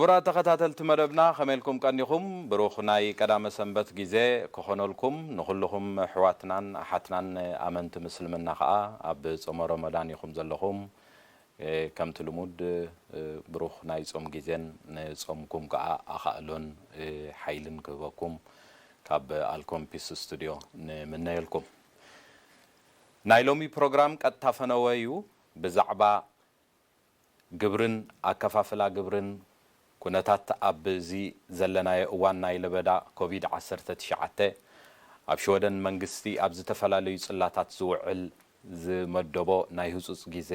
ክቡራት ተኸታተልቲ መደብና፣ ከመይ ኢልኩም ቀኒኹም? ብሩኽ ናይ ቀዳመ ሰንበት ግዜ ክኾነልኩም። ንኹልኹም ኣሕዋትናን ኣሓትናን ኣመንቲ ምስልምና ኸኣ ኣብ ጾመ ረመዳን ኢኹም ዘለኹም። እ፣ ከምቲ ልሙድ፣ እ፣ ብሩኽ ናይ ጾም ግዜን ንጾምኩም ከኣ ኣኻእሎን፣ እ፣ ሓይልን ክህበኩም ካብ ኣልኮምፒስ ስቱድዮ ንምነየልኩም። ናይ ሎሚ ፕሮግራም ቀጥታ ፈነወ እዩ። ብዛዕባ ግብርን ኣከፋፍላ ግብርን፣ ኩነታት ኣብዚ ዘለናዮ እዋን ናይ ለበዳ ኮቪድ ዓሰርተ ትሽዓተ፣ ኣብ ሽወደን መንግስቲ ኣብ ዝተፈላለዩ ጽላታት ዝውዕል ዝመደቦ ናይ ህጹጽ ግዜ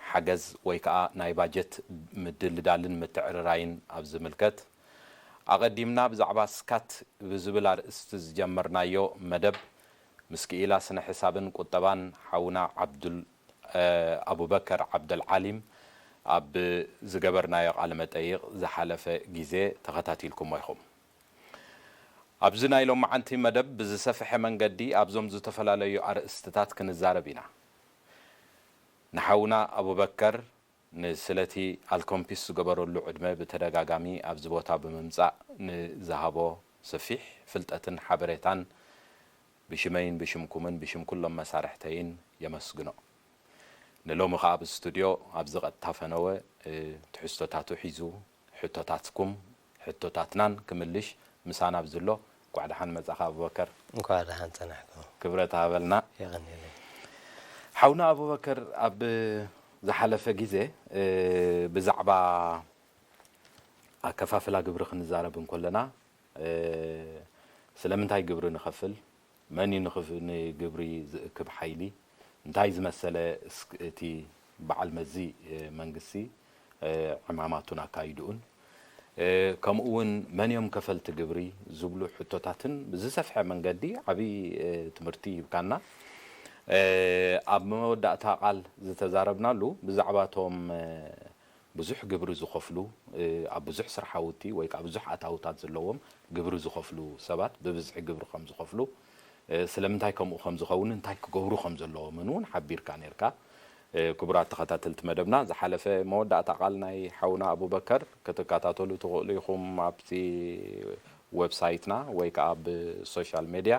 ሓገዝ ወይ ከኣ ናይ ባጀት ምድልዳልን ምትዕርራይን ኣብ ዝምልከት፣ ኣቐዲምና ብዛዕባ ስካት ብዝብል ኣርእስቲ ዝጀመርናዮ መደብ፣ ምስ ክኢላ ስነ ሕሳብን ቁጠባን ሓውና ዓብዱል፣ እ፣ ኣቡበከር ዓብደልዓሊም ኣብ ዝገበርናዮ ቃለ መጠይቕ ዝሓለፈ ግዜ ተኸታቲልኩሞ ኢኹም። ኣብዚ ናይ ሎማዓንቲ መደብ ብዝሰፍሐ መንገዲ ኣብዞም ዝተፈላለዩ ኣርእስትታት ክንዛረብ ኢና። ንሓውና ኣቡበከር ንስለቲ ኣልኮምፒስ ዝገበረሉ ዕድመ ብተደጋጋሚ ኣብዚ ቦታ ብምምጻእ ንዝሃቦ ሰፊሕ ፍልጠትን ሓበሬታን ብሽመይን ብሽምኩምን ብሽም ኩሎም መሳርሕተይን የመስግኖ። ንሎሚ ኸኣ ኣብ ስቱድዮ ኣብዚ ቀጥታ ፈነወ፣ እ፣ ትሕዝቶታቱ ሒዙ ሕቶታትኩም፣ ሕቶታትናን ክምልሽ ምሳና ኣብዚ ኣሎ። እንኳዕ ደሓን መጻኻ ኣቡበከር። እንኳዕ ደሓን ጸናሕኩም። ክብረት ሃበልና። የቐንየለይ። ሓውና ኣቡበከር፣ ኣብ ዝሓለፈ ግዜ፣ እ፣ ብዛዕባ ኣከፋፍላ ግብሪ ክንዛረብ እንከለና፣ እ፣ ስለምንታይ ግብሪ ንኸፍል፣ መን እዩ ንኽፍ-፣ ንግብሪ ዝእክብ ሓይሊ፣ እንታይ ዝመሰለ እስ-፣ እቲ በዓል መዚ፣ እ፣ መንግስቲ፣ እ፣ ዕማማቱን ኣካይድኡን፣ እ፣ ከምኡ እውን መን እዮም ከፈልቲ ግብሪ ዝብሉ ሕቶታትን ብዝሰፍሐ መንገዲ ዓብዪ፣ እ፣ ትምህርቲ ሂብካና። እ፣ ኣብ መወዳእታ ቃል ዝተዛረብናሉ ብዛዕባ እቶም፣ እ፣ ብዙሕ ግብሪ ዝኸፍሉ፣ እ፣ ኣብ ብዙሕ ስርሓውቲ ወይ ከዓ ብዙሕ ኣታውታት ዘለዎም ግብሪ ዝኸፍሉ ሰባት፣ ብብዝሒ ግብሪ ከም ዝኸፍሉ፣ እ፣ ስለምንታይ ከምኡ ከም ዝኸውን፣ እንታይ ክገብሩ ከም ዘለዎምን እውን ሓቢርካ ነይርካ። እ፣ ክቡራት ተኸታተልቲ መደብና፣ ዝሓለፈ መወዳእታ ቃል ናይ ሓውና ኣቡበከር ክትከታተሉ ትኽእሉ ኢኹም ኣብቲ ዌብሳይትና ወይ ከዓ ብሶሻል ሜድያ።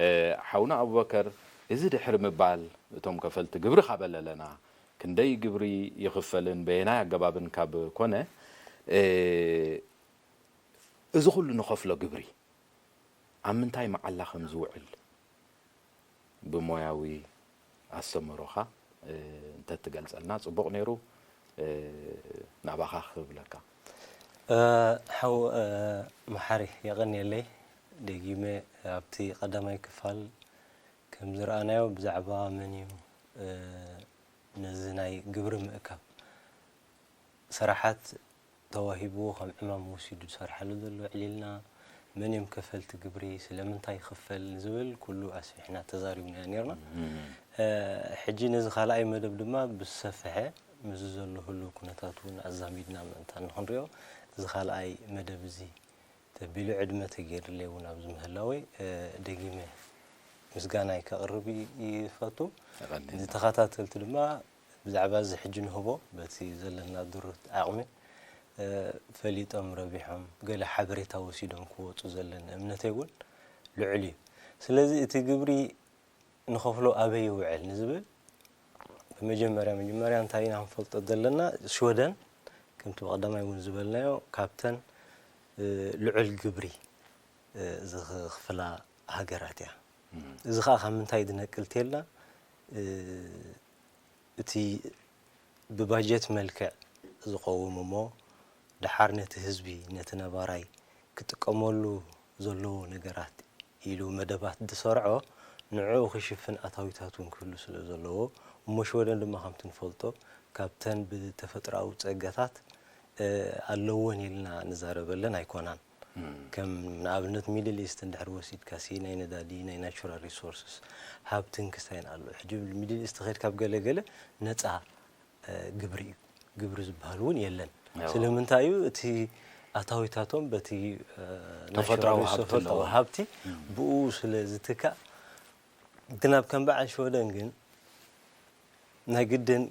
እ፣ ሓውና ኣቡበከር፣ እዚ ድሕሪ ምባል፣ እቶም ከፈልቲ ግብሪ ካብ ኣለና፣ ክንደይ ግብሪ ይኽፈልን በየናይ ኣገባብን ካብ ኮነ፣ እ፣ እዚ ኩሉ ንኸፍሎ ግብሪ ኣብ ምንታይ መዓላ ከም ዝውዕል ብሞያዊ ኣስተምህሮኻ፣ እ፣ እንተትገልጸልና ጽቡቕ ነይሩ። እ፣ ናባኻ ክብለካ። እ፣ ሓው፣ እ፣ መሓሪ፣ የቐንየለይ። ደጊመ ኣብቲ ቀዳማይ ክፋል ከም ዝረኣናዮ ብዛዕባ መን እዩ፣ እ፣ ነዚ ናይ ግብሪ ምእካብ ስራሓት ተዋሂብዎ ከም ዕማም ወሲዱ ዝሰርሓሉ ዘሎ ኣዕሊልና፣ መን እዮም ከፈልቲ ግብሪ፣ ስለምንታይ ይኽፈል ንዝብል ኩሉ ኣስፊሕና ተዛሪብናዮ ነይርና። እም። እ፣ ሕጂ ነዚ ካልኣይ መደብ ድማ ብዝሰፍሐ ምስዚ ዘሎ ህሉው ኩነታት እውን ኣዛሚድና ምእንታን ንኽንሪኦ፣ እዚ ካልኣይ መደብ እዚ ተቢሉ ዕድመ ተገይርለይ እውን ኣብዚ ምህላወይ፣ እ፣ ደጊመ ምስጋናይ ከቕርብ ይ-፣ ይፈቱ። የቐንየልና። ንተኸታተልቲ ድማ ብዛዕባ እዚ ሕጂ ንህቦ በቲ ዘለና ድሩት ዓቕሚ፣ እ፣ ፈሊጦም ረቢሖም፣ ገለ ሓበሬታ ወሲዶም ክወጹ ዘለኒ እምነተይ እውን ልዑል እዩ። ስለዚ እቲ ግብሪ ንኸፍሎ ኣበይ ይውዕል ንዝብል፣ ብመጀመርያ፣ መጀመርያ እንታይ ኢና ክንፈልጦ ዘለና? ሽወደን፣ ከምቲ ብቐዳማይ እውን ዝበልናዮ፣ ካብተን፣ እ፣ ልዑል ግብሪ፣ እ፣ ዝኽፍላ ሃገራት እያ። እም። እዚ ኸኣ ካብ ምንታይ ዝነቅል ተልና፣ እ፣ እቲ ብባጀት መልክዕ ዝቐውም እሞ፣ ደሓር ነቲ ህዝቢ፣ ነቲ ነባራይ ክጥቀመሉ ዘለዎ ነገራት ኢሉ መደባት ዝሰርዖ፣ ንዕኡ ክሽፍን ኣታዊታት እውን ክህሉ ስለ ዘለዎ፣ እሞ ሽወደን ድማ ከምቲ ንፈልጦ፣ ካብተን ብተፈጥሮኣዊ ጸጋታት፣ እ፣ ኣለወን ኢልና ንዛረበለን ኣይኮናን። እም። ከም ንኣብነት ሚድል ኢስት እንድሕር ወሲድካ ሲ፣ ናይ ነዳዲ፣ ናይ ናቹራል ሪሶርስስ ሃብትን ክስታይን ኣሎ። ሕጂ ሚድል ኢስት ከይድካ ኣብ ገለ ገለ ነጻ፣ እ፣ ግብሪ እዩ። ግብሪ ዝበሃል እውን የለን። እዎ። ስለምንታይ እዩ? እቲ ኣታዊታቶም በቲ፣ እ፣ ተፈጥሮኣዊ ናቹራል ሃብቲ ሪሶርስ ኣለዎም። ሃብቲ እም። ብኡ ስለ ዝትካእ፣ ግን ኣብ ከም በዓል ሽወደን ግን ናይ ግድን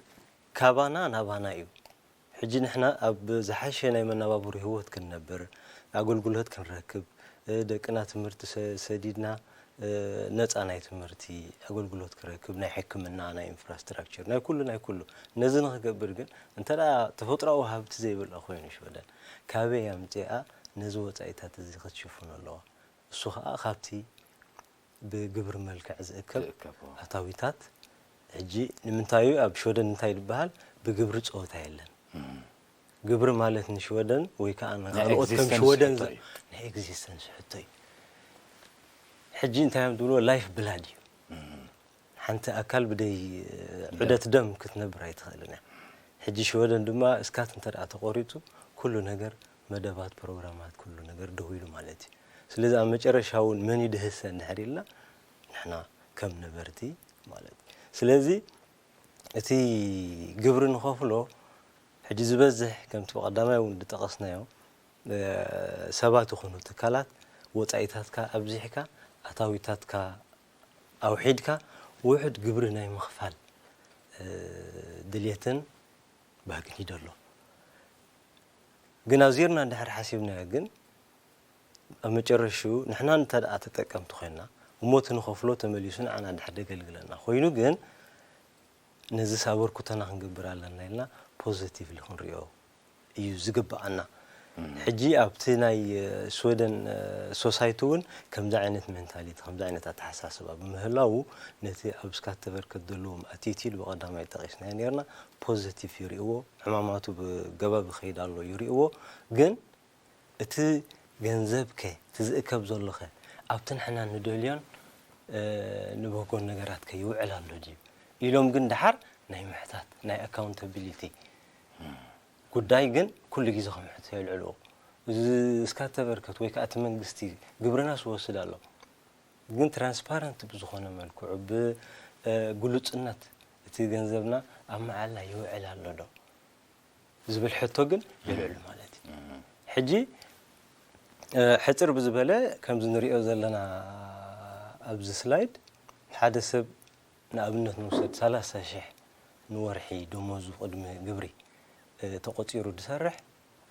ካባና ናባና እዩ። ሕጂ ንሕና ኣብ ዝሓሸ ናይ መነባብሮ ህይወት ክንነብር፣ ኣገልግሎት ክንረክብ፣ እ፣ ደቅና ትምህርቲ ሰ-፣ ሰዲድና፣ እ፣ ነጻ ናይ ትምህርቲ ኣገልግሎት ክረክብ፣ ናይ ሕክምና፣ ናይ ኢንፍራስትራክቸር፣ ናይ ኩሉ፣ ናይ ኩሉ። ነዚ ንኽገብር ግን እንተ ደኣ ተፈጥሮኣዊ ሃብቲ ዘይብላ ኮይኑ ሽወደን፣ ካበይ ኣምጺኣ ነዚ ወጻኢታት እዚ ክትሽፍኖ ኣለዋ? እሱ ኸኣ ካብቲ ብግብሪ መልክዕ ዝእከብ ዝእከብ፣ ኣዎ። ኣታዊታት። ሕጂ ንምንታይ እዩ ኣብ ሽወደን እንታይ ዝበሃል ብግብሪ ጸወታ የለን? እም። ግብሪ ማለት ንሽወደን ወይ ከኣ ናይ ንኻልኦት ከም ኤግዚስተንስ ሽወደን ሕቶ ዝ-፣ እዩ። ናይ ኤግዚስተንስ ሕቶ እዩ። ሕጂ እንታይ እዮም ዝብልዎ? ላይፍ ብላድ እዩ። እም። ሓንቲ ኣካል ብደይ እም። ዑደት ደም ክትነብር ኣይትኽእልን እያ። ሕጂ ሽወደን ድማ እስካት እንተ ደኣ ተቖሪጹ፣ ኩሉ ነገር፣ መደባት፣ ፕሮግራማት፣ ኩሉ ነገር ደው ኢሉ ማለት እዩ። ስለዚ ኣብ መጨረሻ እውን መን እዩ ድህሰ እንድሕር ኢልና፣ ንሕና ከም ነበርቲ ማለት እዩ። ስለዚ እቲ ግብሪ ንኸፍሎ፣ ሕጂ ዝበዝሕ ከምቲ ብቐዳማይ እውን ዝጠቐስናዮ፣ እ፣ ሰባት ይኹኑ ትካላት ወጻኢታትካ ኣብዚሕካ፣ ኣታዊታትካ ኣውሒድካ፣ ውሑድ ግብሪ ናይ ምኽፋል፣ እ፣ ድልየትን ባህግን ይደሎ። ግን ኣዚርና እንድሕር ሓሲብናዮ ግን፣ ኣብ መጨረሽኡ ንሕና እንተ ደኣ ተጠቀምቲ ኮይንና፣ እሞ እቲ ንኸፍሎ ተመሊሱ ንዓና ድሕር ደገልግለና ኮይኑ ግን፣ ነዚ ኣበርክቶና ክንገብር ኣለና ኢልና ፖዚቲቭሊ ክንሪኦ እዩ ዝግብኣና። እም። ሕጂ ኣብቲ ናይ፣ እ፣ ስወደን፣ እ፣ ሶሳይቲ እውን ከምዚ ዓይነት ሜንታሊቲ፣ ከምዚ ዓይነት ኣተሓሳስባ ብምህላዉ፣ ነቲ ኣብ ስካት ተበርከት ዘለዎም ኣቲቲድ ብቐዳማይ ጠቒስናዮ ነይርና፣ ፖዚቲቭ ይርእይዎ፣ ዕማማቱ ብገባብ ይኸይድ ኣሎ ይርእይዎ። ግን እቲ ገንዘብ ከ፣ እቲ ዝእከብ ዘሎ ከ፣ ኣብቲ ንሕና ንደልዮን፣ እ፣ ንበጎን ነገራት ከ ይውዕል ኣሎ ድዩ? ኢሎም ግን ደሓር ናይ ምሕታት፣ ናይ ኣካውንታቢሊቲ ጉዳይ ግን ኩሉ ግዜ ክምሕቶ የልዕልዎ። እዚ እስካት ተበርከት ወይ ከኣ እቲ መንግስቲ ግብርና ዝወስድ ኣሎ። ግን ትራንስፓረንት ብዝኾነ መልክዑ፣ ብ-፣ እ፣ ግሉጽነት እቲ ገንዘብና ኣብ መዓላ ይውዕል ኣሎ ዶ? ዝብል ሕቶ ግን የልዕሉ ማለት እዩ። እም። ሕጂ፣ እ፣ ሕጽር ብዝበለ ከምዚ ንሪኦ ዘለና ኣብዚ ስላይድ፣ ሓደ ሰብ ንኣብነት ንውሰድ፣ ሰላሳ ሽሕ ንወርሒ ደሞዙ ቅድሚ ግብሪ፣ እ፣ ተቖጺሩ ዝሰርሕ፣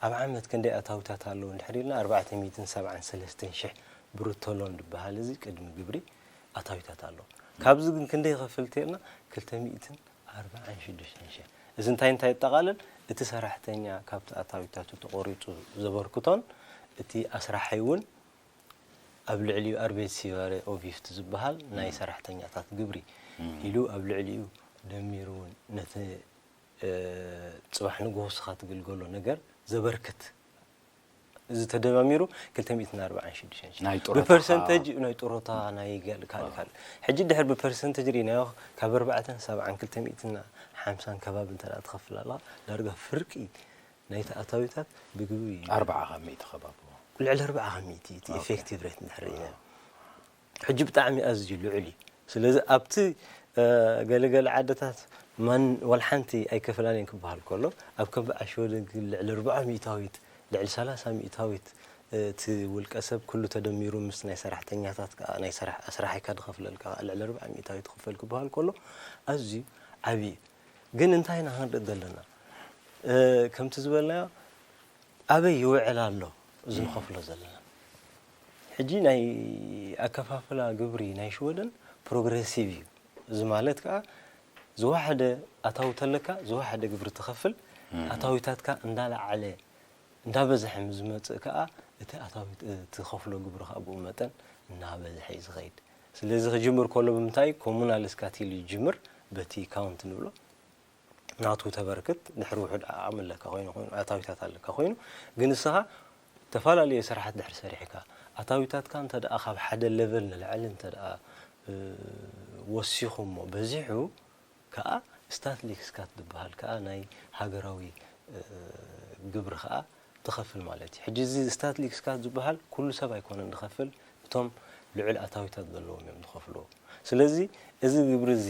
ኣብ ዓመት ክንደይ ኣታዊታት ኣለዎ እንድሕር ኢልና፣ ኣርባዕተ ሚእትን ሰብዓን ሰለስተን ሽሕ ብሩቶ ሎን ዝበሃል እዚ ቅድሚ ግብሪ ኣታዊታት ኣለዎ። ካብዚ ግን ክንደይ ይኸፍል እንተኢልና፣ ክልተ ሚእትን ኣርባዓን ሽዱሽተን ሽሕ። እዚ እንታይ እንታይ የጠቓልል? እቲ ሰራሕተኛ ካብቲ ኣታዊታቱ ተቖሪጹ ዘበርክቶን፣ እቲ ኣስራሓይ እውን ኣብ ልዕሊኡ ኣርቤትሲቫሬ ኦቪፍት ዝበሃል ናይ እም። ሰራሕተኛታት ግብሪ እም። ኢሉ ኣብ ልዕሊኡ ደሚሩ እውን ነቲ፣ እ፣ ጽባሕ ንግሆ ንስኻ ትግልገሎ ነገር ዘበርክት፣ እዚ ተደማሚሩ ክልተ ሚእትን ኣርባዓን ሽዱሽተን ሽሕ። ናይ ጡረታ ብፐርሰንተጅ ናይ ጡረታ፣ ናይ ገል-፣ ካልእ፣ ኣዎ። ካልእ። ሕጂ ድሕር ብፐርሰንተጅ ርኢናዮ፣ ካብ ኣርባዕተን ሰብዓን ክልተ ሚእትን ሓምሳን ከባቢ እንተ ደኣ ትኸፍል ኣለኻ፣ ዳርጋ ፍርቂ ናይቲ ኣታዊታት ብግብሪ እዩ። ኣርብዓ ካብ ሚእቲ ከባቢ። ልዕሊ ኣርብዓ ካብ ሚእቲ እቲ ኦኬ። ኢፌክቲቭ ሬት እንድሕር ርኢናዮ። ሕጂ ብጣዕሚ ኣዝዩ ልዑል እዩ። ስለዚ ኣብቲ፣ እ፣ ገለገለ ዓድታት ማን-፣ ዋላ ሓንቲ ኣይከፈላን እየን ክበሃል ከሎ፣ ኣብ ከም በዓል ሽወደን ግን ልዕሊ ኣርብዓ ሚእታዊት፣ ልዕሊ ሰላሳ ሚእታዊት፣ እ፣ እቲ ውልቀ ሰብ ኩሉ ተደሚሩ ምስ ናይ ሰራሕተኛታት ከኣ፣ ናይ ሰራሕ-፣ ኣስራሒካ ዝኸፍለልካ ከኣ ልዕሊ ኣርብዓ ሚእታዊት ክፈል ክበሃል ከሎ፣ ኣዝዩ ዓብዪ እዩ። ግን እንታይ ኢና ክንርኢ ዘለና? እ፣ ከምቲ ዝበልናዮ፣ ኣበይ ይውዕል ኣሎ እዚ ንኸፍሎ ዘለና? ሕጂ ናይ ኣከፋፍላ ግብሪ ናይ ሽወደን ፕሮግረሲቭ እዩ። እዚ ማለት ከኣ ዝወሓደ ኣታዊ ተለካ፣ ዝወሓደ ግብሪ ትኸፍል፣ እም። ኣታዊታትካ እንዳለዓለ፣ እንዳበዝሐ ምስ ዝመጽእ ከኣ፣ እቲ ኣታዊ፣ ትኸፍሎ ግብሪ ከኣ ብኡ መጠን እናበዝሐ እዩ ዝኸይድ። ስለዚ ክጅምር ከሎ ብምንታይ? ኮሙናል ስካት ኢሉ ይጅምር፣ በቲ ካውንት ንብሎ። ናቱ ተበርክት፣ ድሕሪ ውሑድ ዓቕሚ ኣለካ ኮይኑ፣ ኮይኑ፣ ኣታዊታት ኣለካ ኮይኑ፣ ግን ንስኻ ዝተፈላለዩ ስራሓት ድሕሪ ሰሪሕካ፣ ኣታዊታትካ እንተ ደኣ ካብ ሓደ ሌቨል ንላዕሊ እንተ ደኣ፣ እ፣ ወሲኹ እሞ በዚሑ፣ ከኣ ስታትሊክ ስካት ዝበሃል ከኣ ናይ ሃገራዊ፣ እ፣ ግብሪ ከኣ ትኸፍል ማለት እዩ። ሕጂ እዚ ስታትሊክ ስካት ዝበሃል ኩሉ ሰብ ኣይኮነን ዝኸፍል፣ እቶም ልዑል ኣታዊታት ዘለዎም እዮም ዝኸፍልዎ። ስለዚ እዚ ግብሪ እዚ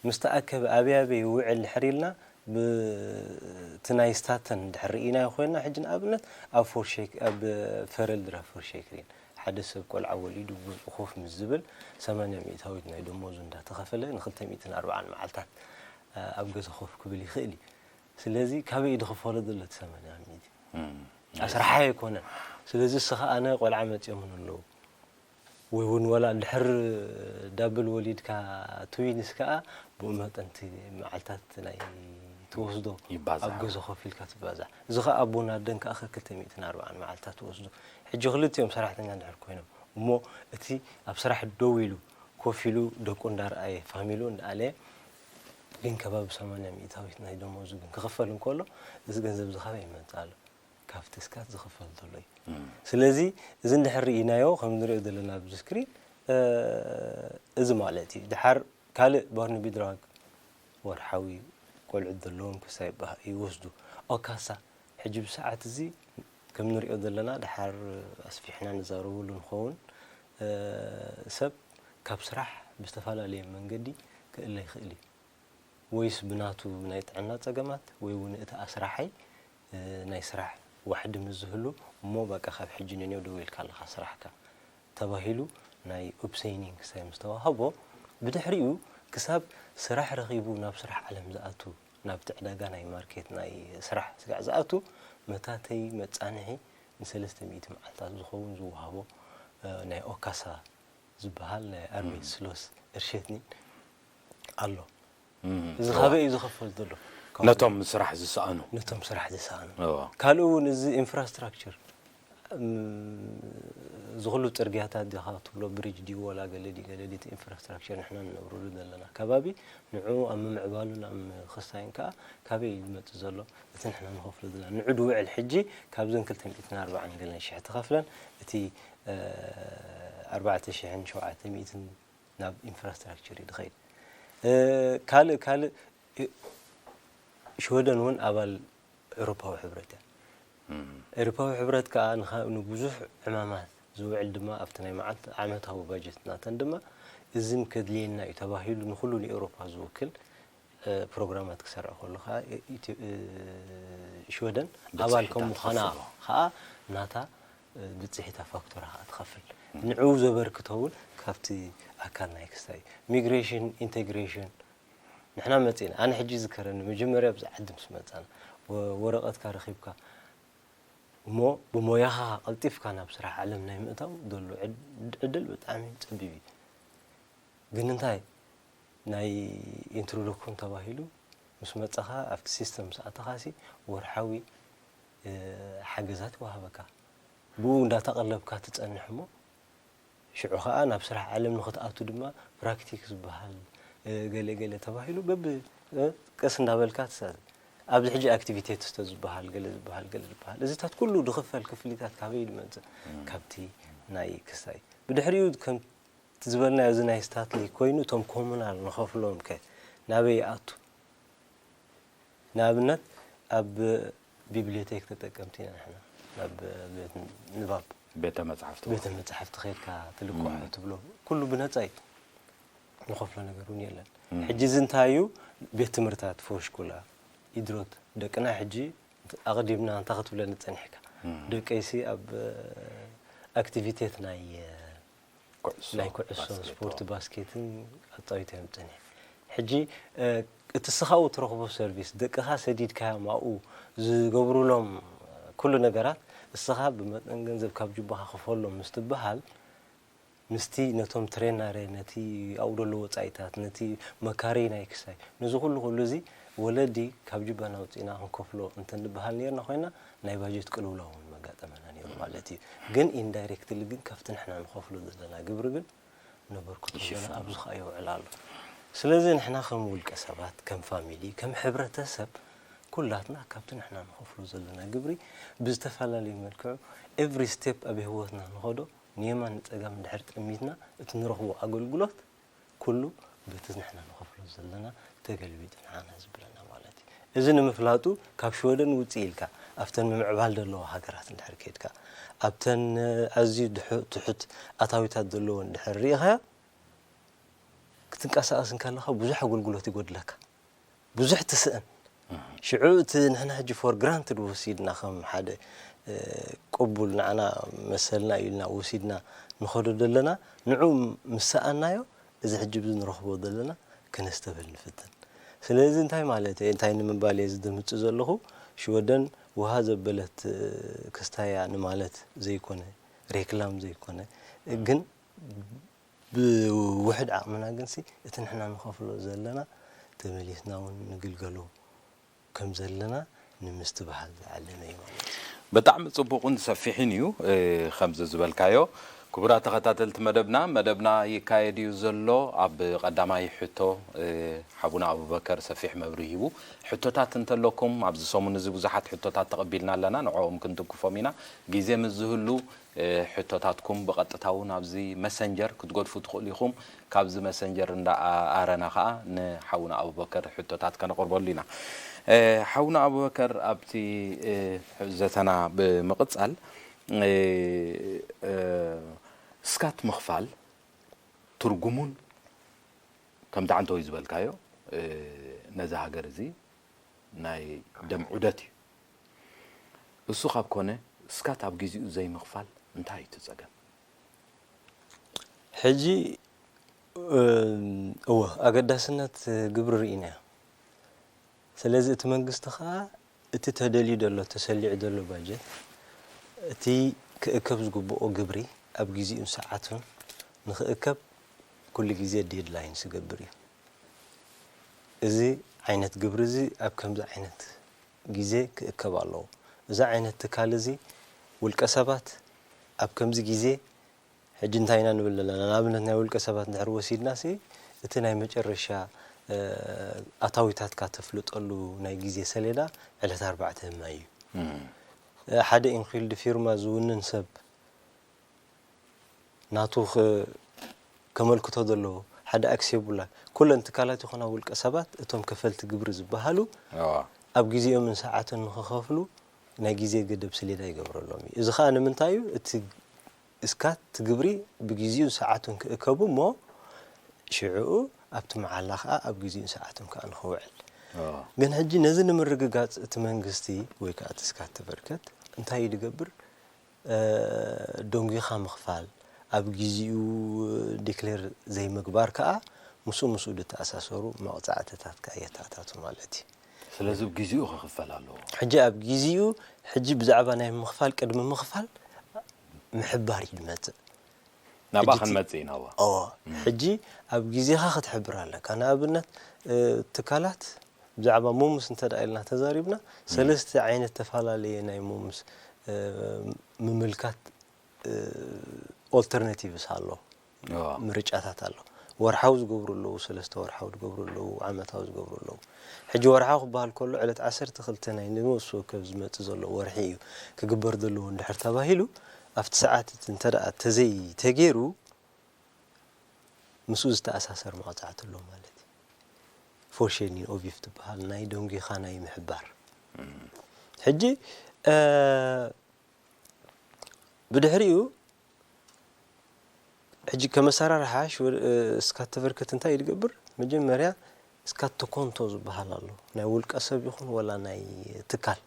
ምስ ተኣከበ ኣበይ ኣበይ ይውዕል ድሕር ኢልና፣ ብ-፣ እቲ ናይ ስታተን ድሕር ርኢናዮ ኮይንና፣ ሕጂ ንኣብነት ኣብ ፎርሼክ-፣ ኣብ ፈረልድራ ፎርሼክሪን ሓደ ሰብ ቆልዓ ወሊዱ ገዝኡ ኮፍ ምስ ዝብል፣ ሰማንያ ሚእታዊት ናይ ደሞዙ እንዳተኸፈለ ንክልተ ሚእትን ኣርባዓን መዓልታት፣ እ፣ ኣብ ገዛ ኮፍ ክብል ይኽእል እዩ። ስለዚ ካበይ እዩ ዝኽፈሎ ዘሎ እቲ ሰማንያ ሚእቲ? ኣስራሓይ ኣይኮነን። ስለዚ እስኻ ኣነ ቆልዓ መፂኦምን ኣለዉ ወይ እውን ወላ ድሕር ዳብል ወሊድካ ትዊንስ ከዓ ብኡ መጠን እቲ መዓልታት ናይ ትወስዶ ይባዛዕ። ኣብ ገዛ ኮፍ ኢልካ ትባዛዕ። እዚ ከዓ ኣቦን ኣደን ከዓ ከክልተ ሚእትን ኣርባዓን መዓልታት ትወስዱ። ሕጂ ክልቲኦም ሰራሕተኛ እንድሕር ኮይኖም እሞ እቲ ኣብ ስራሕ ደው ኢሉ ኮፍ ኢሉ ደቁ እንዳርኣየ ፋሚሉ እንዳኣለየ ግን ከባቢ ሰማንያ ሚእታዊት ናይ ደሞዙ ግን ክኽፈል እንከሎ እዚ ገንዘብ እዚ ካበይ ይመፅእ ኣሎ? ካብቲ ስካት ዝኽፈል ዘሎ እዩ። ስለዚ እዚ እንድሕር ርኢናዮ ከም ንሪኦ ዘለና ኣብዚ ስክሪን እዚ ማለት እዩ። ድሓር ካልእ ባርነቢ ድራግ ወርሓዊ ቆልዑት ዘለዎም ክሳይ ይወስዱ። ኦካሳ ሕጂ ብሰዓት እዚ ከም ንሪኦ ዘለና ድሓር ኣስፊሕና ንዛረበሉ ንኸውን ሰብ ካብ ስራሕ ብዝተፈላለየ መንገዲ ክእለ ይኽእል እዩ። ወይስ ብናቱ ናይ ጥዕና ጸገማት ወይ እውን እቲ ኣስራሓይ ናይ ስራሕ ዋሕዲ ምስ ዝህሉ እሞ በቃ ካብ ሕጂ ንኔው ደው ኢልካ ኣለኻ ስራሕካ ተባሂሉ ናይ ኡፕሰይኒንግ ክሳይ ምስ ተዋህቦ ብድሕሪኡ ክሳብ ስራሕ ረኺቡ ናብ ስራሕ ዓለም ዝኣቱ ናብቲ ዕዳጋ ናይ ማርኬት ናይ ስራሕ ስጋዕ ዝኣቱ መታተይ መጻንሒ ንሰለስተ ሚእቲ መዓልታት ዝኸውን ዝወሃቦ ናይ ኦካሳ ዝበሃል ናይ ኣርሜት ስሎስ እርሸትኒን ኣሎ። እዚ ካበይ እዩ ዝኸፈል ዘሎ? ነቶም ስራሕ ዝሰኣኑ። ነቶም ስራሕ ዝሰኣኑ። ካልኡ እውን እዚ ኢንፍራስትራክቸር እዚ ኩሉ ፅርግያታት ዲኻ ትብሎ ብሪጅ ድዩ ወላ ገለ ድዩ ገለ ድዩ ኢንፍራስትራክቸር ንሕና ንነብረሉ ዘለና ከባቢ ንዑ ኣብ ምምዕባሉን ኣብ ምኽስታይን ከዓ ካበይ እዩ ዝመፅእ ዘሎ? እቲ ንሕና ንኸፍሎ ዘለና ንዑ ድውዕል ሕጂ ካብዘን ክልተ ሚእትን ኣርባዓን ገለን ሽሕ ትኸፍለን እቲ ኣርባዕተ ሽሕን ሸውዓተ ሚእትን ናብ ኢንፍራስትራክቸር እዩ ዝኸይድ። ካልእ ካልእ ሽወደን እውን ኣባል ኤውሮፓዊ ሕብረት እያ። ኤውሮፓዊ ሕብረት ከዓ ንብዙሕ ዕማማት ዝውዕል ድማ ኣብቲ ናይ መዓልቲ ዓመታዊ ባጀት ናተን ድማ እዝን ከድልየና እዩ ተባሂሉ ንኩሉ ንኤውሮፓ ዝውክል ፕሮግራማት ክሰርዕ ከሎ ከዓ ሽወደን ኣባል ከም ምዃና ከዓ ናታ ብፅሒታ ፋክቶራ ከዓ ትኸፍል። ንዕኡ ዘበርክቶ እውን ካብቲ ኣካል ናይ ክስታይ እዩ። ሚግሬሽን ኢንቴግሬሽን ንሕና መፂና ኣነ ሕጂ ዝከረኒ መጀመርያ ኣብዚ ዓዲ ምስ መፃና ወረቐትካ ረኺብካ እሞ ብሞያኻ ቀልጢፍካ ናብ ስራሕ ዓለም ናይ ምእታው ዘሎ ዕድል ብጣዕሚ ፀቢብ እዩ። ግን እንታይ ናይ ኢንትሮዶኮን ተባሂሉ ምስ መፀኻ ኣብቲ ሲስተም ምስ ኣተኻሲ ወርሓዊ ሓገዛት ይወሃበካ። ብኡ እንዳተቐለብካ ትፀንሕ እሞ ሽዑ ከዓ ናብ ስራሕ ዓለም ንክትኣቱ ድማ ፕራክቲክ ዝበሃል ገለ ገለ ተባሂሉ በብ ቀስ እንዳበልካ ትሳዘ ኣብዚ ሕጂ ኣክቲቪቴትስ ተዝበሃል ገለ ዝበሃል ገለ ዝበሃል እዚታት ኩሉ ድኽፈል ክፍሊታት ካበይ ድመፅእ ካብቲ ናይ ክሳይ ብድሕሪኡ ከም እቲ ዝበልናዮ እዚ ናይ ስታትሊ ኮይኑ እቶም ኮሙናል ንኸፍሎም ከ ናበይ ይኣቱ? ንኣብነት ኣብ ቢብሊዮቴክ ተጠቀምቲ ኢና ንሕና ናብ ቤት ንባብ ቤተ መጽሓፍቲ ቤተ መጽሓፍቲ ከድካ ትልክዖ ትብሎ ኩሉ ብነጻ እዩ። ንኸፍሎ ነገር እውን የለን። ሕጂ እዚ እንታይ እዩ? ቤት ትምህርታት ፎሽኩላ ኢድሮት ደቅና ሕጂ ኣቕዲምና እንታይ ክትብለኒ ጸኒሕካ? ደቀይሲ ኣብ ኣክቲቪቴት ናይ ናይ ኩዕሶ ስፖርት ባስኬትን ኣጻዊት እዮም ጸኒሕ ሕጂ እቲ ስኻኡ ትረኽቦ ሰርቪስ ደቅኻ ሰዲድካዮም ኣብኡ ዝገብሩሎም ኩሉ ነገራት እስኻ ብመጠን ገንዘብ ካብ ጅባኻ ክፈሎም ምስ ትበሃል ምስቲ ነቶም ትሬናረ ነቲ ኣብኡ ዘሎ ወጻኢታት ነቲ መካሪ ናይ ክሳይ ነዚ ኩሉ ኩሉ እዚ ወለዲ ካብ ጅባና ኣውጺእና ክንከፍሎ እንተንበሃል ነርና ኮይና ናይ ባጀት ቅልውላው እውን መጋጠመና ነይሩ ማለት እዩ። ግን ኢንዳይሬክትሊ ግን ካብቲ ንሕና ንኸፍሎ ዘለና ግብሪ ግን ነበርክቶ ገና ኣብዚ ኸኣ ይውዕል ኣሎ። ስለዚ ንሕና ከም ውልቀ ሰባት፣ ከም ፋሚሊ፣ ከም ሕብረተሰብ ኩላትና ካብቲ ንሕና ንኸፍሎ ዘለና ግብሪ ብዝተፈላለየ መልክዑ ኤቭሪ ስቴፕ ኣብ ህይወትና ንኸዶ ንየማን ንጸጋም እንድሕር ጠሚትና እቲ ንረኽቦ ኣገልግሎት ኩሉ በቲ ንሕና ንኸፍሎ ዘለና ተገልቢጡ ንዓና ዝብለና ማለት እዩ። እዚ ንምፍላጡ ካብ ሽወደን ውፅእ ኢልካ ኣብተን ምምዕባል ዘለዋ ሃገራት እንድሕር ከድካ ኣብተን ኣዝዩ ትሑት ኣታዊታት ዘለዎ እንድሕር ርኢኻዮ ክትንቀሳቐስ እንከለኻ ብዙሕ ኣገልግሎት ይጎድለካ። ብዙሕ ትስእን ሽዑ እቲ ንሕና ሕጂ ፎር ግራንትድ ወሲድና ከም ሓደ ቅቡል ንዓና መሰልና ኢልና ወሲድና ንኸዶ ዘለና ንዑ ምስ ሰኣናዮ እዚ ሕጂ ብዚ ንረኽቦ ዘለና ክነስተብህል ንፍትን ስለዚ እንታይ ማለት እየ፣ እንታይ ንምባል እየ ዝድምጽ ዘለኹ? ሽወደን ውሃ ዘበለት ክስታያ ንማለት ዘይኮነ፣ ሬክላም ዘይኮነ፣ ግን ብውሕድ ዓቕምና ግንሲ እቲ ንሕና ንኸፍሎ ዘለና ተመሊስና እውን ንግልገሎ ከም ዘለና ንምስትብሃል ዝዓለመ እዩ ማለት እዩ። ብጣዕሚ ጽቡቕን ሰፊሕን እዩ። ከምዚ ዝበልካዮ ክቡራት ተኸታተልቲ መደብና፣ መደብና ይካየድ እዩ ዘሎ። ኣብ ቀዳማይ ሕቶ ሓቡና ኣቡበከር ሰፊሕ መብርሂ ሂቡ። ሕቶታት እንተለኩም ኣብዚ ሰሙን እዚ ብዙሓት ሕቶታት ተቐቢልና ኣለና፣ ንዕኦም ክንትንክፎም ኢና። ግዜ ምስ ዝህሉ ሕቶታትኩም ብቐጥታ እውን ኣብዚ መሰንጀር ክትገድፉ ትኽእሉ ኢኹም። ካብዚ መሰንጀር እንዳ ኣረና ከዓ ንሓውና ኣቡበከር ሕቶታት ከነቕርበሉ ኢና። ሓውና ኣቡበከር ኣብቲ ዘተና ብምቕፃል ስካት ምኽፋል ትርጉሙን ከምቲ ዓንተወይ ዝበልካዮ ነዚ ሃገር እዚ ናይ ደም ዑደት እዩ። እሱ ካብ ኮነ ስካት ኣብ ግዚኡ ዘይምኽፋል እንታይ እዩ እቲ ጸገም? ሕጂ እወ ኣገዳስነት ግብሪ ርኢናዮ። ስለዚ እቲ መንግስቲ ኸኣ እቲ ተደልዩ ዘሎ ተሰሊዑ ዘሎ ባጀት እቲ ክእከብ ዝግብኦ ግብሪ ኣብ ግዚኡን ሰዓቱን ንኽእከብ ኩሉ ግዜ ዴድላይንስ ይገብር እዩ። እዚ ዓይነት ግብሪ እዚ ኣብ ከምዚ ዓይነት ግዜ ክእከብ ኣለዎ። እዚ ዓይነት ትካል እዚ ውልቀ ሰባት ኣብ ከምዚ ግዜ ሕጂ እንታይ ኢና ንብል ዘለና? ንኣብነት ናይ ውልቀ ሰባት እንድሕር ወሲድና ሲ እቲ ናይ መጨረሻ ኣታዊታትካ ተፍልጠሉ ናይ ግዜ ሰሌዳ ዕለት ኣርባዕተ ማይ እዩ። ሓደ ኢንኺልድ ፊርማ ዝውንን ሰብ ናቱ ከመልክቶ ዘለዎ ሓደ ኣክስ የብሉን። ኩለን ትካላት ይኹና ውልቀ ሰባት እቶም ከፈልቲ ግብሪ ዝበሃሉ ኣብ ግዜኦምን ሰዓትን ንኽኸፍሉ ናይ ግዜ ገደብ ስሌዳ ይገብረሎም እዩ። እዚ ኸዓ ንምንታይ እዩ? እቲ እስካት እቲ ግብሪ ብግዜኡን ሰዓቱን ክእከቡ እሞ ሽዕኡ ኣብቲ መዓላ ኸዓ ኣብ ግዜኡን ሰዓቱን ከዓ ንኽውዕል። ግን ሕጂ ነዚ ንምርግጋፅ እቲ መንግስቲ ወይ ከዓ እቲ እስካት ተበርከት እንታይ እዩ ዝገብር? ደንጒኻ ምኽፋል፣ ኣብ ግዚኡ ዲክሌር ዘይምግባር ከኣ ምስኡ ምስኡ ዝተኣሳሰሩ መቕጻዕትታት ከኣ የተኣታቱ ማለት እዩ። ስለዚ ግዚኡ ክኽፈል ኣለዎ። ሕጂ ኣብ ግዚኡ ሕጂ ብዛዕባ ናይ ምኽፋል ቅድሚ ምኽፋል ምሕባር እዩ ዝመጽእ። ናብኣ ክንመጽእ ኢና። እወ። ሕጂ ኣብ ግዜኻ ክትሕብር ኣለካ። ንኣብነት ትካላት ብዛዕባ ሞምስ እንተ ደኣ ኢልና ተዛሪብና፣ ሰለስተ ዓይነት ተፈላለየ ናይ ሞምስ ምምልካት ኦልተርናቲቭስ ኣሎ፣ ምርጫታት ኣሎ። ወርሓዊ ዝገብሩ ኣለዉ፣ ሰለስተ ወርሓዊ ዝገብሩ ኣለዉ፣ ዓመታዊ ዝገብሩ ኣለዉ። ሕጂ ወርሓዊ ክበሃል ከሎ ዕለት ዓሰርተ ክልተ ናይ ነብሲ ወከፍ ዝመጽእ ዘሎ ወርሒ እዩ ክግበር ዘለዎ እንድሕር ተባሂሉ ኣብቲ ሰዓት እቲ እንተ ደኣ ተዘይ ተገይሩ ምስኡ ዝተኣሳሰር መቕጻዕቲ ኣሎ ማለት እዩ። ፎርሼኒን ኦቪፍ ትበሃል ናይ ደንጒኻ ናይ ምሕባር። ሕጂ ብድሕሪኡ ሕጂ ከም ኣሰራርሓ ስካት ተቨርከት እንታይ እዩ ዝገብር? መጀመርያ ስካት ተኮንቶ ዝበሃል ኣሎ። ናይ ውልቀ ሰብ ይኹን ወላ ናይ ትካል።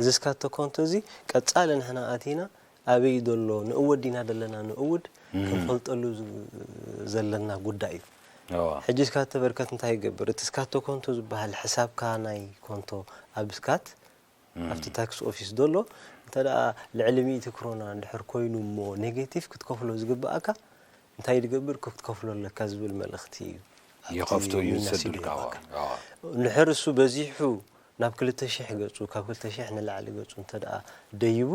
እዚ ስካት ተኮንቶ እዚ ቀጻሊ ንሕና ኣቲና ኣበይ ዘሎ ንእወድ ኢና ዘለና ንእውድ ክንፈልጠሉ ዘለና ጉዳይ እዩ። ሕጂ ስካት ተቨርከት እንታይ ይገብር? እቲ ስካት ተኮንቶ ዝበሃል ሕሳብካ ናይ ኮንቶ ኣብ ስካት ኣብቲ ታክስ ኦፊስ ዘሎ እንተ ደኣ ልዕሊ ሚእቲ ክሮና እንድሕር ኮይኑ እሞ ኔጌቲቭ ክትከፍሎ ዝግብኣካ እንታይ ድገብር ክትከፍሎ ኣለካ ዝብል መልእኽቲ እዩ። ይኸፍቶ እዩ ዝሰድልካ። እንድሕር እሱ በዚሑ ናብ ክልተ ሺሕ ገጹ ካብ ክልተ ሺሕ ንላዕሊ ገጹ እንተ ደኣ ደይቡ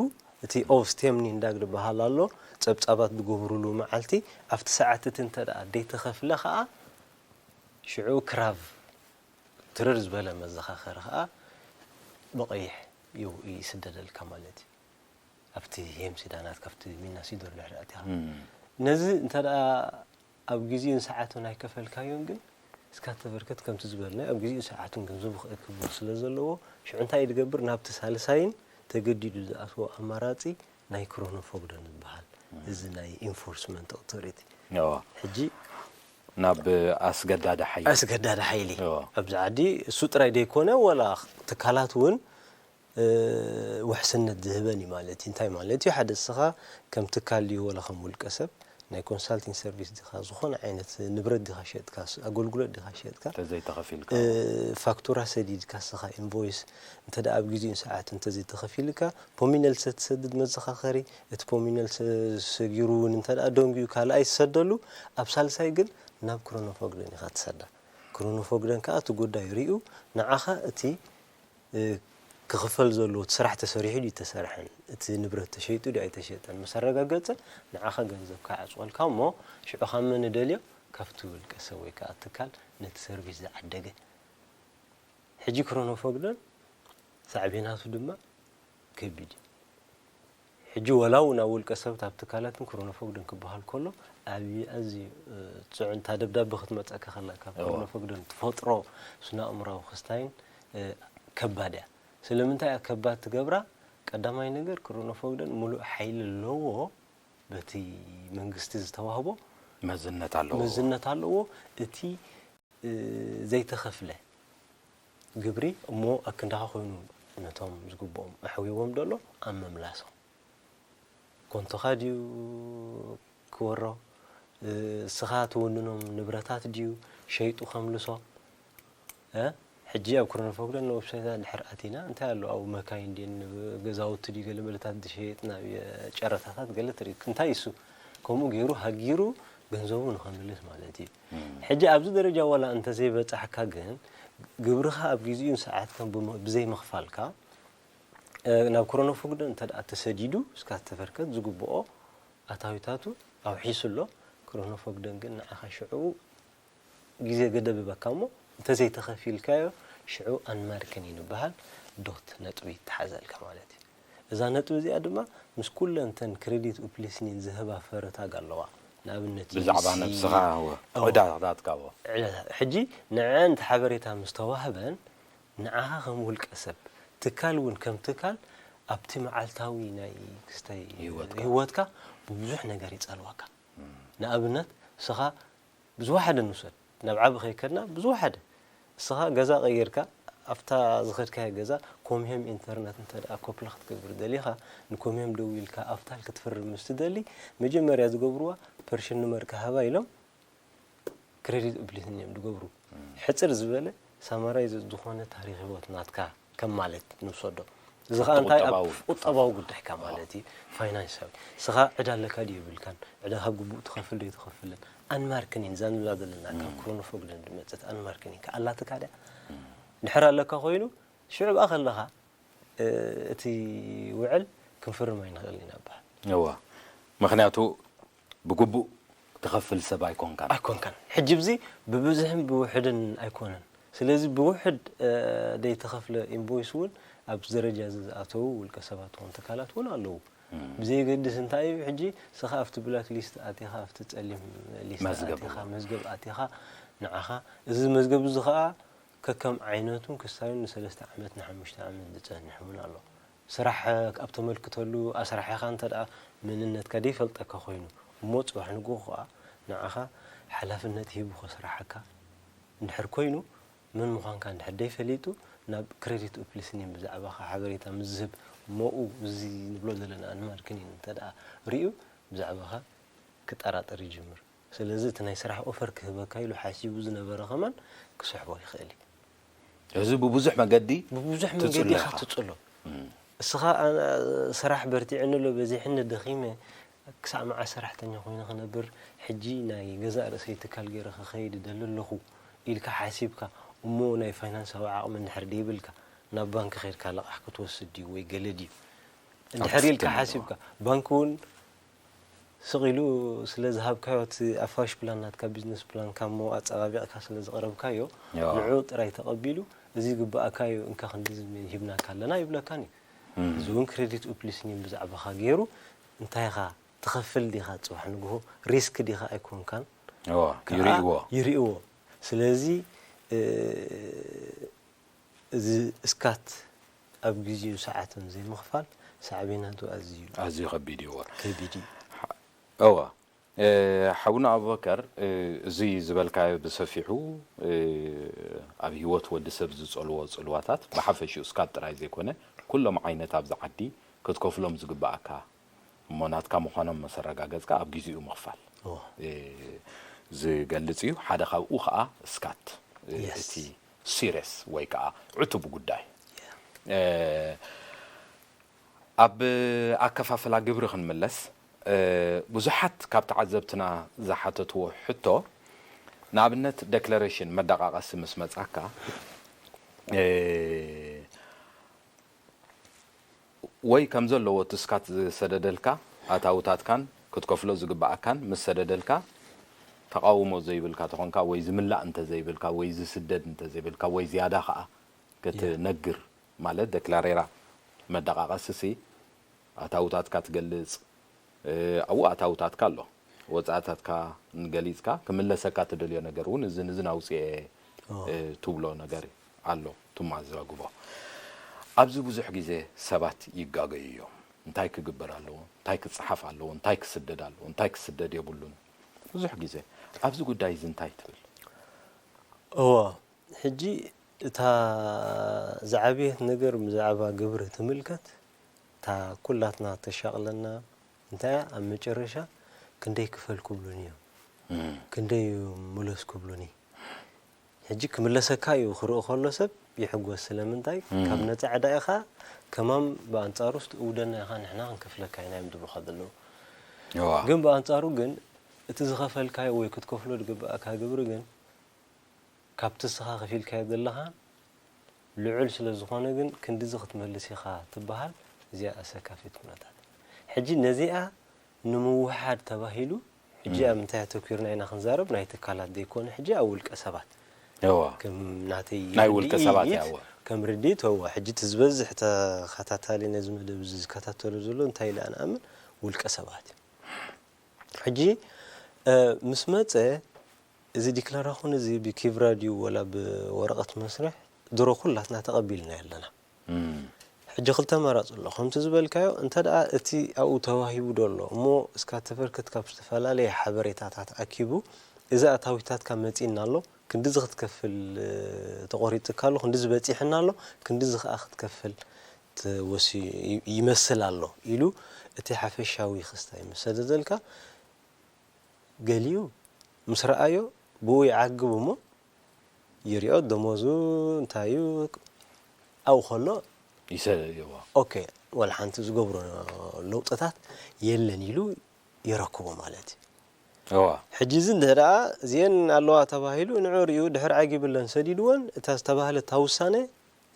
እቲ ኦቭስቴምኒ እንዳግ ዝበሃል ኣሎ ጸብጻባት ዝገብሩሉ መዓልቲ ኣብቲ ሰዓት እቲ እንተ ደኣ ደይተኸፍለ ከኣ ሽዑ ክራቭ ትርር ዝበለ መዘኻኸሪ ከኣ ብቐይሕ ይስደደልካ ማለት እዩ። ኣብቲ ሄምሲዳናት ካብቲ ሚና ሲዶር ድሕሪ ኣቲኻ ነዚ እንተ ደኣ ኣብ ግዜኡን ሰዓቱን ኣይከፈልካዮን ግን እስካ ተበርከት ከምቲ ዝበልናዮ ኣብ ግዜኡን ሰዓቱን ገንዘቡ ክእክብ ስለ ዘለዎ ሽዑ እንታይ እዩ ዝገብር ናብቲ ሳልሳይን ተገዲዱ ዝኣትዎ ኣማራጺ ናይ ክሮኖፎግደን ዝበሃል እዚ ናይ ኢንፎርስመንት ኦቶሪቲ ሕጂ ናብ ኣስገዳዲ ሓይሊ ኣስገዳዲ ሓይሊ ኣብዚ ዓዲ እሱ ጥራይ ዘይኮነ ወላ ትካላት እውን ውሕስነት ዝህበን እዩ ማለት እዩ። እንታይ ማለት እዩ? ሓደ ንስኻ ከም ትካል ድዩ ወላ ከም ውልቀ ሰብ ናይ ኮንሳልቲንግ ሰርቪስ ዲኻ፣ ዝኾነ ዓይነት ንብረት ዲኻ ሸጥካ፣ ስ- ኣገልግሎት ዲኻ ሸጥካ፣ ተዘይተኸፊልካ እ፣ ፋክቱራ ሰዲድካ፣ ስኻ ኢንቮይስ እንተ ደኣ ኣብ ግዜኡን ሰዓት እንተ ዘይተኸፊልካ፣ ፖሚነል ሰ- ትሰድድ መዘኻኸሪ፣ እቲ ፖሚነል ሰ- ሰጊሩ እውን እንተ ደኣ ደንጉዩ ካልኣይ ትሰደሉ፣ ኣብ ሳልሳይ ግን ናብ ክሮኖፎግደን ኢኻ ትሰዳ። ክሮኖፎግደን ከኣ እቲ ጉዳይ ሪኡ ንዓኻ እቲ እ፣ ክኽፈል ዘለዎ እቲ ስራሕ ተሰሪሑ ድዩ ተሰርሐን፣ እቲ ንብረት ተሸይጡ ድዩ ኣይተሸጠን ምስ ኣረጋገጸ፣ ንዓኻ ገንዘብካ ይዓጽወልካ እሞ፣ ሽዑ ካብ መን እደልዮ? ካብቲ ውልቀ ሰብ ወይ ከኣ ትካል ነቲ ሰርቪስ ዝዓደገ። ሕጂ ክሮኖፎግደን ሳዕቤናቱ ድማ ከቢድ እዩ። ሕጂ ወላ እውን ኣብ ውልቀ ሰብ ኣብ ትካላትን ክሮኖፎግደን ክበሃል ከሎ፣ ኣብ ኣዝዩ እ፣ ጽዑንታ ደብዳበ ክትመጸካ ከላ ካብ እዋ። ክሮኖፎግደን ትፈጥሮ ስነ ኣእምራዊ ክስታይን እ፣ ከባድ እያ። ስለምንታይ እያ ከባድ ትገብራ? ቀዳማይ ነገር ክሮኖፎግደን ሙሉእ ሓይሊ ኣለዎ፣ በቲ መንግስቲ ዝተዋህቦ መዝነት ኣለዎ መዝነት ኣለዎ። እቲ እ፣ ዘይተኸፍለ ግብሪ እሞ ኣክንዳኻ ኮይኑ ነቶም ዝግብኦም ኣሕዊዎም ደሎ ኣብ ምምላሶም ኮንቶኻ ድዩ ክወሮ? እ፣ እስኻ ትውንኖም ንብረታት ድዩ ሸይጡ ከምልሶ? እ፣ ሕጂ ኣብ ክሮኖፎግደን ንወብሳይታ ድሕር ኣቲና እንታይ ኣሎ ኣብኡ መካይን ድየን ገዛውቲ ድዩ ገለ መለታት ዝሸየጥ ናብ ጨረታታት ገለ ትርኢ እንታይ እሱ ከምኡ ገይሩ ሃጊሩ ገንዘቡ ንኸምልስ ማለት እዩ። ሕጂ ኣብዚ ደረጃ ዋላ እንተዘይበጻሕካ ግን ግብርኻ ኣብ ግዜኡን ሰዓትካን ብዘይምኽፋልካ ናብ ክሮኖፎግደን እንተ ደኣ ተሰዲዱ እስካ ተበርከት ዝግብኦ ኣታዊታቱ ኣውሒሱ ኣሎ። ክሮኖፎግደን ግን ንዓኻ ሽዑ ግዜ ገደብ ይበካ እሞ እንተዘይተኸፊልካዮ ሽዑ ኣንማርክን ይንበሃል ዶት ነጥቢ ይተሓዘልካ ማለት እዩ። እዛ ነጥቢ እዚኣ ድማ ምስ ኩለን ተን ክሬዲት ኡፕሊስኒን ዝህባ ፈረታግ ኣለዋ። ንኣብነት ብዛዕባ ዩሲ፣ ነብስኻ እወ፣ እወ። ዕዳታት ካብኦ ሕጂ ንዐን እቲ ሓበሬታ ምስ ተዋህበን ንዓኻ ከም ውልቀ ሰብ ትካል እውን ከም ትካል ኣብቲ መዓልታዊ ናይ ክስታይ ህይወትካ። ህይወትካ ብብዙሕ ነገር ይጸልወካ። ንኣብነት እስኻ ብዝወሓደ ንውሰድ ናብ ዓቢ ከይከድና ብዝወሓደ እስኻ ገዛ ቀይርካ ኣብታ ዝኸድካዮ ገዛ ኮምሄም ኢንተርነት እንተ ደኣ ኮፕል ክትገብር ደሊኻ ንኮምሄም ደዊልካ ኣብታል ክትፍርም ምስ ትደሊ መጀመርያ ዝገብርዋ ፐርሽን ንመርካ ሃባ ኢሎም ክሬዲት ኡፕሊስን እዮም ዝገብሩ። ሕጽር ዝበለ ሳማራይ ዝኾነ ታሪክ ህይወት ናትካ ከም ማለት ንውሰዶ። እዚ ከዓ እንታይ ኣብ ቁጠባዊ። ቁጠባዊ ጉዳይካ ማለት እዩ። ፋይናንሳዊ እስኻ ዕዳ ኣለካ ድዩ የብልካን፣ ዕዳኻ ግቡእ ትኸፍል ዶ ይትኸፍልን ኣንማርክኒን እዛ ንብላ ዘለና ካብ ክሮኖፎግደን ዝመፀት ኣንማርክኒን ከኣላትካ ድያ? ድሕር ኣለካ ኮይኑ ሽዑ ብኣ ከለኻ እ፣ እቲ ውዕል ክንፍርም ኣይንኽእልን ኢና በሃል። እዋ ምክንያቱ ብግቡእ ትኸፍል ሰብ ኣይኮንካን ኣይኮንካን። ሕጂ ብዚ ብብዝሕን ብውሕድን ኣይኮነን። ስለዚ ብውሕድ እ፣ ዘይተኸፍለ ኢንቮይስ እውን ኣብዚ ደረጃ እዚ ዝኣተዉ ውልቀ ሰባት ኾን ትካላት እውን ኣለዉ። ብዘየገድስ እንታይ እዩ ሕጂ ስኻ ኣብቲ ብላክ ሊስት ኣቲኻ ኣብቲ ጸሊም ሊስት መዝገብ ኣቲኻ እውን። መዝገብ ኣቲኻ ንዓኻ እዚ መዝገብ እዚ ኸኣ ከከም ዓይነቱን ክሳዩን ንሰለስተ ዓመት ንሓሙሽተ ዓመት ዝጸንሕ እውን ኣሎ። ስራሕ ኣብ ተመልክተሉ ኣስራሒኻ እንተ ደኣ መንነትካ ዘይፈልጠካ ኮይኑ እሞ ጽባሕ ንግሆ ኸኣ ንዓኻ ሓላፍነት ሂቡ ከስርሓካ እንድሕር ኮይኑ መን ምዃንካ እንድሕር ዘይፈሊጡ ናብ ክሬዲት ኡፕሊስኒን ብዛዕባኻ ሓበሬታ ምስ ዝህብ እሞኡ እዚ ንብሎ ዘለና ኣንማርክኒን እንተ ደኣ ርእዩ ብዛዕባኻ ክጠራጠር ይጅምር። ስለዚ እቲ ናይ ስራሕ ኦፈር ክህበካ ኢሉ ሓሲቡ ዝነበረ ከማን ክስሕቦ ይኽእል እዩ። እዚ ብብዙሕ መገዲ ብብዙሕ ትጽሎ መንገዲ ኢኻ ኢኻ። ትጽሎ። እስኻ ኣ- ስራሕ በርቲዕኒ ኣሎ በዚሕኒ ደኺመ ክሳዕ መዓስ ሰራሕተኛ ኮይነ ክነብር ሕጂ ናይ ገዛእ ርእሰይ ትካል ገይረ ክኸይድ እደሊ ኣለኹ ኢልካ ሓሲብካ እሞ ናይ ፋይናንሳዊ ዓቕሚ እንድሕር ደይብልካ ናብ ባንክ ኸይድካ ልቓሕ ክትወስድ ድዩ ወይ ገለ ድዩ እንድሕር ኢልካ ሓሲብካ ባንክ እውን ስቕ ኢሉ ስለ ዝሃብካዮ እቲ ኣፋሽ ፕላን ናትካ ቢዝነስ ፕላንካ እሞ ኣጸባቢቕካ ስለ ዘቕረብካዮ ያው። ንዕኡ ጥራይ ተቐቢሉ እዚ ግብኣካዮ እንካ ክንዲ ዝሚ ሂብናካ ኣለና ይብለካን እዩ። እዚ እውን ክሬዲት ኡፕሊስኒን ብዛዕባኻ ገይሩ እንታይ ኢኻ ትኸፍል ዲኻ ጽባሕ ንግሆ ሪስክ ዲኻ ኣይኮንካን እዎ፣ ከዓ ይርእይዎ ይርእይዎ። ስለዚ እ፣ እዚ እስካት ኣብ ግዜኡ ሰዓትን ዘይምኽፋል ሳዕቤናቱ ኣዝዩ ኣዝዩ ከቢድ እዩ። እዎ። ከቢድ እዩ። እዎ። እ፣ ሓውና ኣቡበከር እ፣ እዚ ዝበልካዮ ብሰፊሑ እ፣ ኣብ ህይወት ወዲ ሰብ ዝጸልዎ ጽልዋታት ብሓፈሽኡ እስካት ጥራይ ዘይኮነ ኩሎም ዓይነት ኣብዚ ዓዲ ክትከፍሎም ዝግብኣካ እሞ ናትካ ምዃኖም መሰረጋገጽካ ኣብ ግዜኡ ምኽፋል እዎ። እ፣ ዝገልጽ እዩ። ሓደ ካብኡ ኸኣ ስካት እ፣ Yes። እቲ ሲሪየስ ወይ ከኣ ዕቱብ ጉዳይ እ፣ ኣብ ኣከፋፍላ ግብሪ ክንምለስ እ፣ ብዙሓት ካብ ተዓዘብትና ዝሓተትዎ ሕቶ ንኣብነት ዴክለሬሽን መደቓቐሲ ምስ መጻካ እ፣ ወይ ከም ዘለዎ እቲ ስካት ዝሰደደልካ ኣታውታትካን ክትከፍሎ ዝግብኣካን ምስ ሰደደልካ ተቓውሞ ዘይብልካ ተኾንካ ወይ ዝምላእ እንተዘይብልካ ወይ ዝስደድ እንተዘይብልካ ወይ ዝያዳ ከኣ ክትነግር ማለት ደክላሬራ መደቓቐስሲ ኣታውታትካ ትገልጽ ኣብኡ ኣታውታትካ ኣሎ ወጻእታትካ ንገሊጽካ ክምለሰካ ትደልዮ ነገር እውን እዝን እዝን ኣውፅኤ ትብሎ ነገር ኣሎ ትማዘግቦ ኣብዚ ብዙሕ ግዜ ሰባት ይጋገዩ እዮም እንታይ ክግበር ኣለዎ እንታይ ክፀሓፍ ኣለዎ እንታይ ክስደድ ኣለዎ እንታይ ክስደድ የብሉን ብዙሕ ግዜ ኣብዚ ጉዳይ እዚ እንታይ ትብል እወ ሕጂ እታ ዝዓበየት ነገር ብዛዕባ ግብሪ ትምልከት እታ ኩላትና ተሻቕለና እንታይ እያ ኣብ መጨረሻ ክንደይ ክፈል ክብሉኒ እዮም ክንደይ ምለስ ክብሉኒ ሕጂ ክምለሰካ እዩ ክርኢ ከሎ ሰብ ይሕጎስ ስለምንታይ ካብ ነፃ ዕዳ ኢኻ ከማም ብኣንፃሩ ውደና ኢኻ ንሕና ክንከፍለካ ኢና እዮም ዝብሉኻ ዘለዉ ግን ብኣንፃሩ ግን እቲ ዝኸፈልካዮ ወይ ክትከፍሎ ዝግብኣካ ግብሪ ግን ካብቲ እስኻ ከፊልካዮ ዘለኻ ልዑል ስለ ዝኾነ ግን ክንድዚ ክትመልስ ኢኻ ትበሃል እዚኣ ኣሰካፊት ኩነታት ሕጂ ነዚኣ ንምውሓድ ተባሂሉ ሕጂ ኣብ ምንታይ ኣተኪርና ኢና ክንዛረብ ናይ ትካላት ዘይኮነ ሕጂ ኣብ ውልቀ ሰባት ከም ናተይ ናይ ውልቀ ሰባት ያወ ከም ርዲት እዋ ሕጂ እቲ ዝበዝሕ ተኸታታሊ ነዚ መደብ እዚ ዝከታተሉ ዘሎ እንታይ ኢለ ኣንኣምን ውልቀ ሰባት እዩ ሕጂ ምስ መፀ እዚ ዲክላራኹን እዚ ብኪቭራ ድዩ ወላ ብወረቐት መስርሕ ድሮ ኩላትና ተቐቢልና ኣለና ሕጂ ክልተ ኣማራፂ ኣሎ ከምቲ ዝበልካዮ እንተ ደኣ እቲ ኣብኡ ተዋሂቡ ዶ ኣሎ እሞ እስካ ተበርከት ካብ ዝተፈላለየ ሓበሬታታት ኣኪቡ እዚ ኣታዊታትካ መፂእና ኣሎ ክንድዚ ክትከፍል ተቆሪፅካ ኣሎ ክንድዚ በፂሕና ኣሎ ክንድዚ ከዓ ክትከፍል ተወሲ ይመስል ኣሎ ኢሉ እቲ ሓፈሻዊ ክስታይ ምስ ሰደደልካ ገሊኡ ምስ ረኣዮ ብኡ ይዓግብ እሞ ይሪኦ ደሞዙ እንታይ እዩ ኣብኡ ከሎ ይሰ- ይዋ። ኦኬ ወላ ሓንቲ ዝገብሮ ለውጥታት የለን ኢሉ ይረክቦ ማለት እዩ እዋ ሕጂ እዚ እንድሕር ደኣ እዚአን ኣለዋ ተባሂሉ ንዑ ሪኡ ድሕር ዓጊብለን ሰዲድወን እታ ዝተባህለ እታ ውሳነ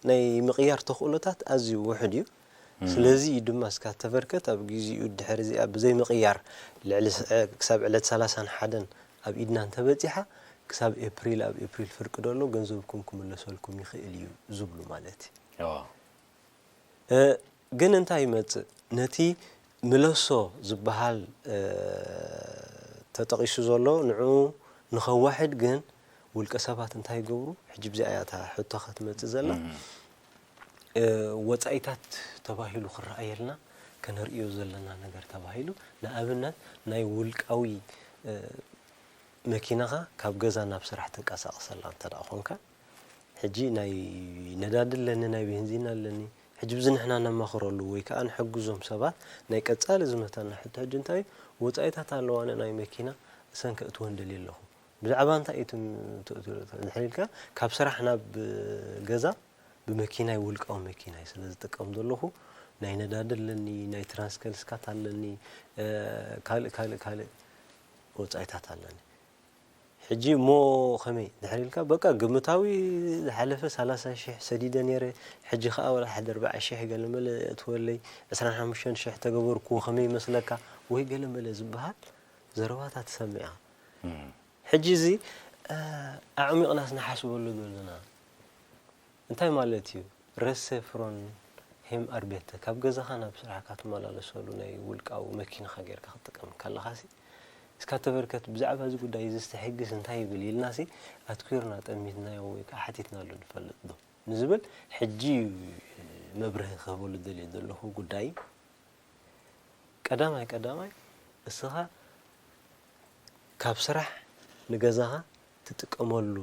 ናይ ምቕያር ተኽእሎታት ኣዝዩ ውሑድ እዩ ስለዚ እዩ ድማ እስካ ተበርከት ኣብ ግዜኡ ድሕር እዚኣ ብዘይ ምቕያር ልዕሊ ስ- እ፣ ክሳብ ዕለት ሰላሳን ሓደን ኣብ ኢድና እንተበፂሓ ክሳብ ኤፕሪል ኣብ ኤፕሪል ፍርቂ ደሎ ገንዘብኩም ክምለሰልኩም ይኽእል እዩ ዝብሉ ማለት እዩ እዋ እ፣ ግን እንታይ ይመጽእ ነቲ ምለሶ ዝበሃል እ፣ ተጠቒሱ ዘሎ ንዕኡ ንኸዋሕድ ግን ውልቀ ሰባት እንታይ ይገብሩ ሕጂ ብዚኣ እያ እታ ሕቶ ከትመጽእ ዘላ እ፣ ወጻኢታት ተባሂሉ ክረኣየልና ከነርእዮ ዘለና ነገር ተባሂሉ ንኣብነት ናይ ውልቃዊ እ፣ መኪናኻ ካብ ገዛ ናብ ስራሕ ትንቀሳቐሰላ እንተ ደኣ ኾንካ ሕጂ ናይ ነዳዲ ኣለኒ ናይ ቤንዚን ኣለኒ ሕጂ ብዚ ንሕና ነማኽረሉ ወይ ከዓ ንሕግዞም ሰባት ናይ ቀፃሊ ዝመታና ሕቶ ሕጂ እንታይ እዩ ወፃኢታት ኣለዋ ንናይ መኪና እሰን ከእትወን ደልየ ኣለኹ ብዛዕባ እንታይ እዩ ትም- ት- ት- ት- እንድሕር ኢልካ ካብ ስራሕ ናብ ገዛ ብመኪናይ ውልቃዊ መኪናይ ስለ ዝጥቀም ዘለኹ ናይ ነዳዲ ኣለኒ ናይ ትራንስከልስካት ኣለኒ እ፣ ካልእ ካልእ ካልእ ወፃኢታት ኣለኒ ሕጂ እሞ ከመይ ድሕር ኢልካ በቃ ግምታዊ ዝሓለፈ ሰላሳ ሽሕ ሰዲደ ነይረ ሕጂ ከዓ ወላ ሓደ ኣርባዓ ሽሕ ገለመለ እትወለይ ዕስራን ሓሙሽተን ሽሕ ተገበርኩዎ ከመይ ይመስለካ ወይ ገለመለ ዝበሃል ዘረባታት ትሰምዕ ኢኻ ሕጂ እዚ ኣዕሚቕናስ ንሓስበሉ ዘለና እንታይ ማለት እዩ ረሰ ፍሮን ሄም ኣርቤተ ካብ ገዛኻ ናብ ስራሕካ ትመላለሰሉ ናይ ውልቃዊ መኪናኻ ጌርካ ክትጥቀም ከለኻሲ እስካ ተበርከት ብዛዕባ እዚ ጉዳይ እዚ ዝተሕግስ እንታይ ይብል ኢልናሲ ኣትኩርና ጠሚትናዮ ወይ ከዓ ሓቲትናሉ ንፈልጥ ዶ ንዝብል ሕጂ እዩ መብርሂ ክህበሉ ደልየ ዘለኹ ጉዳይ ቀዳማይ ቀዳማይ እስኻ ካብ ስራሕ ንገዛኻ ትጥቀመሉ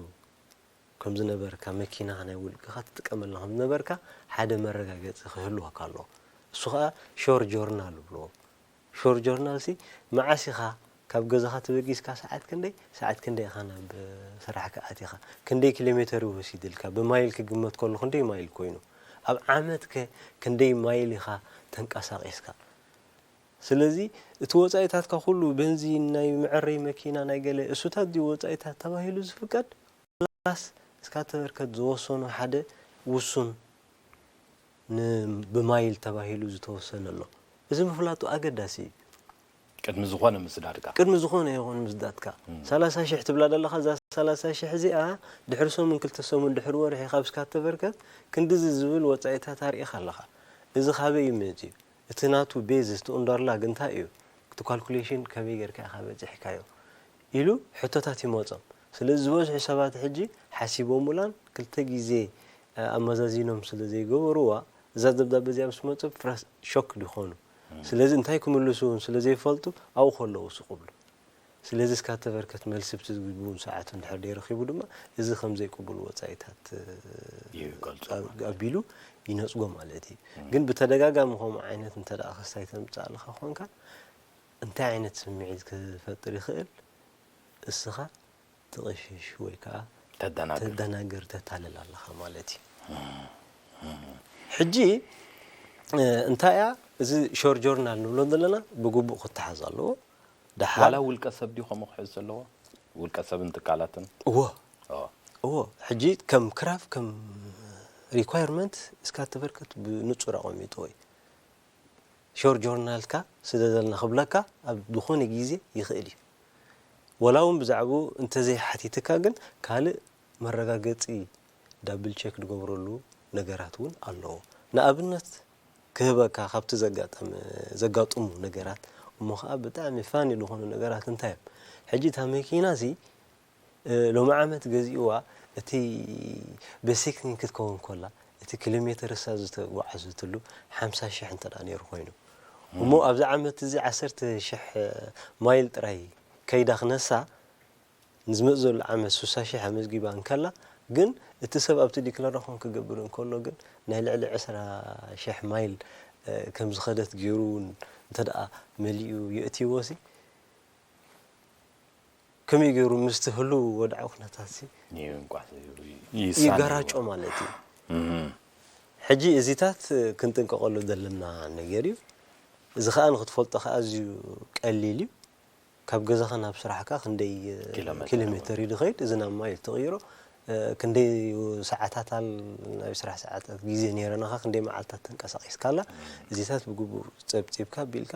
ከም ዝነበርካ መኪናኻ ናይ ውልቅኻ ትጥቀመላ ከም ዝነበርካ ሓደ መረጋገፂ ክህልወካ ኣለዎ። እሱ ከዓ ሾር ጆርናል ይብልዎ። ሾርት ጆርናል ሲ መዓስ ኢኻ ካብ ገዛኻ ተበጊስካ፣ ሰዓት ክንደይ፣ ሰዓት ክንደይ ኢኻ ናብ ስራሕካ ኣቲኻ፣ ክንደይ ኪሎ ሜተር ይወሲድልካ፣ ብማይል ክግመት ከሎ ክንደይ ማይል ኮይኑ፣ ኣብ ዓመት ከ ክንደይ ማይል ኢኻ ተንቀሳቒስካ። ስለዚ እቲ ወጻኢታትካ ኩሉ፣ ቤንዚን፣ ናይ መዐረይ መኪና፣ ናይ ገለ እሱታት ድዩ ወጻኢታት ተባሂሉ ዝፍቀድ? ፕላስ እስካተበርከት ዝወሰኖ ሓደ ውሱን ን-፣ ብማይል ተባሂሉ ዝተወሰነ ኣሎ። እዚ ምፍላጡ ኣገዳሲ እዩ። ቅድሚ ዝኾነ ምስዳድካ ቅድሚ ዝኾነ ይኹን ምስዳድካ። ሰላሳ ሺሕ ትብላ ዘለኻ፣ እዛ ሰላሳ ሺሕ እዚኣ ድሕሪ ሰሙን፣ ክልተ ሰሙን፣ ድሕሪ ወርሒ ካብ እስካተበርከት ክንድዚ ዝብል ወጻኢታት ኣርኢኻ ኣለኻ። እዚ ካበይ እዩ መጺኡ? እቲ ናቱ ቤዝ፣ እቲ ኡንዳርላግ እንታይ እዩ? እቲ ካልኩሌሽን ከመይ ጌርካ ኢኻ በጺሕካዮ? ኢሉ ሕቶታት ይመጾም። ስለዚ ዝበዝሑ ሰባት ሕጂ ሓሲቦሙላን ክልተ ግዜ ኣመዛዚኖም ስለ ዘይገበርዋ፣ እዛ ደብዳበ እዚኣ ምስ መጸት ፍራስ-፣ ሾክ ይኾኑ። ስለዚ እንታይ ክምልሱ እውን ስለ ዘይፈልጡ ኣብኡ ከለዉ ስቕ ብሉ። ስለዚ እስካተበርከት መልሲ ብቲ ዝግብኡን ሰዓት እንድሕር ዘይረኺቡ ድማ እዚ ከም ዘይቅቡል ወጻኢታት ይገልጹ። ኣቢሉ ይነጽጎ ማለት እዩ። ግን ብተደጋጋሚ ከምኡ ዓይነት እንተ ደኣ ክስታይ ተምጽእ ኣለኻ ኮንካ እንታይ ዓይነት ስምዒት ክፈጥር ይኽእል? እስኻ ትቕሽሽ ወይ ከዓ ተደናግር ተደናግር፣ ተታልል ኣለኻ ማለት እዩ። ሕጂ እ፣ እንታይ እያ እዚ ሾርት ጆርናል ንብሎ ዘለና? ብግቡእ ክተሓዝ ኣለዎ። ደሓር ዋላ ውልቀ ሰብ ድዩ ከምኡ ክሕዝ ዘለዎ? ውልቀ ሰብን ትካላትን እዎ ኦ፣ እዎ፣ ሕጂ ከም ክራፍ ከም ሪኳየርመንት እስካተበርከት ብንጹር ኣቐሚጥዎ እዩ። ሾርት ጆርናልካ ስደደልና ክብለካ ኣብ ዝኾነ ግዜ ይኽእል እዩ። ወላ እውን ብዛዕባኡ እንተዘይሓቲትካ ግን ካልእ መረጋገጺ ዳብል ቸክ ዝገብረሉ ነገራት እውን ኣለዎ። ንኣብነት ክህበካ ካብቲ ዘጋጠመ፣ ዘጋጥሙ ነገራት እሞ ኸዓ ብጣዕሚ ፋኒ ዝኾኑ ነገራት እንታይ እዮም? ሕጂ እታ መኪና እዚ እ፣ ሎሚ ዓመት ገዚእዋ እቲ ቤሲክ ኒድ ክትከውን ከላ እቲ ኪሎ ሜተር እሳ ዝተጓዓዘትሉ ሓምሳ ሽሕ እንተ ደኣ ነይሩ ኮይኑ እሞ ኣብዚ ዓመት እዚ ዓሰርተ ሽሕ ማይል ጥራይ ከይዳ ክነሳ ንዝመጽእ ዘሎ ዓመት ስሳ ሽሕ ኣመዝጊባ እንከላ ግን እቲ ሰብ ኣብቲ ዲክለራኾን ክገብር እንከሎ ግን ናይ ልዕሊ ዕስራ ሽሕ ማይል እ፣ ከም ዝኸደት ገይሩ እውን እንተ ደኣ መሊኡ የእትይዎ ሲ ከመይ ገይሩ ምስቲ ህሉው ወድዓዊ ኩነታት ሲ ይንቋስ ይገራጮ ማለት እዩ። ሕጂ እዚታት ክንጥንቀቐሉ ዘለና ነገር እዩ። እዚ ከዓ ንክትፈልጦ ከዓ ኣዝዩ ቀሊል እዩ። ካብ ገዛኻ ናብ ስራሕካ ክንደይ ኪሎ ሜተር ኪሎ ሜተር እዩ ዝኸይድ፣ እዚ ናብ ማይል ተቕይሮ፣ እ፣ ክንደይ ሰዓታት ኣል-፣ ናይ ስራሕ ሰዓታት ግዜ ነይረናኻ፣ ክንደይ መዓልታት ተንቀሳቒስካላ፣ እዚታት ብግቡእ ጸብጺብካ ኣቢልካ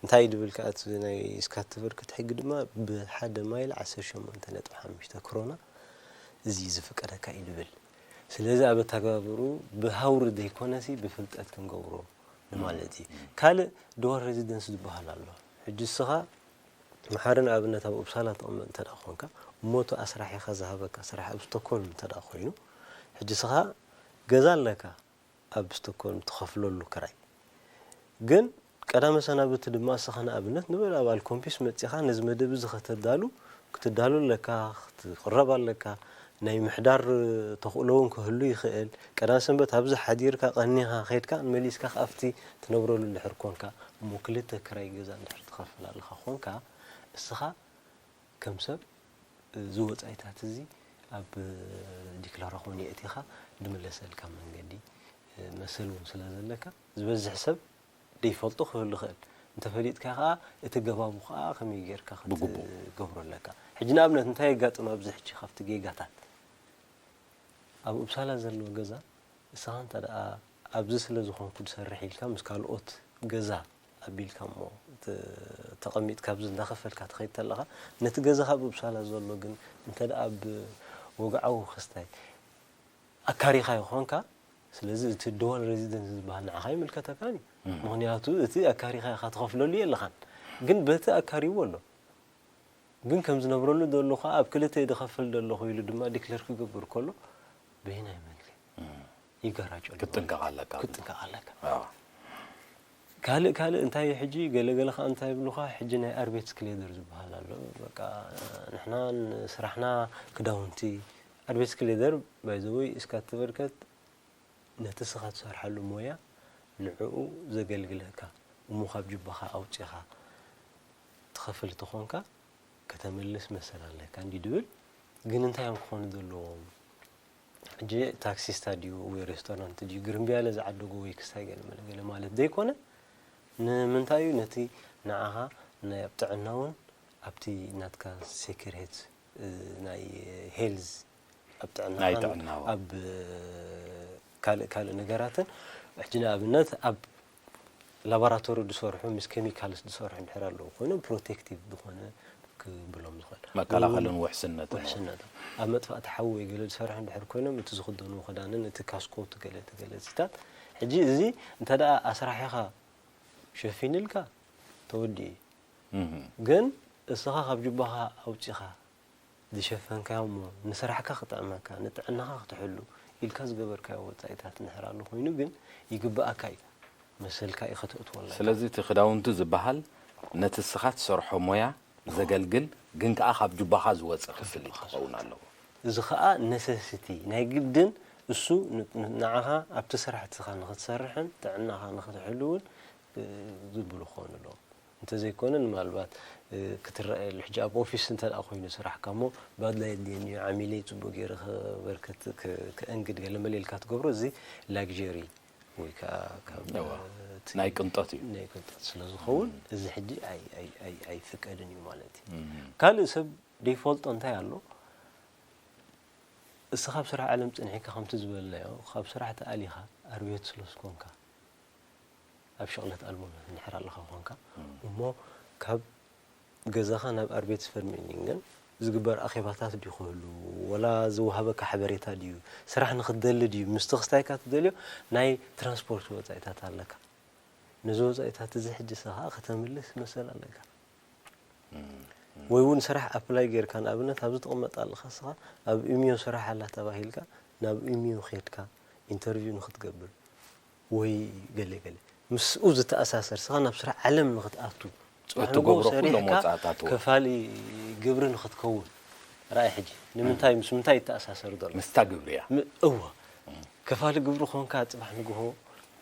እንታይ እዩ ድብል ከኣ እቲ ናይ ስካትቨርከት ሕጊ ድማ ብሓደ ማይል ዓሰርተ ሸሞንተ ነጥቢ ሓሙሽተ ክሮና እዚ እዩ ዝፍቀደካ እዩ ድብል። ስለዚ ኣብ ኣተገባብርኡ ብሃውሪ ዘይኮነሲ ብፍልጠት ክንገብሮ ንማለት እዩ። ካልእ ድዋል ሬዚደንስ ዝበሃል ኣሎ። ሕጂ እስኻ መሓሪ ንኣብነት ኣብ ኡፕሳላ ትቕመጥ እንተ ደኣ ኮንካ እሞ እቲ ኣስራሒኻ ዝሃበካ ስራሕ ኣብ ስቶኮልም እንተ ደኣ ኮይኑ ሕጂ እስኻ ገዛ ኣለካ ኣብ ስቶኮልም ትኸፍለሉ ክራይ ግን ቀዳመ ሰናብቲ ድማ እስኻ ንኣብነት ንበል ኣብ ኣልኮምፒስ መጺኻ ነዚ መደብ እዚ ከተዳሉ ክትዳሉ ኣለካ ክትቅረብ ኣለካ ናይ ምሕዳር ተኽእሎ እውን ክህሉ ይኽእል ቀዳም ሰንበት ኣብዚ ሓዲርካ ቀኒኻ ከድካ መሊስካ ኣብቲ ትነብረሉ እንድሕር ኮንካ እሞ ክልተ ክራይ ገዛ እንድሕር ትኸፍል ኣለኻ ኮንካ እስኻ ከም ሰብ እዚ ወጻኢታት እዚ ኣብ ዲክላራኾን የእቲኻ ድምለሰልካ መንገዲ መሰል እውን ስለ ዘለካ ዝበዝሕ ሰብ ደይፈልጦ ክህሉ ይኽእል እንተፈሊጥካ ከዓ እቲ ገባቡ ከዓ ከመይ ጌርካ ክትገብሮ ኣለካ ሕጂ ንኣብነት እንታይ የጋጥም ኣብዚ ሕጂ ካብቲ ጌጋታት ኣብ ኡፕሳላ ዘሎ ገዛ እስኻ እንተ ደኣ ኣብዚ ስለ ዝኾንኩ ዝሰርሕ ኢልካ ምስ ካልኦት ገዛ ኣቢልካ እሞ ተቐሚጥካ ኣብዚ እንዳኸፈልካ ትኸይድ ተለኻ ነቲ ገዛኻ ኣብ ኡፕሳላ ዘሎ ግን እንተ ደኣ ብወግዓዊ ክስታይ ኣካሪኻ ይኾንካ ስለዚ እቲ ድዋል ሬዚደንስ ዝበሃል ንዓኻ ይምልከተካን እዩ ምክንያቱ እቲ ኣካሪኻ ኢኻ ትኸፍለሉ የለኻን ግን በቲ ኣካሪዎ ኣሎ ግን ከም ዝነብረሉ ዘሎ ከዓ ኣብ ክልተ ድኸፍል ዘለኹ ኢሉ ድማ ዲክለር ክገብር ከሎ በየናይ መልክ ይገራጨሉ ክትጥንቀቕ ኣለካ ክትጥንቀቕ ኣለካ ካልእ ካልእ እንታይ እዩ ሕጂ ገለገለ ከዓ እንታይ ይብሉካ ሕጂ ናይ ኣርቤትስክሌደር ዝበሃል ኣሎ በቃ ንሕና ስራሕና ክዳውንቲ ኣርቤትስክሌደር ባይዘወይ እስካ ትበርከት ነቲ ስኻ ትሰርሓሉ ሞያ ንዕኡ ዘገልግለካ እሞ ካብ ጅባኻ ኣውጺኻ ትኸፍል ተኾንካ ከተምልስ መሰል ኣለካ እንዲ ድብል። ግን እንታይ እዮም ክኾኑ ዘለዎም? ሕጂ ታክሲስታ ድዩ ወይ ሬስቶራንት ድዩ ግርምብያለ ዝዓደጎ ወይ ክስታይ ገለ መለ ገለ ማለት ዘይኮነ፣ ንምንታይ እዩ ነቲ ንዓኻ ናይ ኣብ ጥዕና እውን ኣብቲ ናትካ ሴክሬት ናይ ሄልዝ ኣብ ጥዕና ናይ ጥዕና፣ ኣብ ካልእ ካልእ ነገራትን ሕጂ ንኣብነት ኣብ ላቦራቶሪ ዝሰርሑ ምስ ኬሚካልስ ዝሰርሑ እንድሕር ኣለዉ ኮይኖም ፕሮቴክቲቭ ዝኾነ ክብሎም ዝኽእል መከላኸልን ውሕስነትን ውሕስነቶም ኣብ መጥፋእቲ ሓዊ ወይ ገለ ዝሰርሑ እንድሕር ኮይኖም እቲ ዝኽደንዎ ክዳንን እቲ ካስኮት ገለ እቲ ገለ እዚታት ሕጂ እዚ እንተ ደኣ ኣስራሒኻ ሸፊንልካ ተወዲኡ እዩ። ግን እስኻ ካብ ጁባኻ ኣውጺኻ ዝሸፈንካዮ እሞ ንስራሕካ ክጥዕመካ ንጥዕናኻ ክትሕሉ ኢልካ ዝገበርካዮ ወጻኢታት እንድሕር ኣሎ ኮይኑ ግን ይግብኣካ እዩ መሰልካ እዩ ከተእትወላ ኢኻ። ስለዚ እቲ ክዳውንቲ ዝበሃል ነቲ እስኻ ትሰርሖ ሞያ ዘገልግል ግን ከኣ ካብ ጁባኻ ዝወጽእ ክፍሊት ክኸውን ኣለዎ። እዚ ኸኣ ነሰሲቲ ናይ ግድን እሱ ን- ን- ንዓኻ ኣብቲ ስራሕ እስኻ ንኽትሰርሕን ጥዕናኻ ንኽትሕልውን እ፣ ዝብሉ ክኾኑ ኣለዎም። እንተዘይኮነ ንማልባት እ፣ ክትረኣየሉ ሕጂ ኣብ ኦፊስ እንተ ደኣ ኮይኑ ስራሕካ እሞ ባድላይ የድልየኒ እዩ ዓሚለይ ጽቡቅ ገይረ ከበርክት ክ- ከእንግድ ገለ መለ ኢልካ ትገብሮ እዚ ላግሪ ወይ ከዓ ካብ እዋ። እቲ ናይ ቅንጦት እዩ። ናይ ቅንጦት ስለ ዝኸውን እዚ ሕጂ ኣይ- ኣይ- ኣይ- ኣይፍቀድን እዩ ማለት እዩ። ካልእ ሰብ ደይፈልጦ እንታይ ኣሎ? እስኻ ኣብ ስራሕ ዓለም ጽኒሕካ ከምቲ ዝበልናዮ ካብ ስራሕ ተኣሊኻ ኣርቤት ስለ ዝኾንካ ኣብ ሽቕለት ኣልቦ እንድሕር ኣለኻ ኮንካ እሞ ካብ ገዛኻ ናብ ኣርቤት ስፈርሜኒንገን ዝግበር ኣኼባታት ድዩ ክህሉ ወላ ዝወሃበካ ሓበሬታ ድዩ ስራሕ ንኽትደሊ ድዩ ምስቲ ክስታይካ ትደልዮ ናይ ትራንስፖርት ወጻኢታት ኣለካ። ነዚ ወጻኢታት እዚ ሕጂ እስኻ ከተምልስ መሰል ኣለካ። ወይ እውን ስራሕ ኣፕላይ ጌርካ ንኣብነት ኣብዚ ትቕመጥ ኣለኻ እስኻ ኣብ ኢምዮ ስራሕ ኣላ ተባሂልካ ናብ ኢምዮ ኬድካ ኢንተርቪው ንክትገብር ወይ ገለ ገለ ምስኡ ዝተኣሳሰር እስኻ ናብ ስራሕ ዓለም ንክትኣቱ ጽባሕ ንግሆ እትገብሮ ኩሎም ሰሪሕካ ወጻእታት እውን። ከፋሊ ግብሪ ንክትከውን ራእይ ሕጂ ንምንታይ ምስ ምንታይ ይተኣሳሰር ዘሎ ምስታ ግብሪ እያ። ም- እወ ከፋሊ ግብሪ ኮንካ ጽባሕ ንግሆ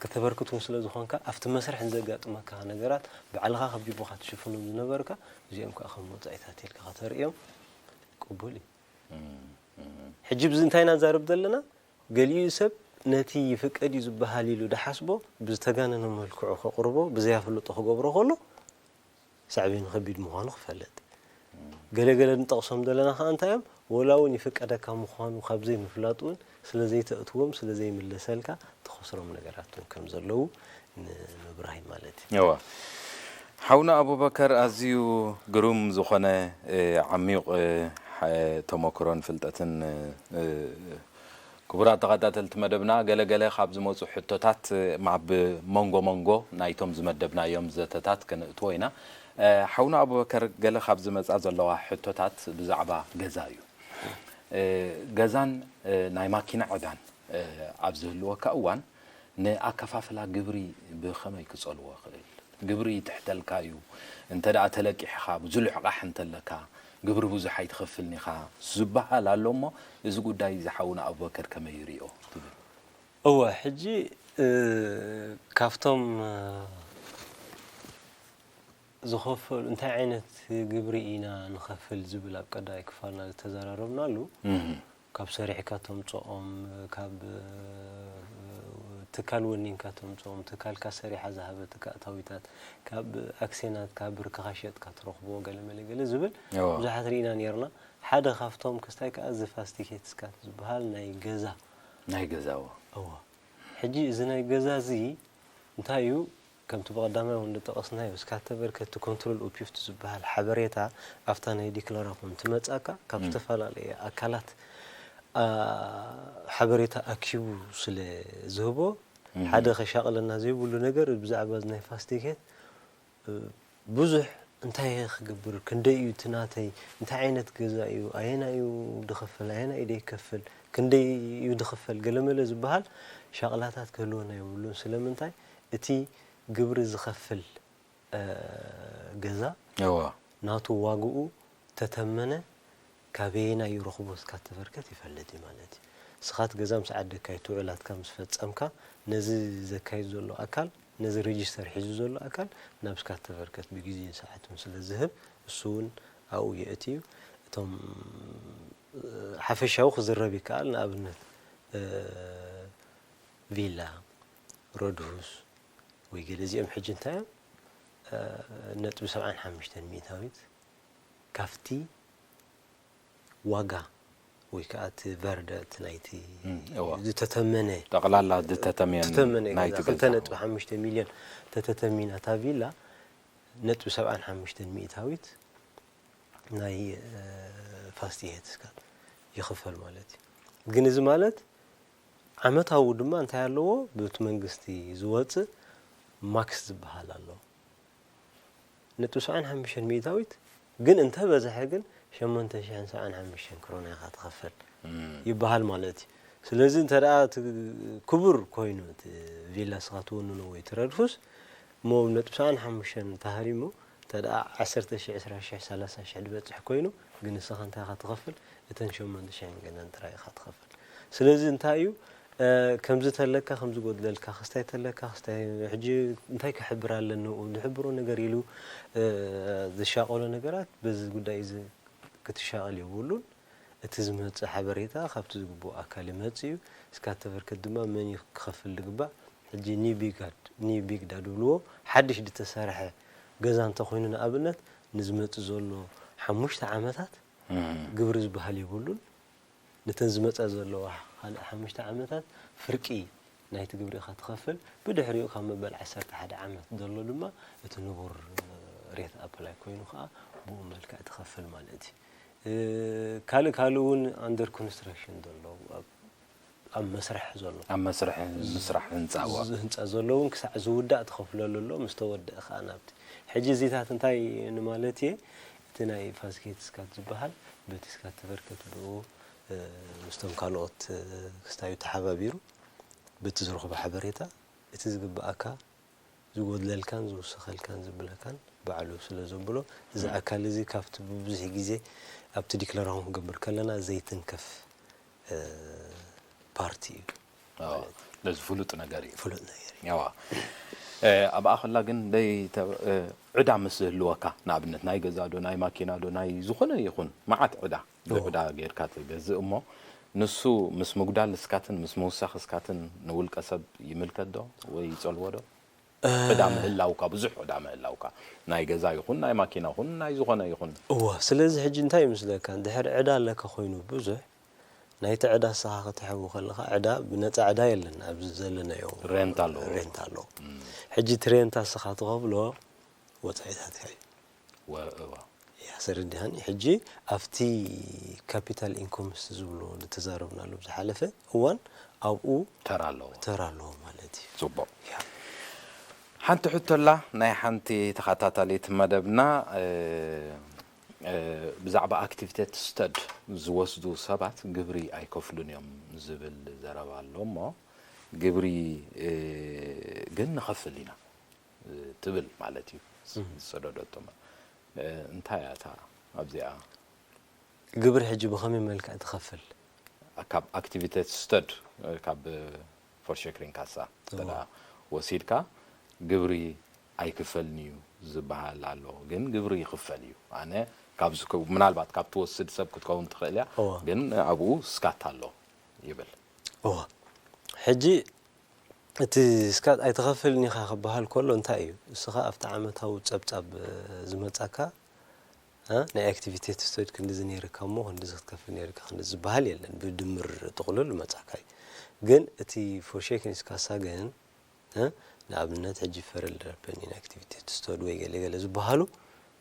ከተበርክት እውን ስለ ዝኾንካ ኣብቲ መስርሕ ንዘጋጥመካ ነገራት ባዕልኻ ካብ ጅቦኻ ትሽፍኖም ዝነበርካ እዚኦም ከዓ ከም ወፃኢታት ኢልካ ከተርእዮም ቅቡል እዩ። ሕጂ ብዚ እንታይ ኢና ንዛረብ ዘለና? ገሊኡ ሰብ ነቲ ይፍቀድ እዩ ዝበሃል ኢሉ ድሓስቦ ብዝተጋነነ መልክዑ ከቕርቦ ብዘያፍልጦ ክገብሮ ከሎ ሳዕቤኑ ከቢድ ምዃኑ ክፈልጥ ገለ ገለ ንጠቕሶም ዘለና ከዓ እንታይ እዮም ወላ እውን ይፍቀደካ ምዃኑ ካብ ዘይምፍላጥ እውን ስለ ዘይተእትዎም ስለ ዘይምለሰልካ ትኸስሮም ነገራት እውን ከም ዘለዉ ንምብራህ እዩ ማለት እዩ። እዋ ሓውና ኣቡበከር ኣዝዩ ግሩም ዝኾነ እ፣ ዓሚቕ እ፣ ሓ- ተመክሮን ፍልጠትን እ፣ እ፣ ክቡራት ተኸታተልቲ መደብና ገለገለ ካብ ዝመፁ ሕቶታት እ፣ ኣብ መንጎ መንጎ ናይቶም ዝመደብናዮም ዘተታት ከነእትዎ ኢና። እ፣ ሓውና ኣቡበከር ገለ ካብ ዝመፃ ዘለዋ ሕቶታት ብዛዕባ ገዛ እዩ። እ፣ ገዛን እ፣ ናይ ማኪና ዕዳን እ፣ ኣብ ዝህልወካ እዋን ንኣከፋፍላ ግብሪ ብኸመይ ክጸልዎ ይኽእል? ግብሪ ይትሕተልካ እዩ፣ እንተ ደኣ ተለቂሕኻ ብዙሕ ልሕቓሕ እንተለካ ግብሪ ብዙሕ ኣይትኸፍልን ኢኻ ዝበሃል ኣሎ እሞ እዚ ጉዳይ እዚ ሓውና ኣቡበከር ከመይ ይሪኦ ትብል? እወ ሕጂ እ፣ ካብቶም እ፣ ዝኸፈሉ እንታይ ዓይነት ግብሪ ኢና ንኸፍል ዝብል ኣብ ቀዳይ ክፋልና ዝተዘራረብናሉ ካብ ሰሪሕካ ተምፅኦም ካብ ትካል ወኒንካ ተምፅኦም ትካልካ ሰሪሓ ዝሃበትካ ኣታዊታት ካብ ኣክሴናት ካብ ብርክኻ ሸጥካ ትረኽቦ ገለ መለ ገለ ዝብል ብዙሓት ርኢና ነርና ሓደ ካብቶም ክስታይ ከዓ እዚ ፋስቲኬትስካት ዝበሃል ናይ ገዛ ናይ ገዛዎ እዋ ሕጂ እዚ ናይ ገዛ እዚ እንታይ እዩ ከምቲ ብቐዳማይ እውን ዝጠቐስናዮ እስካተበርከ እቲ ኮንትሮል ኦፒፍት ዝበሃል ሓበሬታ ኣብታ ናይ ዲክላራፎን ትመፃካ ካብ ዝተፈላለየ ኣካላት ሓበሬታ ኣኪቡ ስለ ዝህቦ ሓደ ከሻቕለና ዘይብሉ ነገር ብዛዕባ ናይ ፋስቲኬት ብዙሕ እንታይ እየ ክገብር ክንደይ እዩ እቲ ናተይ እንታይ ዓይነት ገዛ እዩ ኣየና እዩ ድኸፈል ኣየና እዩ ደይከፈል ክንደይ እዩ ድኸፈል ገለመለ ዝበሃል ሻቕላታት ክህልወና የብሉን ስለምንታይ እቲ ግብሪ ዝኸፍል ገዛ ናቱ ዋግኡ ተተመነ ካበየናይ ይረኽቦ እስካተበርከት ይፈልጥ እዩ ማለት እዩ። እስኻት ገዛ ምስ ዓደግካ ትውዕላትካ ምስ ፈጸምካ ነዚ ዘካይድ ዘሎ ኣካል ነዚ ሬጅስተር ሒዙ ዘሎ ኣካል ናብ ስካት ተበርከት ብግዜን ሰዓትን ስለ ዝህብ፣ እሱ እውን ኣብኡ የእትዩ። እቶም ሓፈሻዊ ክዝረብ ይከኣል። ንኣብነት ቪላ፣ ሮድሁስ ወይ ገለ እዚኦም ሕጂ እንታይ እዮም? ነጥቢ ሰብዓን ሓሙሽተን ሚእታዊት ካብቲ ዋጋ ወይ ከዓ እቲ ቨርደ እቲ ናይቲ ዝተተመነ ጠቕላላ ዝተተመየን ዝተተመነ ናይቲ ገዛ ክልተ ገዛ ነጥቢ ሓሙሽተ ሚልዮን ተተተሚና እታ ቪላ ነጥቢ ሰብዓን ሓሙሽተን ሚእታዊት ናይ ፋስቲሄት ስካት ይኽፈል ማለት እዩ። ግን እዚ ማለት ዓመታዊ ድማ እንታይ ኣለዎ? ብቲ መንግስቲ ዝወፅእ ማክስ ዝበሃል ኣሎ። ነጥቢ ሰብዓን ሓሙሽተን ሚእታዊት ግን እንተ በዝሐ ግን ሸሞንተ ሽሕን ሰብዓን ሓሙሽተን ክሮና ኢኻ ትኸፍል ይበሃል ማለት እዩ። ስለዚ እንተ ደኣ እቲ ክቡር ኮይኑ እቲ ቪላ ስኻ ትውንኖ ወይ ትረድፉስ እሞ ነጥቢ ሰብዓን ሓሙሽተን ተሃሪሙ እንተ ደኣ ዓሰርተ ሽሕ ዕስራ ሽሕ ሰላሳ ሽሕ ዝበጽሕ ኮይኑ ግን ንስኻ እንታይ ኢኻ ትኸፍል? እተን ሸሞንተ ሽሕን ገለን ጥራይ ኢኻ ትኸፍል። ስለዚ እንታይ እዩ ከምዚ ተለካ ከምዚ ጎድለልካ ክስታይ ተለካ ክስታይ ሕጂ እንታይ ክሕብር ኣለኒ ዝሕብሮ ነገር ኢሉ ዝሻቀሎ ነገራት በዚ ጉዳይ እዚ ክትሻቀል የብሉን። እቲ ዝመጽእ ሓበሬታ ካብቲ ዝግብኦ ኣካል ይመጽእ እዩ። እስካት ተበርከት ድማ መን እዩ ክኸፍል ዝግባእ? ሕጂ ኒው ቢግዳ ዝብልዎ ሓድሽ ዝተሰርሐ ገዛ እንተኾይኑ ንኣብነት ንዝመጽእ ዘሎ ሓሙሽተ ዓመታት ግብሪ ዝበሃል የብሉን። ነተን ዝመጻ ዘለዋ ካልእ ሓሙሽተ ዓመታት ፍርቂ ናይቲ ግብሪ ኢኻ ትኸፍል። ብድሕሪኡ ካብ መበል ዓሰርተ ሓደ ዓመት ዘሎ ድማ እቲ ንቡር ሬት ኣፕላይ ኮይኑ ከዓ ብኡ መልክዕ ትኸፍል ማለት እዩ። ካልእ ካልእ እውን ኣንደር ኮንስትራክሽን ዘሎ ኣብ መስርሕ ዘሎ ኣብ መስርሕ ምስራሕ ህንፃ እዋ ህንፃ ዘለውን ክሳዕ ዝውዳእ ትኸፍለሉ ኣሎ ምስ ተወደእ ከዓ ናብቲ ሕጂ እዚታት እንታይ ንማለት እየ እቲ ናይ ፋስኬት ስካት ዝበሃል በቲ ስካት ተበርከት ብኡ ምስቶም ካልኦት ክስታዩ ተሓባቢሩ በቲ ዝረኽቦ ሓበሬታ እቲ ዝግብኣካ ዝጎድለልካን ዝውስኸልካን ዝብለካን ባዕሉ ስለ ዘብሎ እዚ ኣካል እዚ ካብቲ ብብዙሕ ግዜ ኣብቲ ዲክለራውን ክገብር ከለና ዘይትንከፍ ፓርቲ እዩ። ነዚ ፍሉጥ ነገር እዩ። ፍሉጥ ነገር እዩ። ያዋ ኣብኣ ከላ ግን ደይ ዕዳ ምስ ዝህልወካ ንኣብነት ናይ ገዛ ዶ ናይ ማኪና ዶ ናይ ዝኾነ ይኹን መዓት ዕዳ ብዕዳ ጌርካ ትገዝእ እሞ ንሱ ምስ ምጉዳል ስካትን ምስ ምውሳኽ ስካትን ንውልቀ ሰብ ይምልከት ዶ ወይ ይጸልዎ ዶ? ዕዳ ምህላውካ ብዙሕ ዕዳ ምህላውካ ናይ ገዛ ይኹን ናይ ማኪና ይኹን ናይ ዝኾነ ይኹን እዋ ስለዚ ሕጂ እንታይ ይመስለካ እንድሕር ዕዳ ኣለካ ኮይኑ ብዙሕ ናይቲ ዕዳ ንስኻ ክትሕቡ ከለኻ ዕዳ ብነፃ ዕዳ የለን ኣብዚ ዘለናዮ ሬንት ኣለዎ። ሬንት ኣለዎ ሕጂ እቲ ሬንት ንስኻ ትኸፍሎ ወፃኢታትካ እዩ ወእዋ ያስረድሃኒ ሕጂ ኣብቲ ካፒታል ኢንኮምስ ዝብሎ ዝተዛረብናሉ ብዝሓለፈ እዋን ኣብኡ ተራ ኣለዎ። ተራ ኣለዎ ማለት እዩ ጽቡቕ ያ ሓንቲ ሕቶላ ናይ ሓንቲ ተኸታታሊት መደብና ብዛዕባ ኣክቲቪቴት ስተድ ዝወስዱ ሰባት ግብሪ ኣይከፍሉን እዮም ዝብል ዘረባ ኣሎ እሞ ግብሪ ግን ንኸፍል ኢና ትብል ማለት እዩ ዝሰደደቶ እንታይ እያ እታ ኣብዚኣ ግብሪ ሕጂ ብኸመይ መልክዕ ትኸፍል ካብ ኣክቲቪቴት ስተድ ካብ ፎርሸክሪን ካሳ ተዳ ወሲድካ ግብሪ ኣይክፈልንዩ ዝበሃል ኣሎ ግን ግብሪ ይኽፈል እዩ ኣነ ምናልባት ካብ ትወስድ ሰብ ክትከውን ትኽእል እያ ግን ኣብኡ ስካት ኣሎ ይብል እዋ ሕጂ እቲ ስካት ኣይትኸፍልን ኢኻ ክበሃል ከሎ እንታይ እዩ እስኻ ኣብቲ ዓመታዊ ፀብፃብ ዝመፃካ ናይ ኣክቲቪቴት ስተድ ክንድዚ ነይርካ እሞ ክንድዚ ክትከፍል ነይርካ ክንድዚ ዝበሃል የለን ብድምር ጥቕሉል መፃካ እዩ ግን እቲ ፎርሼክን ስካሳ ግን ንኣብነት ሕጂ ፈረል ረፐኒን ኣክቲቪቴት ስተድ ወይ ገለ ገለ ዝበሃሉ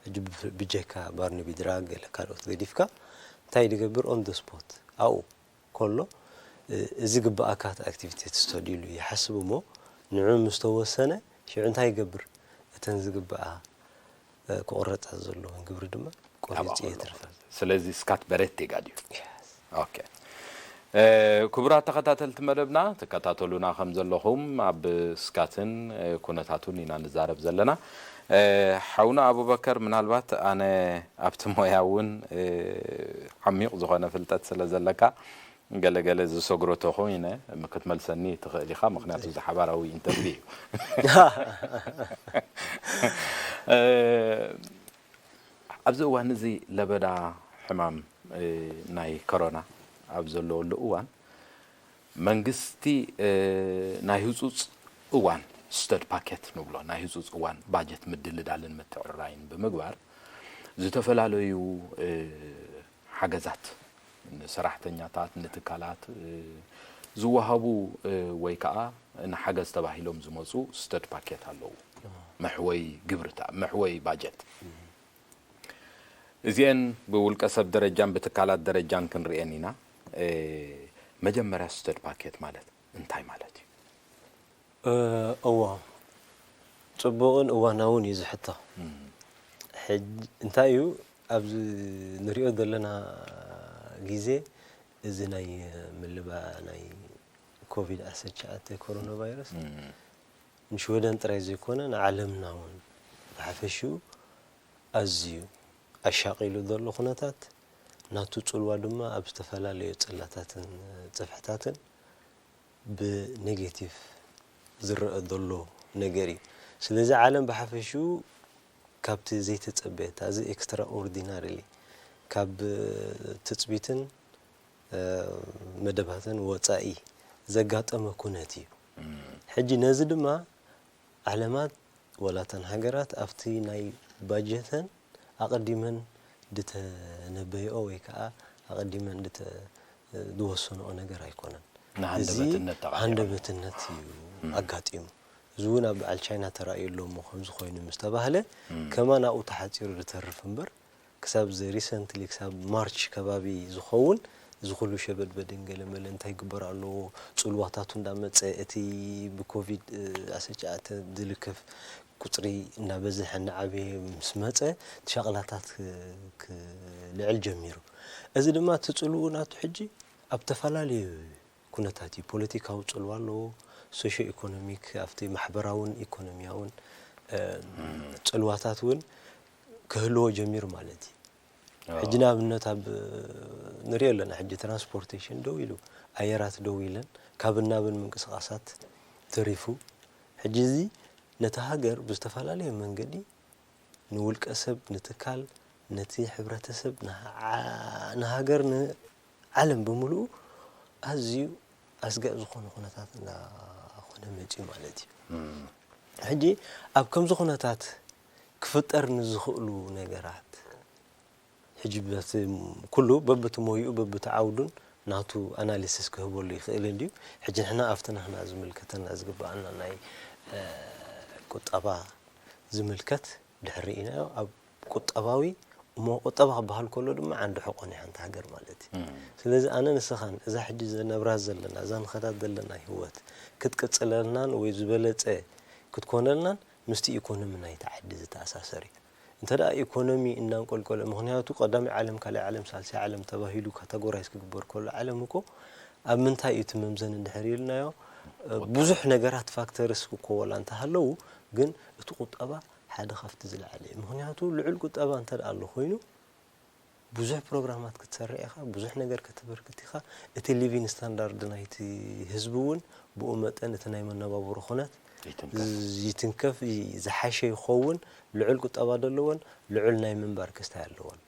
ሕጂ ብጀካ ባርነቢ ድራግ ገለ ካልኦት ገዲፍካ እንታይ ድገብር on the spot ኣብኡ ከሎ እዚ ግብኣካ እቲ ኣክቲቪቴት ስተድ ኢሉ ይሓስብ እሞ ንዑ ምስ ተወሰነ ሽዑ እንታይ ይገብር እተን ዝግብኣ ክቑረፃ ዘለዎን ግብሪ ድማ ቆሪፂ የትርፈን ስለዚ ስካት በሬቴጋ ድዩ ኦኬ ክቡራት ተኸታተልቲ መደብና ትከታተሉና ከም ዘለኹም ኣብ ስካትን ኩነታቱን ኢና ንዛረብ ዘለና ሓውና ኣቡበከር ምናልባት ኣነ ኣብቲ ሞያ እውን ዓሚቕ ዝኾነ ፍልጠት ስለ ዘለካ ገለ ገለ ዝሰግሮ ተኾይነ ክትመልሰኒ ትኽእል ኢኻ፣ ምኽንያቱ እዚ ሓባራዊ ኢንተርቪው እዩ። ኣብዚ እዋን እዚ ለበዳ ሕማም ናይ ኮሮና ኣብ ዘለወሉ እዋን መንግስቲ ናይ ህፁፅ እዋን ስተድ ፓኬት ንብሎ ናይ ህፁፅ እዋን ባጀት ምድልዳልን ምትዕራይን ብምግባር ዝተፈላለዩ ሓገዛት ንሰራሕተኛታት ንትካላት ዝወሃቡ ወይ ከዓ ንሓገዝ ተባሂሎም ዝመፁ ስተድ ፓኬት ኣለዉ። መሕወይ ግብርታ መሕወይ ባጀት እዚአን ብውልቀ ሰብ ደረጃን ብትካላት ደረጃን ክንርኤን ኢና። መጀመርያ ስተድ ፓኬት ማለት እንታይ ማለት እዩ? እዎ፣ ፅቡቕን እዋናውን እዩ ዝሕቶ። ሕጅ እንታይ እዩ ኣብዚ ንሪኦ ዘለና ግዜ እዚ ናይ ምልባ ናይ ኮቪድ ዓሰርተ ትሽዓተ ኮሮና ቫይረስ ንሽወደን ጥራይ ዘይኮነ ንዓለምና እውን ብሓፈሽኡ ኣዝዩ ኣሻቒሉ ዘሎ ኩነታት ናቱ ፅልዋ ድማ ኣብ ዝተፈላለዩ ፅላታትን ፅፍሕታትን ብኔጌቲቭ ዝረአ ዘሎ ነገር እዩ። ስለዚ ዓለም ብሓፈሽኡ ካብቲ ዘይተጸበየት ኣዚ ኤክስትራኦርዲናሪሊ ካብ ትጽቢትን መደባትን ወጻኢ ዘጋጠመ ኩነት እዩ። ሕጂ ነዚ ድማ ዓለማት ወላተን ሃገራት ኣብቲ ናይ ባጀተን ኣቐዲመን ድተነበይኦ ወይ ከዓ ኣቐዲመን ድተ- ዝወሰንኦ ነገር ኣይኮነን። እዚ ንሃንደበትነት ተቓሊዖም። ሃንደበትነት እዩ ኣጋጢሙ። እዚ እውን ኣብ በዓል ቻይና ተራእዩ ኣሎ እሞ ከምዚ ኮይኑ ምስ ተባህለ ከማን ኣብኡ ተሓፂሩ ዝተርፍ እምበር ክሳብ እዚ ሪሰንትሊ ክሳብ ማርች ከባቢ ዝኸውን እዚ ኩሉ ሸበድበድን ገለመለ እንታይ ይግበር ኣለዎ ፅልዋታቱ እንዳመፀ እቲ ብኮቪድ ኣሰጫተ ዝልከፍ ቁፅሪ እናበዝሐ እናዓበየ ምስ መፀ እቲ ሻቕላታት ክልዕል ጀሚሩ። እዚ ድማ እቲ ፅልኡ ናቱ ሕጂ ኣብ ተፈላለዩ ኩነታት እዩ። ፖለቲካዊ ፅልዋ ኣለዎ፣ ሶሽዮ ኢኮኖሚክ ኣብቲ ማሕበራውን ኢኮኖሚያውን ፅልዋታት እውን ክህልዎ ጀሚሩ ማለት እዩ። ሕጂ ንኣብነት ኣብ ንሪኦ ኣለና ሕጂ ትራንስፖርቴሽን ደው ኢሉ፣ ኣየራት ደው ኢለን፣ ካብን ናብን ምንቅስቓሳት ተሪፉ። ሕጂ እዚ ነቲ ሃገር ብዝተፈላለየ መንገዲ ንውልቀ ሰብ፣ ንትካል፣ ነቲ ሕብረተሰብ፣ ንሃገር፣ ንዓለም ብምልኡ ኣዝዩ ኣስጋእ ዝኾነ ኩነታት እናኾነ መፂኡ ማለት እዩ። ሕጂ ኣብ ከምዚ ኩነታት ክፍጠር ንዝኽእሉ ነገራት ሕጂ በቲ ኩሉ በብቲ ሞይኡ በብቲ ዓውዱን ናቱ ኣናሊሲስ ክህበሉ ይኽእል እንድዩ። ሕጂ ንሕና ኣብቲ ናህና ዝምልከተና ዝግባኣና ናይ ቁጠባ ዝምልከት ድሕር ርኢናዮ ኣብ ቁጠባዊ እሞ ቁጠባ ክበሃል ከሎ ድማ ዓንዲ ሕቆን እዩ ሓንቲ ሃገር ማለት እዩ። ስለዚ ኣነ ንስኻን እዛ ሕጂ ዘነብራ ዘለና እዛ ንኸዳት ዘለና ህይወት ክትቅፅለልናን ወይ ዝበለፀ ክትኮነልናን ምስቲ ኢኮኖሚ ናይቲ ዓዲ ዝተኣሳሰር እዩ። እንተ ደኣ ኢኮኖሚ እናንቆልቆለ ምኽንያቱ ቀዳማይ ዓለም ካልኣይ ዓለም ሳልሳይ ዓለም ተባሂሉ ካተጎራይዝ ክግበር ከሎ ዓለም እኮ ኣብ ምንታይ እዩ እቲ መምዘኒ እንድሕር ኢልናዮ ብዙሕ ነገራት ፋክተርስ እኮ ወላ እንተሃለዉ ግን እቲ ቁጠባ ሓደ ካብቲ ዝለዓለ እዩ። ምኽንያቱ ልዑል ቁጠባ እንተ ደኣ ኣሎ ኮይኑ ብዙሕ ፕሮግራማት ክትሰርዕ ኢኻ፣ ብዙሕ ነገር ከተበርክት ኢኻ። እቲ ሊቪንግ ስታንዳርድ ናይቲ ህዝቢ እውን ብኡ መጠን እቲ ናይ መነባብሮ ኩነት ይትንከፍ ዝሓሸ ይኸውን፣ ልዑል ቁጠባ ዘለዎን ልዑል ናይ ምንባር ክስታይ ኣለዎን፣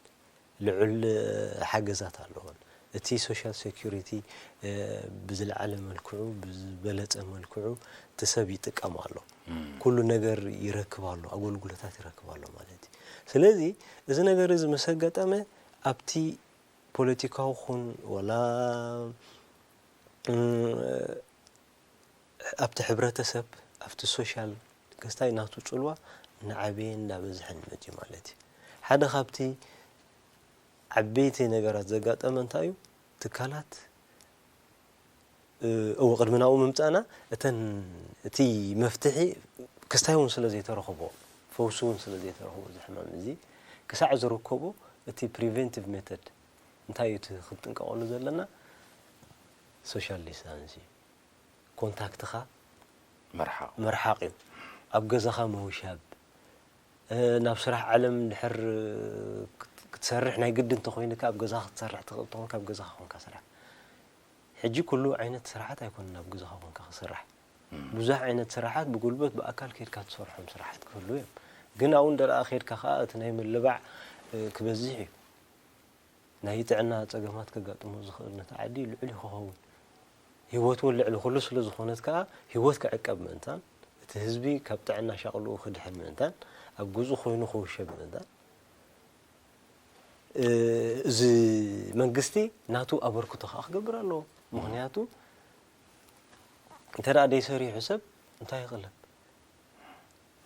ልዑል ሓገዛት ኣለዎን። እቲ ሶሻል ሴኩሪቲ ብዝለዓለ መልክዑ ብዝበለፀ መልክዑ እቲ ሰብ ይጥቀም ኣሎ። ኩሉ ነገር ይረክብ ኣሎ፣ ኣገልግሎታት ይረክብ ኣሎ ማለት እዩ። ስለዚ እዚ ነገር እዚ ምስ ኣጋጠመ ኣብቲ ፖለቲካዊ ኹን ወላ ኣብቲ ሕብረተሰብ ኣብቲ ሶሻል ክስታይ ናቱ ፅልዋ እናዓበየ እንዳበዝሐን መፅዩ ማለት እዩ። ሓደ ካብቲ ዓበይቲ ነገራት ዘጋጠመ እንታይ እዩ? ትካላት እዎ ቅድሚ ናብኡ ምምፃእና እተን እቲ መፍትሒ ክስታይ እውን ስለ ዘይተረኽቦ ፈውሲ እውን ስለ ዘይተረኽቦ እዚ ሕማም እዚ ክሳዕ ዝርከቦ እቲ ፕሪቨንቲቭ ሜተድ እንታይ እዩ እቲ ክንጥንቀቐሉ ዘለና? ሶሻል ዲስታንስ እዩ። ኮንታክትኻ ምርሓቕ ምርሓቕ እዩ። ኣብ ገዛኻ ምውሻብ ናብ ስራሕ ዓለም ድሕር ክትሰርሕ ናይ ግዲ እንተኮይንካ ኣብ ገዛኻ ክትሰርሕ ትኽእል እንተኾንካ ኣብ ገዛኻ ኮንካ ስራሕ። ሕጂ ኩሉ ዓይነት ስራሓት ኣይኮነን ኣብ ገዛኻ ኮንካ ክስራሕ። ብዙሕ ዓይነት ስራሓት ብጉልበት ብኣካል ከድካ ትሰርሖም ስራሓት ክህሉ እዮም። ግን ኣብኡ እንደ ኸድካ ከዓ እቲ ናይ ምልባዕ ክበዝሕ እዩ። ናይ ጥዕና ፀገማት ከጋጥሞ ዝኽእል ነቲ ዓዲ ልዑል እዩ ክኸውን። ህይወት እውን ልዕሊ ኩሉ ስለ ዝኾነት ከዓ ህይወት ክዕቀብ ምእንታን እቲ ህዝቢ ካብ ጥዕና ሻቕልኡ ክድሕን ምእንታን ኣብ ገዝኡ ኮይኑ ክውሸብ ምእንታን እዚ መንግስቲ ናቱ ኣበርክቶ ከዓ ክገብር ኣለዎ። ምኽንያቱ እንተ ደኣ ደይሰሪሑ ሰብ እንታይ ይቕለብ?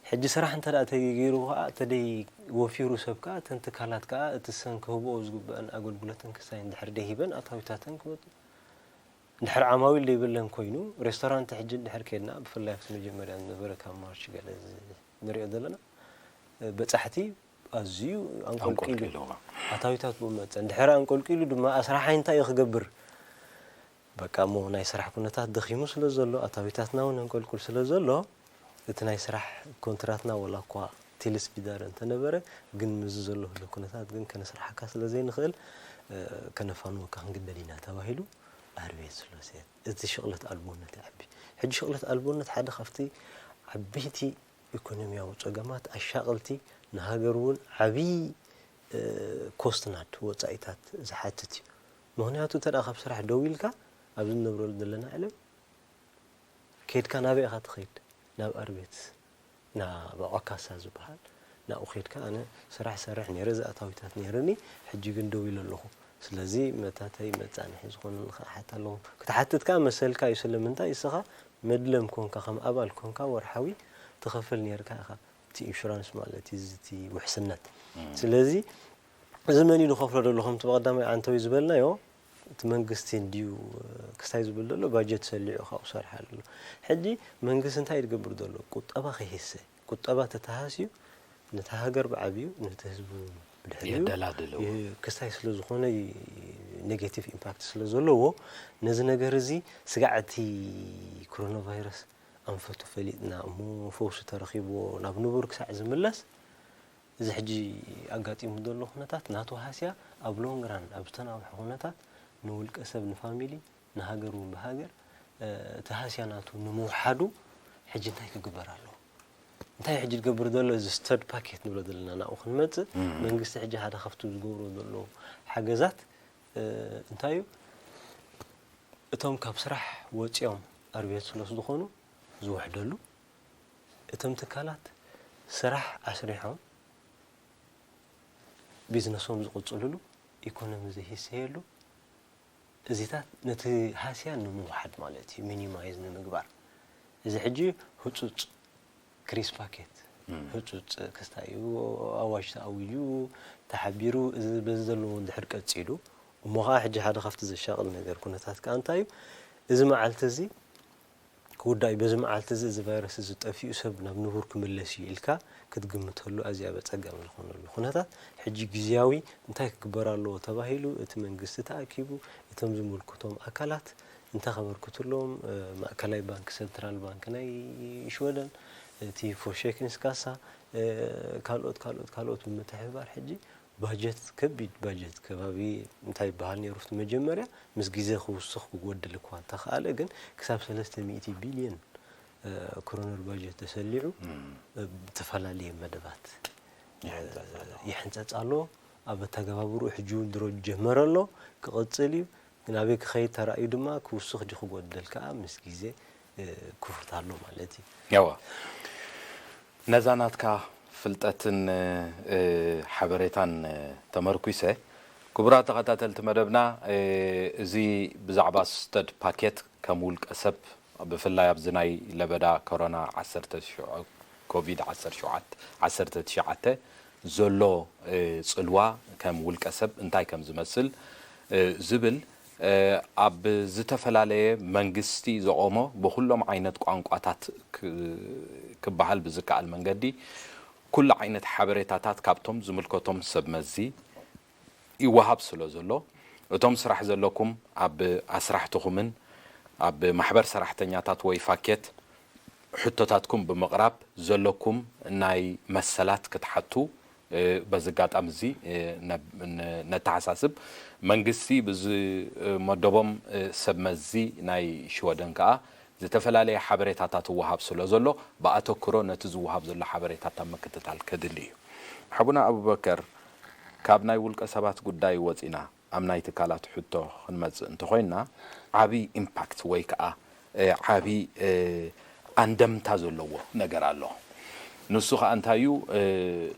ሕጂ ስራሕ እንተ ደኣ ተገይሩ ከዓ፣ እንተ ደይ ወፊሩ ሰብ ከዓ፣ እተን ትካላት ከዓ እቲ ሰን ክህብኦ ዝግበአን ኣገልግሎትን ክሳይ እንድሕር ደይሂበን ኣታዊታተን ክመጡ። እንድሕር ዓማዊል ደይብለን ኮይኑ፣ ሬስቶራንት ሕጂ እንድሕር ከድና፣ ብፍላይ ኣብቲ መጀመርያ ዝነበረ ካብ ማርች ገለ ዝ-፣ ንሪኦ ዘለና፣ በጻሕቲ ኣዝዩ ኣንቆልቂሉ። ኣንቆልቂሉ። ኣታዊታት ብኡ መጠን። እንድሕር ኣንቆልቂሉ ድማ ኣስራሓይ እንታይ እዩ ክገብር? በቃ እሞ ናይ ስራሕ ኩነታት ደኺሙ ስለ ዘሎ፣ ኣታዊታትና እውን ኣንቆልቁል ስለ ዘሎ፣ እቲ ናይ ስራሕ ኮንትራትና ወላ እኳ ቲልስ ቢዳር እንተነበረ፣ ግን ምስዚ ዘሎ ህሉ ኩነታት ግን ከነስርሓካ ስለ ዘይንኽእል፣ እ፣ ከነፋንወካ ክንግደድ ኢና ተባሂሉ ኣርቤት ስሎሴ። እቲ ሽቕለት ኣልቦነት ይዓቢ። ሕጂ ሽቕለት ኣልቦነት ሓደ ካብቲ ዓበይቲ ኢኮኖሚያዊ ጸገማት ኣሻቐልቲ ንሃገር እውን ዓብዪ፣ እ፣ ኮስት ናት ወጻኢታት ዝሓትት እዩ። ምኽንያቱ እንተ ደኣ ካብ ስራሕ ደው ኢልካ ኣብዚ እንነብረሉ ዘለና ዓለም ከይድካ ናበይ ኢኻ ትኸይድ? ናብ ኣርቤት፣ ናብ ዖካሳ ዝበሃል ናብኡ ከይድካ ኣነ ስራሕ ሰርሕ ነይረ፣ እዚ ኣታዊታት ነይርኒ፣ ሕጂ ግን ደው ኢለ ኣለኹ። ስለዚ መታተይ መጻንሒ ዝኾነኒ ክሓት ኣለኹ። ክትሓትት ከኣ መሰልካ እዩ። ስለምንታይ እስኻ መድለም ኮንካ፣ ከም ኣባል ኮንካ ወርሓዊ ትኸፍል ነይርካ ኢኻ። እቲ ኢንሹራንስ ማለት እዩ፣ እዚ እቲ ውሕስነት። ስለዚ እዚ መን እዩ ዝኸፍሎ ዘሎ? ከምቲ ብቐዳማይ ዓንተዊ ዝበልናዮ፣ እቲ መንግስቲ እንድዩ ክስታይ ዝብል ዘሎ፣ ባጀት ሰሊዑ ካብኡ ሰርሓ ኣሎ። ሕጂ መንግስቲ እንታይ እዩ ዝገብር ዘሎ? ቁጠባ ከይህሰ፣ ቁጠባ ተተሃስዩ፣ ነቲ ሃገር ብዓብዩ፣ ነቲ ህዝቡ ብድሕሪኡ የደላድልዎ። ይ-፣ ክስታይ ስለ ዝኾነ፣ ይ-፣ ኔጌቲቭ ኢምፓክት ስለ ዘለዎ፣ ነዚ ነገር እዚ ስጋዕ እቲ ኮሮና ቫይረስ ኣንፈቱ ፈሊጥና እሞ ፈውሲ ተረኺብዎ ናብ ንቡር ክሳዕ ዝምለስ፣ እዚ ሕጂ ኣጋጢሙ ዘሎ ኩነታት ናቱ ሃስያ ኣብ ሎንግ ራን፣ ኣብ ዝተናውሐ ኩነታት ንውልቀ ሰብ፣ ንፋሚሊ፣ ንሃገር እውን ብሃገር፣ እ፣ እቲ ሃስያ ናቱ ንምውሓዱ ሕጂ እንታይ ክግበር ኣለዎ? እንታይ ሕጂ ዝገብር ዘሎ እዚ ስተርድ ፓኬት ንብሎ ዘለና ናብኡ ክንመጽእ፣ እም። መንግስቲ ሕጂ ሓደ ካብቲ ዝገብሮ ዘሎ ሓገዛት፣ እ፣ እንታይ እዩ? እቶም ካብ ስራሕ ወጺኦም ኣርቤት ስለ ዝኾኑ ዝውሕደሉ፣ እቶም ትካላት ስራሕ ኣስሪሖም ቢዝነሶም ዝቕጽልሉ፣ ኢኮኖሚ ዘይህሰየሉ፣ እዚታት ነቲ ሃስያ ንምውሓድ ማለት እዩ፣ ሚኒማይዝ ንምግባር። እዚ ሕጂ ህጹጽ ክሪስ ፓኬት፣ እም። ህጹጽ ክስታይ እዩ፣ ኣዋጅ ተኣዊጁ፣ ተሓቢሩ፣ እዚ በዚ ዘለዎ እንድሕር ቀጺሉ፣ እሞ ኸዓ ሕጂ ሓደ ካብቲ ዘሻቕል ነገር ኩነታት ከኣ እንታይ እዩ? እዚ መዓልቲ እዚ ክውዳእ እዩ፣ በዚ መዓልቲ እዚ፣ እዚ ቫይረስ እዚ ጠፊኡ ሰብ ናብ ንቡር ክምለስ እዩ ኢልካ ክትግምተሉ ኣዝያ በጸጋሚ ዝኾነሉ ኩነታት፣ ሕጂ ግዝያዊ እንታይ ክግበር ኣለዎ ተባሂሉ፣ እቲ መንግስቲ ተኣኪቡ፣ እቶም ዝምልከቶም ኣካላት እንታይ ከበርክትሎም፣ እ፣ ማእከላይ ባንክ፣ ሰንትራል ባንክ ናይ ሽወደን፣ እቲ ፎርሴክንስ ካሳ፣ እ፣ ካልኦት፣ ካልኦት፣ ካልኦት ብምትሕብባር ሕጂ ባጀት፣ ከቢድ ባጀት፣ ከባቢ እንታይ ይበሃል ነይሩ ኣብቲ መጀመርያ፣ ምስ ግዜ ክውስኽ ክጎድል እኳ እንተኸኣለ፣ ግን ክሳብ ሰለስተ ሚእቲ ቢልዮን፣ እ፣ ክሮነር ባጀት ተሰሊዑ፣ እም። እ፣ ብተፈላለየ መደባት፣ እ፣ ይሕንጸጽ ኣሎ። ይሕንጸጽ ኣሎ። ኣብ ኣተገባብርኡ ሕጂ እውን ድሮ ዝጀመረ ኣሎ፣ ክቕጽል እዩ። ናበይ ክኸይድ ተራእዩ ድማ ክውስኽ ድዩ ክጎድል ከኣ ምስ ግዜ፣ እ፣ ክፉት ኣሎ ማለት እዩ። ያዋ። ነዛ ናትካ ፍልጠትን፣ እ፣ ሓበሬታን፣ እ፣ ተመርኲሰ፣ ክቡራት ተኸታተልቲ መደብና፣ እ፣ እዚ ብዛዕባ ስተድ ፓኬት ከም ውልቀ ሰብ፣ ብፍላይ ኣብዚ ናይ ለበዳ ኮሮና ዓሰርተ ትሽዓ፣ ኮቪድ ዓሰርተ ሸውዓተ፣ ዓሰርተ ትሽዓተ ዘሎ፣ እ፣ ጽልዋ ከም ውልቀ ሰብ እንታይ ከም ዝመስል፣ እ፣ ዝብል፣ እ፣ ኣብ ዝተፈላለየ መንግስቲ ዘቖሞ ብኹሎም ዓይነት ቋንቋታት ክ-፣ ክበሃል ብዝከኣል መንገዲ ኩሉ ዓይነት ሓበሬታታት ካብቶም ዝምልከቶም ሰብ መዚ ይወሃብ ስለ ዘሎ፣ እቶም ስራሕ ዘለኩም ኣብ ኣስራሕትኹምን ኣብ ማሕበር ሰራሕተኛታት ወይ ፋኬት ሕቶታትኩም ብምቕራብ ዘለኩም ናይ መሰላት ክትሓቱ በዚ ኣጋጣሚ እዚ ነተሓሳስብ። መንግስቲ ብዝመደቦም ሰብ መዚ ናይ ሽወደን ከኣ ዝተፈላለየ ሓበሬታታት ይወሃብ ስለ ዘሎ፣ ብኣተክሮ ነቲ ዝወሃብ ዘሎ ሓበሬታታት ምክትታል ከድሊ እዩ። ሓቡና ኣቡበከር፣ ካብ ናይ ውልቀ ሰባት ጉዳይ ወጺና ኣብ ናይ ትካላት ሕቶ ክንመጽእ እንተኾይንና፣ ዓቢ ኢምፓክት ወይ ከኣ ዓቢ ኣንደምታ ዘለዎ ነገር ኣሎ። ንሱ ከኣ እንታይ እዩ?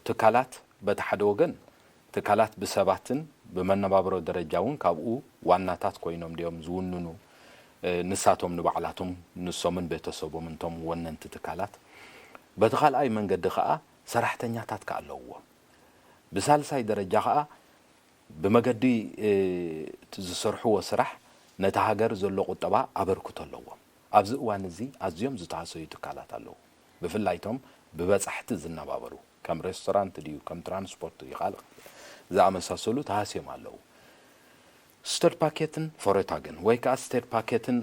ትካላት በቲ ሓደ ወገን ትካላት ብሰባትን ብመነባብሮ ደረጃ እውን ካብኡ ዋናታት ኮይኖም ድዮም ዝውንኑ? ንሳቶም ንባዕላቶም፣ ንሶምን ቤተሰቦምን እንቶም ወነንቲ ትካላት። በቲ ካልኣይ መንገዲ ከኣ ሰራሕተኛታት ከኣ ኣለውዎ። ብሳልሳይ ደረጃ ከኣ ብመገዲ እቲ ዝሰርሕዎ ስራሕ ነቲ ሃገር ዘሎ ቁጠባ ኣበርክቶ ኣለዎም። ኣብዚ እዋን እዚ ኣዝዮም ዝተሃሰዩ ትካላት ኣለዉ። ብፍላይ እቶም ብበጻሕቲ ዝነባበሩ፣ ከም ሬስቶራንት ድዩ፣ ከም ትራንስፖርት ድዩ፣ ካልእ ዝኣመሳሰሉ ተሃስዮም ኣለዉ። ስቴድ ፓኬትን ፎረታግን ወይ ከኣ ስቴድ ፓኬትን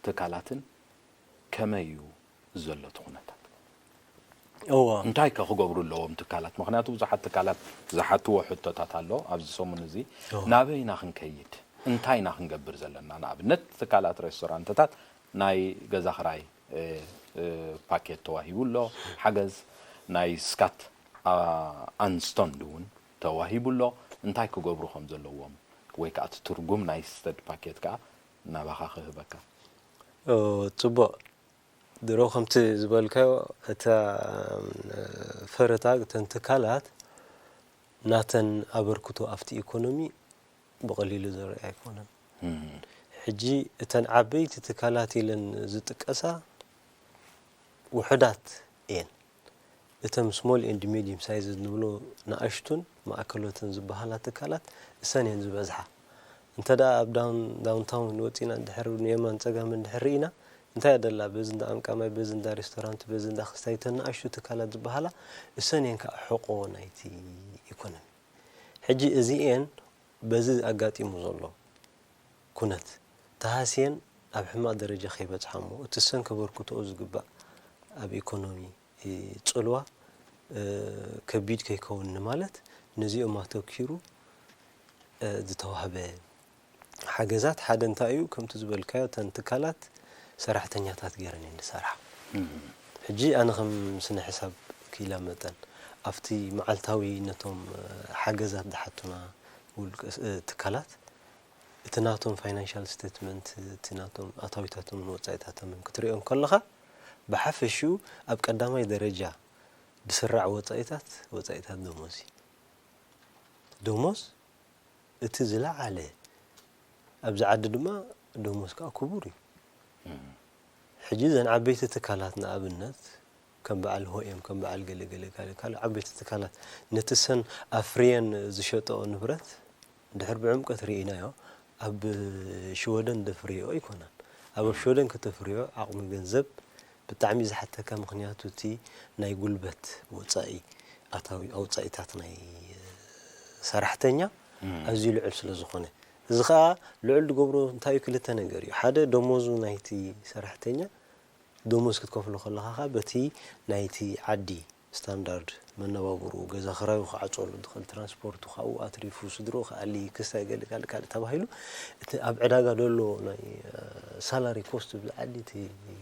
ትካላትን ከመይ እዩ ዘሎ እቲ ኩነታት? እዎ እንታይ ከ ክገብሩ ኣለዎም ትካላት? ምክንያቱ ብዙሓት ትካላት ዝሓትዎ ሕቶታት ኣሎ ኣብዚ ሰሙን እዚ። ናበይ ኢና ክንከይድ? እንታይ ኢና ክንገብር ዘለና? ንኣብነት ትካላት ሬስቶራንትታት ናይ ገዛ ክራይ ፓኬት ተዋሂቡ ኣሎ። ሓገዝ ናይ ስካት ኣንስቶንድ እውን ተዋሂቡ ኣሎ። እንታይ ክገብሩ ከም ዘለዎም ወይ ከዓ እቲ ትርጉም ናይ ስተድ ፓኬት ከዓ ናባኻ ክህበካ። ጽቡቕ። ድሮ ከምቲ ዝበልካዮ እታ ፈረታ እተን ትካላት ናተን ኣበርክቶ ኣብቲ ኢኮኖሚ ብቐሊሉ ዝረኣ ኣይኮነን። ሕጂ እተን ዓበይቲ ትካላት ኢለን ዝጥቀሳ ውሑዳት እየን። እተን small and medium size ንብሎ ንኣሽቱን ማእከሎትን ዝበሃላ ትካላት እሰን እየን ዝበዝሓ። እንተ ደኣ ኣብ ዳውን- ዳውንታውን ወጺና እንድሕር ንየማን ጸጋም እንድሕር ርኢና እንታይ እያ ደላ በዚ እንዳ ኣምቃማይ በዚ እንዳ ሬስቶራንት በዚ እንዳ ክስታይ እተን ንኣሽቱ ትካላት ዝበሃላ እሰን እየን ከዓ ሕቆ ናይቲ ኢኮኖሚ። ሕጂ እዚኤን በዚ ኣጋጢሙ ዘሎ ኩነት ተሃስየን ኣብ ሕማቕ ደረጃ ከይበጽሓ እሞ እቲ እሰን ከበርክትኦ ዝግባእ ኣብ ኢኮኖሚ ጽልዋ ከቢድ ከይከውን ንማለት ነዚኦም ኣተኪሩ ዝተዋህበ ሓገዛት ሓደ እንታይ እዩ ከምቲ ዝበልካዮ እተን ትካላት ሰራሕተኛታት ገይረን እየን ዝሰርሓ። ሕጂ ኣነ ከም ስነ ሕሳብ ክኢላ መጠን ኣብቲ መዓልታዊ ነቶም ሓገዛት ዝሓቱና ውልቀ ትካላት እቲ ናቶም ፋይናንሻል ስቴትመንት እቲ ናቶም ኣታዊታቶምን ወፃኢታቶምን ክትሪኦ እንከለኻ ብሓፈሽኡ ኣብ ቀዳማይ ደረጃ ዝስራዕ ወፃኢታት ወፃኢታት ደሞዝ እዩ። ደሞዝ እቲ ዝለዓለ ኣብዚ ዓዲ ድማ ደሞዝ ከዓ ክቡር እዩ። ሕጂ እዘን ዓበይቲ ትካላት ንኣብነት ከም በዓል ሆኤም ከም በዓል ገለገለ ካልእ ካልእ ዓበይቲ ትካላት ነቲ ሰን ኣፍርየን ዝሸጠኦ ንብረት ድሕር ብዕምቀት ርኢናዮ ኣብ ሽወደን ደፍርዮ ኣይኮነን። ኣብ ሽወደን ከተፍርዮ ዓቕሚ ገንዘብ ብጣዕሚ ዝሓተካ ምኽንያቱ እቲ ናይ ጉልበት ወፃኢ ኣታዊ ኣውፃኢታት ናይ ሰራሕተኛ ኣዝዩ ልዑል ስለ ዝኾነ እዚ ከዓ ልዑል ዝገብሮ እንታይ እዩ ክልተ ነገር እዩ ሓደ ደሞዙ ናይቲ ሰራሕተኛ ደሞዝ ክትከፍሎ ከለኻ ከዓ በቲ ናይቲ ዓዲ ስታንዳርድ መነባብርኡ ገዛ ክራዩ ክዓፀሉ ዝኽእል ትራንስፖርቱ ካብኡ ኣትሪፉ ስድርኡ ክኣሊ ክስታይ ገለ ካልእ ካልእ ተባሂሉ እቲ ኣብ ዕዳጋ ዘሎ ናይ ሳላሪ ኮስት ዝዓሊ እቲ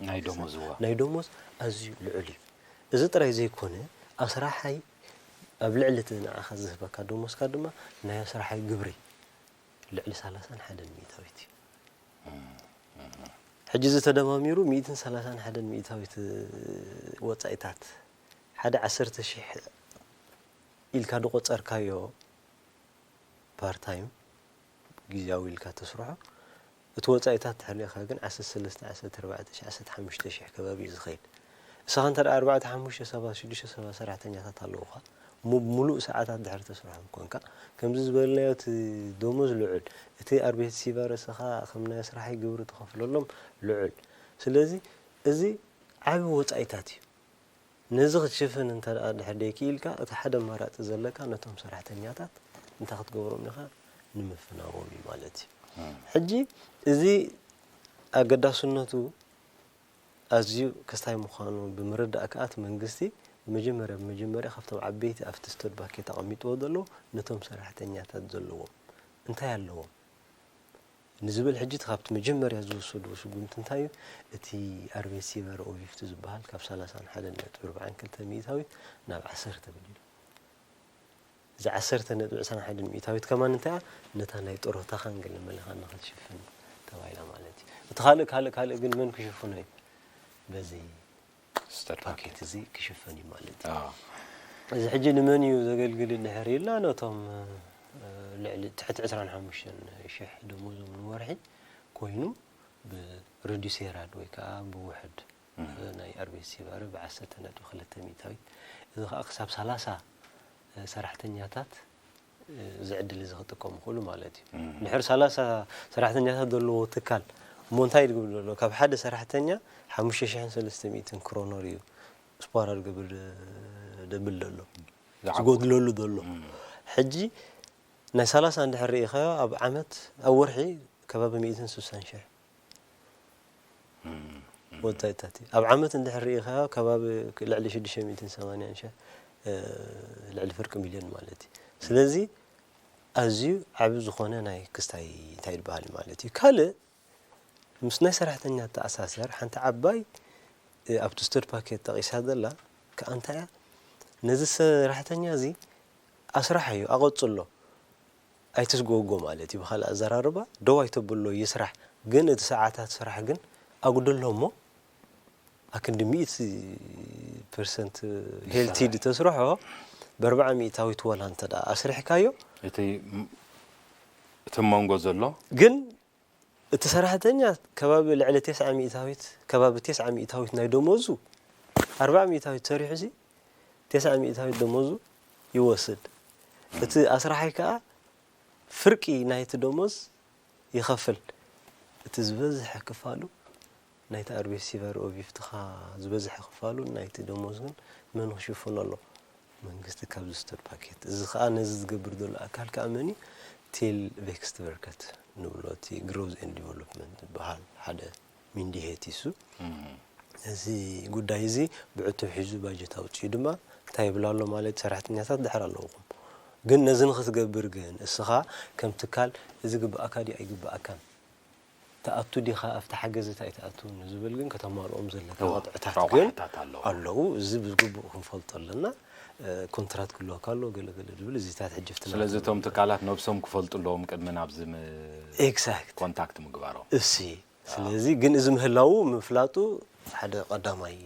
ናይ ደሞዝ እዋ ናይ ደሞዝ ኣዝዩ ልዑል እዩ። እዚ ጥራይ ዘይኮነ ኣስራሓይ ኣብ ልዕሊ እቲ ንዓኻ ዝህበካ ደሞዝካ ድማ ናይ ኣስራሓይ ግብሪ ልዕሊ ሰላሳን ሓደን ሚእታዊት እዩ። ሕጂ እዚ ተደማሚሩ ሚእትን ሰላሳን ሓደን ሚእታዊት ወፃኢታት ሓደ ዓሰርተ ሺሕ ኢልካ ዝቆፀርካዮ ፓርታይም ግዝያዊ ኢልካ ተስርሖ እቲ ወፃኢታት ተሕሊኻ ግን ዓሰርተ ሰለስተ ዓሰርተ ኣርባዕተ ዓሰርተ ሓሙሽተ ሺሕ ከባቢ እዩ ዝኸይድ። ንስኻ እንተ ኣርባዕተ ሓሙሽተ ሰባት ሽዱሽተ ሰባት ሰራሕተኛታት ኣለውኻ እሞ ብምሉእ ሰዓታት ድሕሪ ተስርሖም ኮንካ ከምዚ ዝበልናዮ እቲ ደሞዝ ልዑል እቲ ኣርቤት ሲቫረስኻ ከም ናይ ስራሐይ ግብሪ ትኸፍለሎም ልዑል ስለዚ እዚ ዓቢ ወፃኢታት እዩ። ነዚ ክትሽፍን እንተ ደኣ ድሕር ደይክኢልካ እቲ ሓደ ኣማራፂ ዘለካ ነቶም ሰራሕተኛታት እንታይ ክትገብሮም ኢኻ ንምፍናዎም እዩ ማለት እዩ። ሕጂ እዚ ኣገዳስነቱ ኣዝዩ ክስታይ ምዃኑ ብምርዳእ ከኣ እቲ መንግስቲ መጀመርያ ብመጀመርያ ካብቶም ዓበይቲ ኣብቲ ስቶድ ባኬት ኣቐሚጥዎ ዘለዉ ነቶም ሰራሕተኛታት ዘለዎም እንታይ ኣለዎም ንዝብል ሕጂ እቲ ካብቲ መጀመርያ ዝወሰድዎ ስጉምቲ እንታይ እዩ? እቲ ኣርቤት ሲቨር ኦቪፍቲ ዝበሃል ካብ ሰላሳ ሓደን ነጥቢ ኣርባዓን ክልተ ሚእታዊት ናብ ዓሰርተ በሊሉ። እዚ ዓሰርተ ነጥቢ ዕስራን ሓደን ሚእታዊት ከማን እንታይ እያ? ነታ ናይ ጥሮታኻን ገለ መለኻን ንኸትሽፍን ተባሂላ ማለት እዩ። እቲ ካልእ ካልእ ካልእ ግን መን ክሽፍኖ እዩ? በዚ ስተድ ፓኬት እዚ ክሽፈን እዩ ማለት እዩ። ኣዎ። እዚ ሕጂ ንመን እዩ ዘገልግል እንድሕር ኢልና ነቶም እ፣ ልዕሊ ትሕቲ ዕስራን ሓሙሽተን ሽሕ ደሞዞም ንወርሒ ኮይኑ ብሪዱሴራድ ወይ ከዓ ብውሕድ እ፣ ናይ ኣርቤት ሲባሪ ብዓሰርተ ነጥቢ ክልተ ሚእታዊት እዚ ከዓ ክሳብ ሰላሳ እ፣ ሰራሕተኛታት እ፣ እዚ ዕድል እዚ ክጥቀሙ ይኽእሉ ማለት እዩ። እንድሕር ሰላሳ ሰራሕተኛታት ዘለዎ ትካል እሞ እንታይ ድግብል ዘሎ ካብ ሓደ ሰራሕተኛ ሓሙሽተ ሽሕን ሰለስተ ሚእትን ክሮኖር እዩ ስፖራ ዝገብር ደብል ዘሎ ዝዓቢ። ዝጎድለሉ ዘሎ ሕጂ ናይ ሰላሳ እንድሕር ርኢኻዮ ኣብ ዓመት ኣብ ወርሒ ከባቢ ሚእትን ስሳን ሽሕ ወጻኢታት እዩ። ኣብ ዓመት እንድሕር ርኢኻዮ ከባቢ ልዕሊ ሽዱሽተ ሚእትን ሰማንያን ሽሕ እ፣ ልዕሊ ፍርቂ ሚልዮን ማለት እዩ። ስለዚ ኣዝዩ ዓቢ ዝኾነ ናይ ክስታይ እንታይ ይበሃል ማለት እዩ። ካልእ ምስ ናይ ሰራሕተኛ ተኣሳሰር ሓንቲ ዓባይ እ፣ ኣብቲ ስቱድ ፓኬት ጠቒሳ ዘላ ከኣ እንታይ እያ ነዚ ሰራሕተኛ እዚ ኣስራሓዮ ኣቐጽሎ ኣይትስጎጎ ማለት እዩ። ብኻልእ ኣዘራርባ ደው ኣይተብሎ ይስራሕ፣ ግን እቲ ሰዓታት ስራሕ ግን ኣጉድሎ እሞ ኣክንዲ ሚእቲ ፐርሰንት ሄልቲ ይስራሕ። ድተስርሖ ብኣርባዓ ሚእታዊት ወላ እንተ ደኣ ኣስሪሕካዮ እቲ እቲ መንጎ ዘሎ ግን እቲ ሰራሕተኛ ከባቢ ልዕሊ ተስዓ ሚእታዊት ከባቢ ተስዓ ሚእታዊት ናይ ደሞዙ ኣርባዓ ሚእታዊት ሰሪሑ ሲ ተስዓ ሚእታዊት ደሞዙ ይወስድ። እቲ ኣስራሓይ ከዓ ፍርቂ ናይቲ ደሞዝ ይኸፍል። እቲ ዝበዝሐ ክፋሉ ናይቲ ኣርቤት ሲቨር ኦቪፍትኻ ዝበዝሐ ክፋሉ ናይቲ ደሞዝ ግን መን ክሽፍኖ ኣሎ? መንግስቲ ካብ ዝስተድ ፓኬት። እዚ ከዓ ነዚ ዝገብር ዘሎ ኣካል ከዓ መን እዩ? ቴል ቬክስትቨርከት ንብሎ እቲ ግሮዝ ኤንድ ዲቨሎፕመንት ዝበሃል ሓደ ሚንዲሄት ይሱ እዚ ጉዳይ እዚ ብዕቱብ ሒዙ ባጀት ኣውፅኡ ድማ እንታይ ይብል ኣሎ ማለት ሰራሕተኛታት ድሕር ኣለውኹም ግን ነዚ ንክትገብር ግን እስኻ ከም ትካል እዚ ግብኣካ ድዩ ኣይግብኣካን ትኣቱ ዲኻ ኣብቲ ሓገዝ እንታይ ትኣቱ ንዝብል ግን ከተማልኦም ዘለካ እወ፣ ቅጥዕታት ረቋሕታት ግን ኣለዎ። ኣለዉ እዚ ብግቡእ ክንፈልጦ ኣለና ኮንትራት ክልወካ ኣሎ ገለገለ ዝብል እዚታት ሕጂ ፍትና ስለዚ እቶም ትካላት ነብሶም ክፈልጡ ኣለዎም ቅድሚ ናብዚ ም- ኤግዛክት ኮንታክት ምግባሮም። እሲ ስለዚ ግን እዚ ምህላው ምፍላጡ ሓደ ቀዳማይ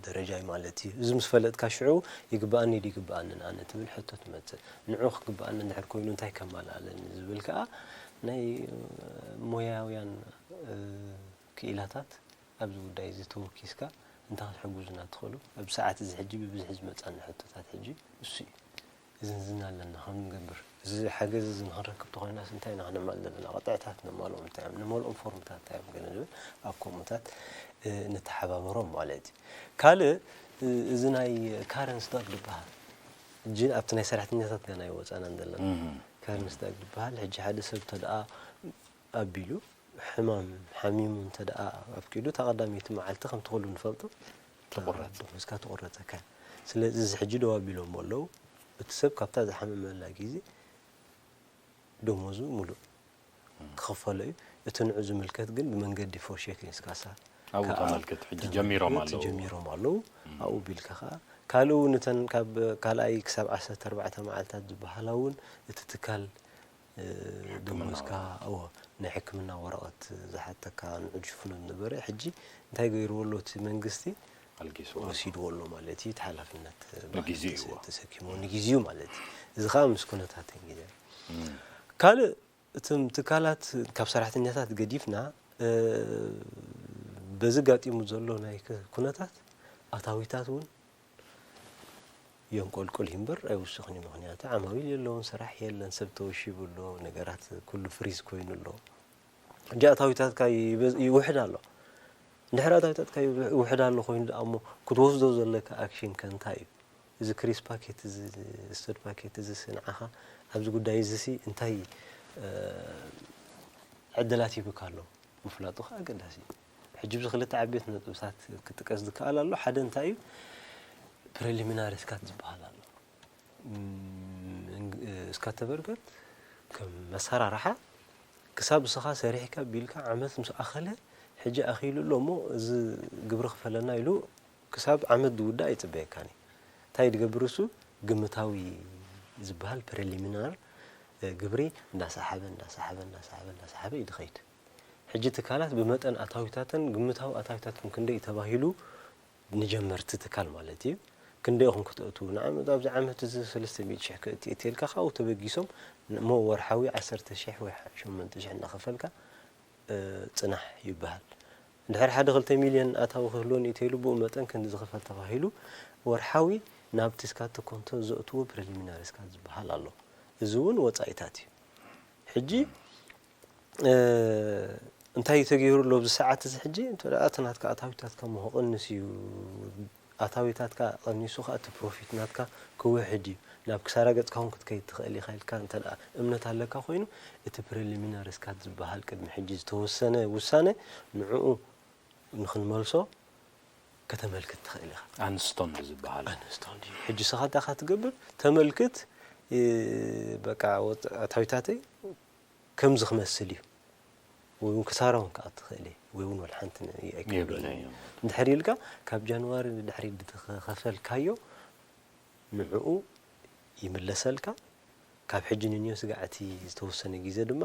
ደረጃ እዩ ማለት እዩ። እዚ ምስ ፈለጥካ ሽዑ ይግብኣኒ ዶ ይግብኣንን ኣነ ትብል ሕቶ ትመፅእ። ንዑ ክግብኣኒ እንድሕር ኮይኑ እንታይ ከማልኣለኒ ዝብል ከዓ ናይ ሞያውያን ክኢላታት ኣብዚ ጉዳይ እዚ ተወኪስካ እንታይ ክትሕግዙና ትኽእሉ? ኣብዚ ሰዓት እዚ ሕጂ ብብዝሒ ዝመፃኒ ሕቶታት ሕጂ እሱ እዩ። እዝን ዝን ኣለና ከም ንገብር እዚ ሓገዝ እዚ ንክንረክብ ተኮይናስ እንታይ ኢና ክነማል ዘለና ቅጥዕታት ነማልኦም እንታይ እዮም ነመልኦም ፎርምታት እንታይ እዮም ገለ ንብል ኣብ ከምኡታት ንተሓባበሮም ማለት እዩ ካልእ እዚ ናይ ካረንስ ዳግ ዝበሃል እጂ ኣብቲ ናይ ሰራሕተኛታት ገና ይወፃና ዘለና ካረንስ ዳግ ዝበሃል ሕጂ ሓደ ሰብ ተደኣ ኣቢሉ ሕማም ሓሚሙ እንተ ደኣ ኣፍቂዱ እታ ቀዳመይቲ መዓልቲ ከምቲ ኩሉ ንፈልጦ ትቑረጽ። ደሞዝካ ትቑረጸካ እያ። ስለዚ እዚ ሕጂ ደው ኣቢሎሞ ኣለዉ። እቲ ሰብ ካብታ ዝሓመመላ ግዜ ደሞዙ ሙሉእ ክኽፈሎ እዩ። እቲ ንዑ ዝምልከት ግን ብመንገዲ ፎርሼክሊንስ ካሳ ኣብኡ ከኣ ተመልክት። ሕጂ ጀሚሮም ተመልክት ኣለዉ። ጀሚሮም ኣለዉ። ኣብኡ ቢልካ ከኣ ካልእ እውን እተን ካብ ካልኣይ ክሳብ ዓሰርተ ኣርባዕተ መዓልታት ዝበሃላ እውን እቲ ትካል እ፣ ደሞዝካ እዎ ናይ ሕክምና ወረቐት ዝሓተካ ንዑ ዝሽፍኖ ዝነበረ ሕጂ እንታይ ገይርዎ ኣሎ እቲ መንግስቲ ኣልጊስዎ። ወሲድዎ ኣሎ ማለት እዩ እቲ ሓላፍነት ንግዜኡ ተሰ- እዎ። ተሰኪሙ ንግዜኡ ማለት እዩ እዚ ከዓ ምስ ኩነታትን ግዜ ካልእ እቶም ትካላት ካብ ሰራሕተኛታት ገዲፍና እ፣ በዚ ጋጢሙ ዘሎ ናይ ክ- ኩነታት ኣታዊታት እውን የንቆልቁል እዩ እምበር ኣይውስኽን እዩ። ምኽንያቱ ዓማዊል የለውን፣ ስራሕ የለን፣ ሰብ ተወሺቡ ኣሎ፣ ነገራት ኩሉ ፍሪዝ ኮይኑ ኣሎ። ሕጂ ኣታዊታትካ ይበዝ- ይውሕድ ኣሎ። እንድሕር ኣታዊታትካ ይውሕ- ይውሕድ ኣሎ ኮይኑ ደኣ እሞ ክትወስዶ ዘለካ ኣክሽን ከ እንታይ እዩ? እዚ ክሪስ ፓኬት እዚ ስተድ ፓኬት እዚ ንዓኻ ኣብዚ ጉዳይ እዚ ሲ እንታይ እ፣ ዕድላት ሂቡካ ኣሎ? ምፍላጡ ከዓ ኣገዳሲ እዩ። ሕጂ ብዚ ክልተ ዓበይቲ ነጥብታት ክጥቀስ ዝከኣል ኣሎ ሓደ እንታይ እዩ ፕሪሊሚናሪ ስካት ዝበሃል ኣሎ። እስካት ተበርገት ከም መሰራርሓ ክሳብ እስኻ ሰሪሕካ ቢልካ ዓመት ምስ ኣኸለ ሕጂ ኣኺሉ ኣሎ እሞ እዚ ግብሪ ክፈለና ኢሉ ክሳብ ዓመት ዝውዳእ ኣይፅበየካን እዩ። እንታይ ድገብር እሱ ግምታዊ ዝበሃል ፕሪሊሚናር ግብሪ እንዳሰሓበ እንዳሰሓበ እንዳሰሓበ እንዳሰሓበ እዩ ድኸይድ። ሕጂ ትካላት ብመጠን ኣታዊታተን ግምታዊ ኣታዊታትን ክንደይ እዩ ተባሂሉ ንጀመርቲ ትካል ማለት እዩ። ክንደይ ኢኹም ክተእትዉ ንዓመት ኣብዚ ዓመት እዚ ሰለስተ ሚእቲ ሽሕ ክእቲ እትልካ ካብኡ ተበጊሶም እሞ ወርሓዊ ዓሰርተ ሽሕ ወይ ሸሞንተ ሽሕ እናኸፈልካ ጽናሕ ይበሃል። እንድሕር ሓደ ክልተ ሚልዮን ኣታዊ ክህልወኒ እዩ ተይሉ ብኡ መጠን ክንዲ ዝኽፈል ተባሂሉ ወርሓዊ ናብቲ ስካት ኮንቶ ዘእትዎ ፕሪሊሚናሪ ስካት ዝበሃል ኣሎ። እዚ እውን ወፃኢታት እዩ። ሕጂ እንታይ እዩ ተገይሩ ኣሎ ኣብዚ ሰዓት እዚ ሕጂ እንተ እቲ ናትካ ኣታዊታትካ ሞ ክቕንስ እዩ። ኣታዊታትካ ቀኒሱ ከዓ እቲ ፕሮፊት ናትካ ክውሕድ እዩ። ናብ ክሳራ ገጽካ እውን ክትከይድ ትኽእል ኢኻ ኢልካ እንተ ደኣ እምነት ኣለካ ኮይኑ እቲ ፕሪሊሚናሪ ስካት ዝበሃል ቅድሚ ሕጂ ዝተወሰነ ውሳነ ንዕኡ ንኽንመልሶ ከተመልክት ትኽእል ኢኻ። ኣንስቶንድ ዝበሃል ኣንስቶንድ እዩ። ሕጂ ሰኻታ ካትገብር ተመልክት በቃ ኣታዊታተይ ከምዚ ክመስል እዩ ወይ እውን ክሳራ እውን ከዓ ትኽእል እየ ወይ እውን ወላ ሓንቲ ኣይክብሎን እንድሕር ኢልካ ካብ ጃንዋሪ ንድሕሪ ድተኸፈልካዮ ንዕኡ ይምለሰልካ። ካብ ሕጂ ንንዮ ስጋዕ እቲ ዝተወሰነ ግዜ ድማ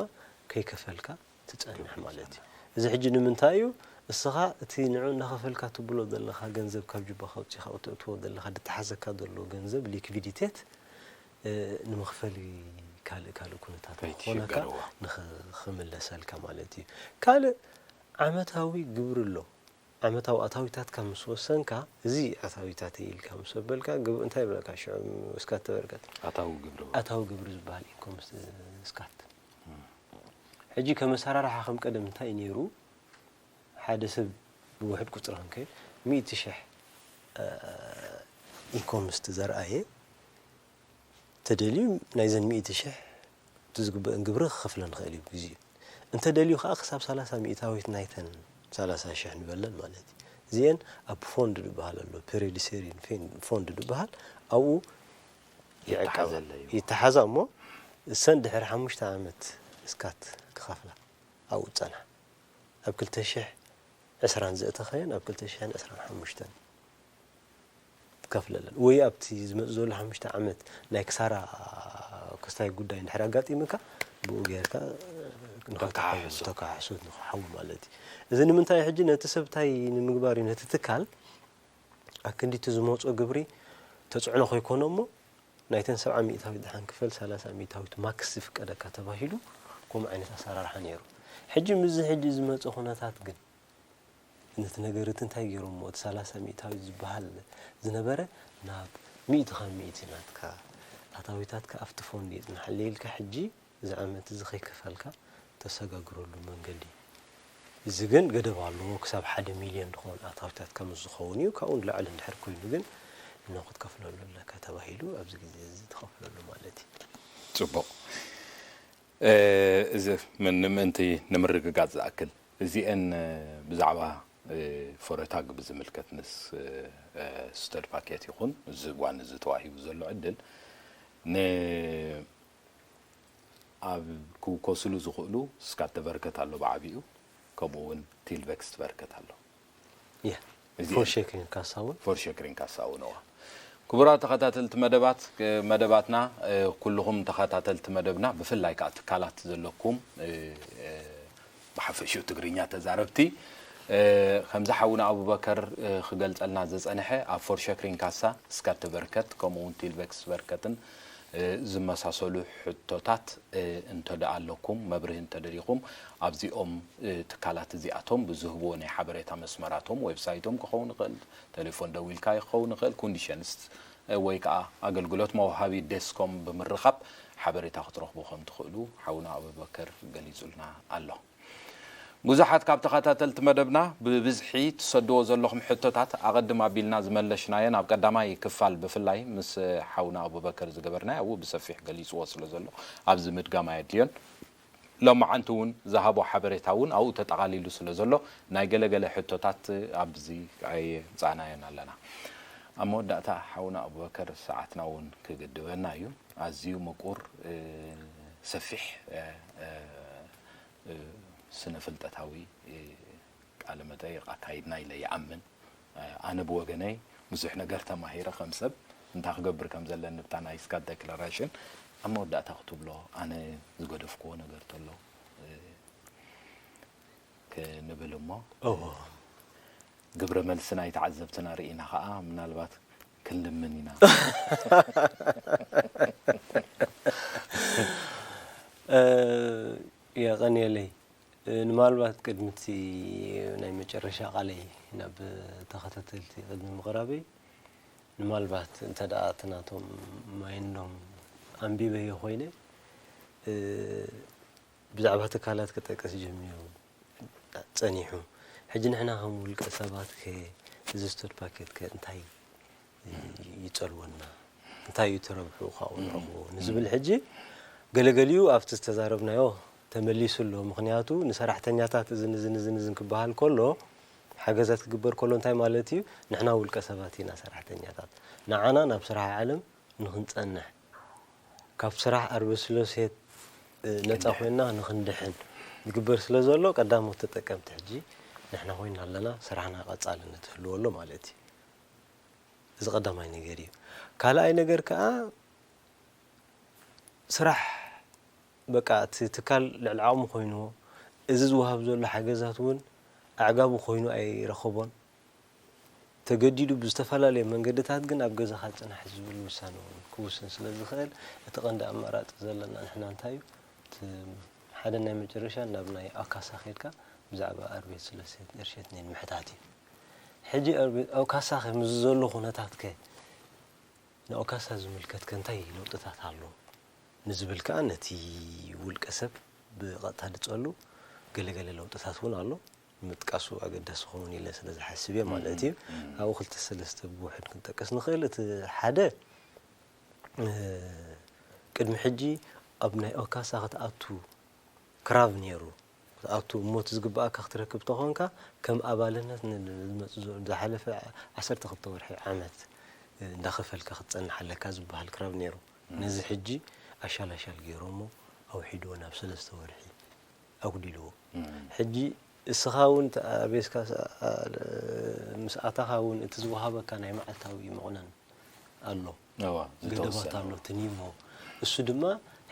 ከይከፈልካ ትፀንሕ ማለት እዩ። እዚ ሕጂ ንምንታይ እዩ? እስኻ እቲ ንዑ እናኸፈልካ ትብሎ ዘለኻ ገንዘብ ካብ ጅባኻ ኣውፂኻ እተእትዎ ዘለኻ ድተሓዘካ ዘሎ ገንዘብ ሊክቪዲቴት ንምኽፈል ካልእ ካልእ ኩነታት ንክኾነካ ንክምለሰልካ ማለት እዩ። ካልእ ዓመታዊ ግብሪ ኣሎ። ዓመታዊ ኣታዊታትካ ምስ ወሰንካ እዚ ኣታዊታተይ ኢልካ ምስ ኣበልካ እንታይ ይብለካ ሽዑ እስካት ተበርከት ኣታዊ ግብሪ ኣታዊ ግብሪ ዝበሃል ኢንኮም ስካት ሕጂ ከመሰራርሓ ከም ቀደም እንታይ ነይሩ ሓደ ሰብ ብውሕድ ቁፅሪ ክንከይድ ሚእቲ ሽሕ ኢንኮም ስቲ ዘርኣየ ተደልዩ ናይዘን ሚእቲ ሽሕ እቲ ዝግበአን ግብሪ ክኸፍለን ይኽእል እዩ ብግዚኡ። እንተደልዩ ከዓ ክሳብ ሰላሳ ሚእታዊት ናይተን ሰላሳ ሽሕ ንበለን ማለት እዩ። እዚአን ኣብ ፎንድ ዝበሃል ኣሎ፣ ፔሪዲሴሪ ፎንድ ዝበሃል ኣብኡ ይዕቀባ፣ ይተሓዛ እሞ እሰን ድሕሪ ሓሙሽተ ዓመት እስካት ክኸፍላ ኣብኡ ዝፀንሓ ኣብ ክልተ ሽሕ ዕስራን ዘእተኸየን ኣብ ክልተ ሽሕን ዕስራን ሓሙሽተን ትከፍለለን ወይ ኣብቲ ዝመፅ ዘሎ ሓሙሽተ ዓመት ናይ ክሳራ ክስታይ ጉዳይ እንድሕር ኣጋጢምካ ብኡ ጌርካ ንኸተሓሕሱ ተካሕሱት ንክሓዊ ማለት እዩ። እዚ ንምንታይ ሕጂ ነቲ ሰብ እንታይ ንምግባር እዩ ነቲ ትካል ኣክንዲቲ ዝመፆ ግብሪ ተፅዕኖ ከይኮኖ እሞ ናይተን ሰብዓ ሚእታዊት ደሓን ክፈል ሰላሳ ሚእታዊት ማክስ ዝፍቀደካ ተባሂሉ ከምኡ ዓይነት ኣሰራርሓ ነይሩ። ሕጂ ምስዚ ሕጂ ዝመፀ ኩነታት ግን ነቲ ነገር እቲ እንታይ ገይሮሞ እቲ ሰላሳ ሚእታዊት ዝበሃል ዝነበረ ናብ ሚእቲ ካብ ሚእቲ ናትካ ኣታዊታትካ ኣብቲ ፎንድ ይፅናሓለይ ኢልካ ሕጂ እዚ ዓመት እዚ ከይከፈልካ ተሰጋግረሉ መንገዲ እዚ ግን ገደብ ኣለዎ ክሳብ ሓደ ሚልዮን ዝኾን ኣታዊታትካ ምስ ዝኸውን እዩ ካብኡ ንላዕሊ እንድሕር ኮይኑ ግን እነኹ ክትከፍለሉ ኣለካ ተባሂሉ ኣብዚ ግዜ እዚ ትኸፍለሉ ማለት እዩ። ፅቡቕ እዚ ንምእንቲ ንምርግጋፅ ዝኣክል እዚአን ብዛዕባ ፎረታግ ብዝምልከት ምስ ስተድ ፓኬት ይኹን እዚ እዋን እዚ ተዋሂቡ ዘሎ ዕድል ን ኣብ ክውከስሉ ዝኽእሉ ስካት ተበርከት ኣሎ ብዓቢኡ ከምኡ እውን ቲልቨክስ ትበርከት ኣሎ ፎርሸክሪን ካሳ እውን ፎርሸክሪን ካሳ እውን እዋ ክቡራት ተኸታተልቲ መደባት መደባትና ኩልኹም ተኸታተልቲ መደብና ብፍላይ ከዓ ትካላት ዘለኩም ብሓፈሽኡ ትግርኛ ተዛረብቲ ከምዚ ሓውና ኣቡበከር ክገልፀልና ዝፀንሐ ኣብ ፎርሸክሪን ካሳ ስካት ተበርከት ከምኡ እውን ቲልቨክስ በርከትን ዝመሳሰሉ ሕቶታት እንተደኣ ኣለኩም መብርሂ እንተደሊኹም ኣብዚኦም ትካላት እዚኣቶም ብዝህብዎ ናይ ሓበሬታ መስመራቶም ዌብሳይቶም ክኸውን ይኽእል ቴሌፎን ደዊልካ ክኸውን ይኽእል ኮንዲሽንስ ወይ ከዓ ኣገልግሎት መውሃቢ ዴስኮም ብምርኻብ ሓበሬታ ክትረኽቡ ከም ትኽእሉ ሓውና ኣቡበከር ገሊጹልና ኣሎ። ብዙሓት ካብ ተኸታተልቲ መደብና ብብዝሒ ትሰድዎ ዘለኹም ሕቶታት ኣቐድም ኣቢልና ዝመለሽናየን ኣብ ቀዳማይ ክፋል ብፍላይ ምስ ሓውና ኣቡበከር ዝገበርናዮ ኣብኡ ብሰፊሕ ገሊፅዎ ስለ ዘሎ ኣብዚ ምድጋም ኣየድልዮን። ሎማዓንቲ እውን ዝሃቦ ሓበሬታ እውን ኣብኡ ተጠቓሊሉ ስለ ዘሎ ናይ ገለገለ ሕቶታት ኣብዚ ኣየምፃእናዮን ኣለና። ኣብ መወዳእታ ሓውና ኣቡበከር፣ ሰዓትና እውን ክግድበና እዩ። ኣዝዩ ምቁር፣ እ፣ ሰፊሕ፣ እ፣ እ፣ እ፣ ስነ ፍልጠታዊ፣ እ፣ ቃለ መጠይቕ ኣካይድና ኢለ ይኣምን። እ፣ ኣነ ብወገነይ ብዙሕ ነገር ተማሂረ ከም ሰብ፣ እንታይ ክገብር ከም ዘለኒ ብታ ናይ ስካት ዴክላራሽን። ኣብ መወዳእታ ክትብሎ ኣነ ዝገደፍክዎ ነገር ተሎ፣ እ፣ ክንብል እሞ፣ እዎ። ግብረ መልሲ ናይ ተዓዘብትና ርኢና ኸዓ ምናልባት ክንልምን ኢና። እ፣ የቐንየለይ። እ፣ ንማልባት ቅድሚ እቲ ናይ መጨረሻ ቃለይ ናብ ተኸታተልቲ ቅድሚ ምቕራበይ፣ ንማልባት እንተ ደኣ እቲ ናቶም ማይንዶም ኣንቢበዮ ኮይነ፣ እ፣ ብዛዕባ ትካላት ክጠቅስ ጀሚሩ ጸኒሑ። ሕጂ ንሕና ከም ውልቀ ሰባት ከ እዚ ስቱድ ፓኬት ከ እንታይ ይጸልወና? እንታይ እዩ ተረብሑ ካብኡ ንረኽቦ? ንዝብል ሕጂ ገለገሊኡ ኣብቲ ዝተዛረብናዮ ተመሊሱ ኣሎ። ምኽንያቱ ንሰራሕተኛታት እዝን እዝን እዝን እዝን ክበሃል ከሎ፣ ሓገዛት ክግበር ከሎ እንታይ ማለት እዩ? ንሕና ውልቀ ሰባት ኢና ሰራሕተኛታት። ንዓና ናብ ስራሕ ዓለም ንኽንጸንሕ፣ ካብ ስራሕ ኣርበስሎሴት፣ እ፣ ነጻ ክንድሕን። ኮይንና ንኽንድሕን ዝግበር ስለ ዘሎ፣ ቀዳሞት ተጠቀምቲ ሕጂ ንሕና ኮይና ኣለና፣ ስራሕና ቀጻልነት ይህልዎ ኣሎ ማለት እዩ። እዚ ቀዳማይ ነገር እዩ። ካልኣይ ነገር ከኣ፣ ስራሕ በቃ እቲ ትካል ልዕሊ ዓቕሙ ኮይንዎ፣ እዚ ዝወሃብ ዘሎ ሓገዛት እውን ኣዕጋቢ ኮይኑ ኣይረኸቦን። ተገዲዱ ብዝተፈላለየ መንገድታት ግን ኣብ ገዛኻ ጽናሕ ዝብል ውሳነ እውን ክውስን ስለ ዝኽእል፣ እቲ ቀንዲ ኣማራጺ ዘለና ንሕና እንታይ እዩ? እቲ ሓደ ናይ መጨረሻ ናብ ናይ ኣካሳ ከይድካ ብዛዕባ ኣርቤት ስለሴት እርሸት ናይ ምሕታት እዩ። ሕጂ ኣርቤት ኣውካሳ ከ ምስ ዘሎ ኩነታት ከ ንኣውካሳ ዝምልከት ከ እንታይ ለውጥታት ኣሎ ንዝብል ከኣ ነቲ ውልቀ ሰብ ብቐጥታ ድጸሉ ገለገለ ለውጥታት እውን ኣሎ። ምጥቃሱ ኣገዳሲ ክኸውን ኢለ ስለ ዝሓስብ እየ ማለት እዩ። እም፣ እም። ኣብኡ ክልተ ሰለስተ ብውሕድ ክንጠቅስ ንኽእል። እቲ ሓደ፣ እ፣ ቅድሚ ሕጂ ኣብ ናይ ኦካሳ ክትኣቱ ክራብ ነይሩ። ክትኣቱ እሞ እቲ ዝግባኣካ ክትረክብ ተኾንካ ከም ኣባልነት ን-፣ ን-፣ ዝመጽእ ዘሎ ዝሓለፈ ዓሰርተ ክልተ ወርሒ ዓመት፣ እ፣ እንዳኸፈልካ ክትጸንሕ ኣለካ ዝበሃል ክራብ ነይሩ። እም። ነዚ ሕጂ ኣሻላሻል ገይሮሞ ኣውሒድዎ ናብ ሰለስተ ወርሒ ኣጉዲልዎ። እም። ሕጂ እስኻ እውን ተኣቤስካ ስ-፣ ኣ-፣ ምስ ኣታኻ እውን እቲ ዝወሃበካ ናይ መዓልታዊ መቑነን ኣሎ። እዋ፣ ገደባት ዝተወሰነ። ኣሎ፣ እቲ ኒቮ። እሱ ድማ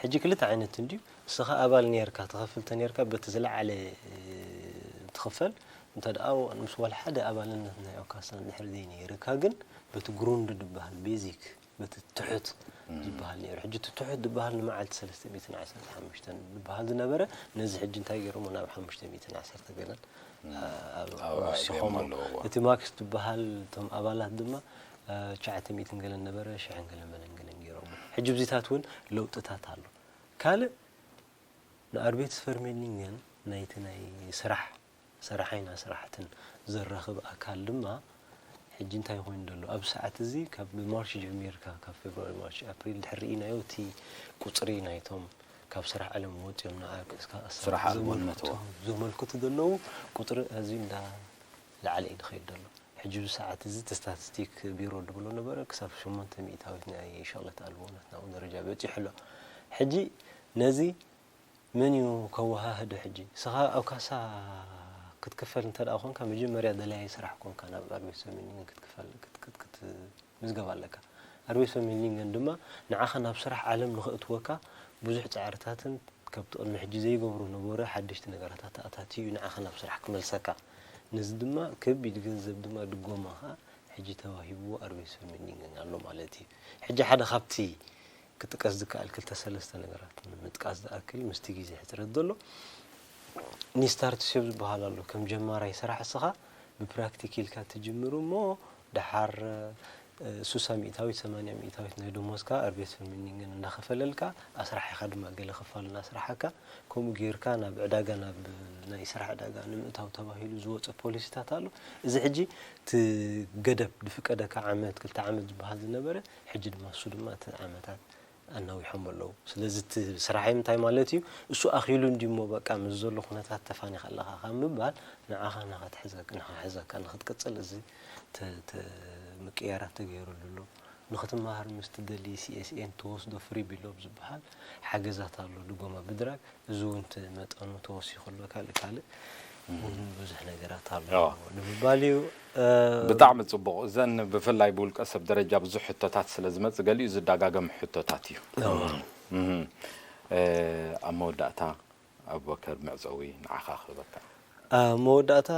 ሕጂ ክልተ ዓይነት እንድዩ። እስኻ ኣባል ነርካ፣ ትኸፍል ተነርካ፣ በቲ ዝለዓለ፣ እ፣ ትኽፈል። እንተ ደኣ ምስ ዋላ ሓደ ኣባልነት ናይ ኦካሳ እንድሕር ዘይነይርካ ግን፣ በቲ ግሩንድ ዝበሃል፣ ቤዚክ፣ በቲ ትሑት እም። ዝበሃል ነይሩ። ሕጂ እቲ ትሑት ዝበሃል ንመዓልቲ ሰለስተ ሚእትን ዓሰርተ ሓሙሽተን ዝበሃል ዝነበረ፣ ነዚ ሕጂ እንታይ ገይሮሞ ናብ ሓሙሽተ ሚእትን ዓሰርተ ገለን፣ እም። ኣ-፣ ኣብ-፣ ኣብ ወሲኾሞ። ኣእትዮም ኣለዎ። እቲ ማክስ ዝበሃል፣ እቶም ኣባላት ድማ፣ እ፣ ትሽዓተ ሚእትን ገለን ነበረ፣ ሽሕን ገለን መለን ገለን ገይሮሞ። ሕጂ ብዚታት እውን ለውጥታት ኣሎ። ካልእ ንኣርቤትስ ቨርሜኒንገን ናይቲ ናይ ስራሕ፣ ሰራሓይን ኣስራሕትን ዘራኽብ ኣካል ድማ ሕጂ እንታይ ኮይኑ ዘሎ? ኣብ ሰዓት እዚ ካብ ማርች ጀሚርካ፣ ካብ ፌብሩዋሪ፣ ማርች፣ ኣፕሪል ድሕሪ ርኢናዮ፣ እቲ ቁጽሪ ናይቶም ካብ ስራሕ ዓለም ወጺኦም ንዓ-፣ እስካ-፣ ስራሕ ኣልቦነት፣ ዘመልክቱ፣ እዋ። ዘመልክቱ ዘለዉ ቁጽሪ ኣዝዩ እንዳ ለዓለ እዩ ዝኸይድ ዘሎ። ሕጂ ብሰዓት እዚ እቲ ስታቲስቲክ ቢሮ ድብሎ ነበረ፣ ክሳብ ሸሞንተ ሚእታዊት ናይ ሸቕለት ኣልቦነት ናብኡ ደረጃ በጺሑ ኣሎ። ሕጂ ነዚ መን እዩ ከወሃህዶ? ሕጂ ንስኻ ኣብ ካሳ ክትክፈል እንተ ደኣ ኮንካ፣ መጀመርያ ደላዪ ስራሕ ኮንካ ናብ ኣርቤት ቨርሜኒንገን ክትክፈል፣ ክት-፣ ክት-፣ ክትምዝገብ ኣለካ። ኣርቤት ቨርሜኒንገን ድማ ንዓኻ ናብ ስራሕ ዓለም ንኸእትወካ ብዙሕ ጻዕርታትን ካብቲ ቅድሚ ሕጂ ዘይገብሮ ነበረ ሓደሽቲ ነገራታት ኣታትዩ ንዓኻ ናብ ስራሕ ክመልሰካ። ነዚ ድማ ከቢድ ገንዘብ ድማ ድጎማ ኸኣ ሕጂ ተዋሂብዎ ኣርቤት ቨርሜኒንገን ኣሎ ማለት እዩ። ሕጂ ሓደ ካብቲ ክጥቀስ ዝከኣል ክልተ ሰለስተ ነገራት ንምጥቃስ ዝኣክል፣ ምስቲ ግዜ ሕጽረት ዘሎ ኒስታርትስዮፕ ዝበሃል ኣሎ። ከም ጀማራይ ስራሕ እስኻ ብፕራክቲክ ኢልካ ትጅምር እሞ፣ ደሓር፣ እ፣ ሱሳ ሚእታዊት፣ ሰማንያ ሚእታዊት ናይ ደሞዝካ ኣርቤት ቨርሜኒንገን እንዳኸፈለልካ፣ ኣስራሒኻ ድማ ገለ ክፋል እናስራሓካ፣ ከምኡ ጌርካ ናብ ዕዳጋ፣ ናብ ናይ ስራሕ ዕዳጋ ንምእታው ተባሂሉ ዝወጸ ፖሊሲታት ኣሎ። እዚ ሕጂ እቲ ገደብ ዝፍቀደካ ዓመት፣ ክልተ ዓመት ዝበሃል ዝነበረ፣ ሕጂ ድማ እሱ ድማ እቲ ዓመታት ኣናዊሖም ኣለዉ። ስለዚ እቲ ስራሐይ እንታይ ማለት እዩ? እሱ ኣኺሉ እንድዩ እሞ በቃ ምስ ዘሎ ኩነታት ተፋኒኻ ኣለኻ ካብ ምባል ንዓኻ ንኸትሕዘካ፣ ንኸሕዘካ፣ ንኽትቅጽል እዚ ተ-፣ ተ-፣ ምቅያራት ተገይሩሉ ኣሎ። ንኽትመሃር ምስ ትደሊ ሲኤስኤን ትወስዶ ፍሪ ቢሎ ኣብ ዝበሃል ሓገዛት ኣሎ፣ ድጎማ ብድራግ። እዚ እውን እቲ መጠኑ ተወሲኹ ኣሎ። ካልእ ካልእ እውን ብዙሕ ነገራት ኣሎ እዎ። ንምባል እዩ። ብጣዕሚ ጽቡቕ። እዘን ብፍላይ ብውልቀ ሰብ ደረጃ ብዙሕ ሕቶታት ስለ ዝመጽእ ገሊኡ ዝዳጋገም ሕቶታት እዩ። እም፣ ኣብ መወዳእታ ኣቡበከር መዕጸዊ ንዓኻ ክህበካ። ኣብ መወዳእታ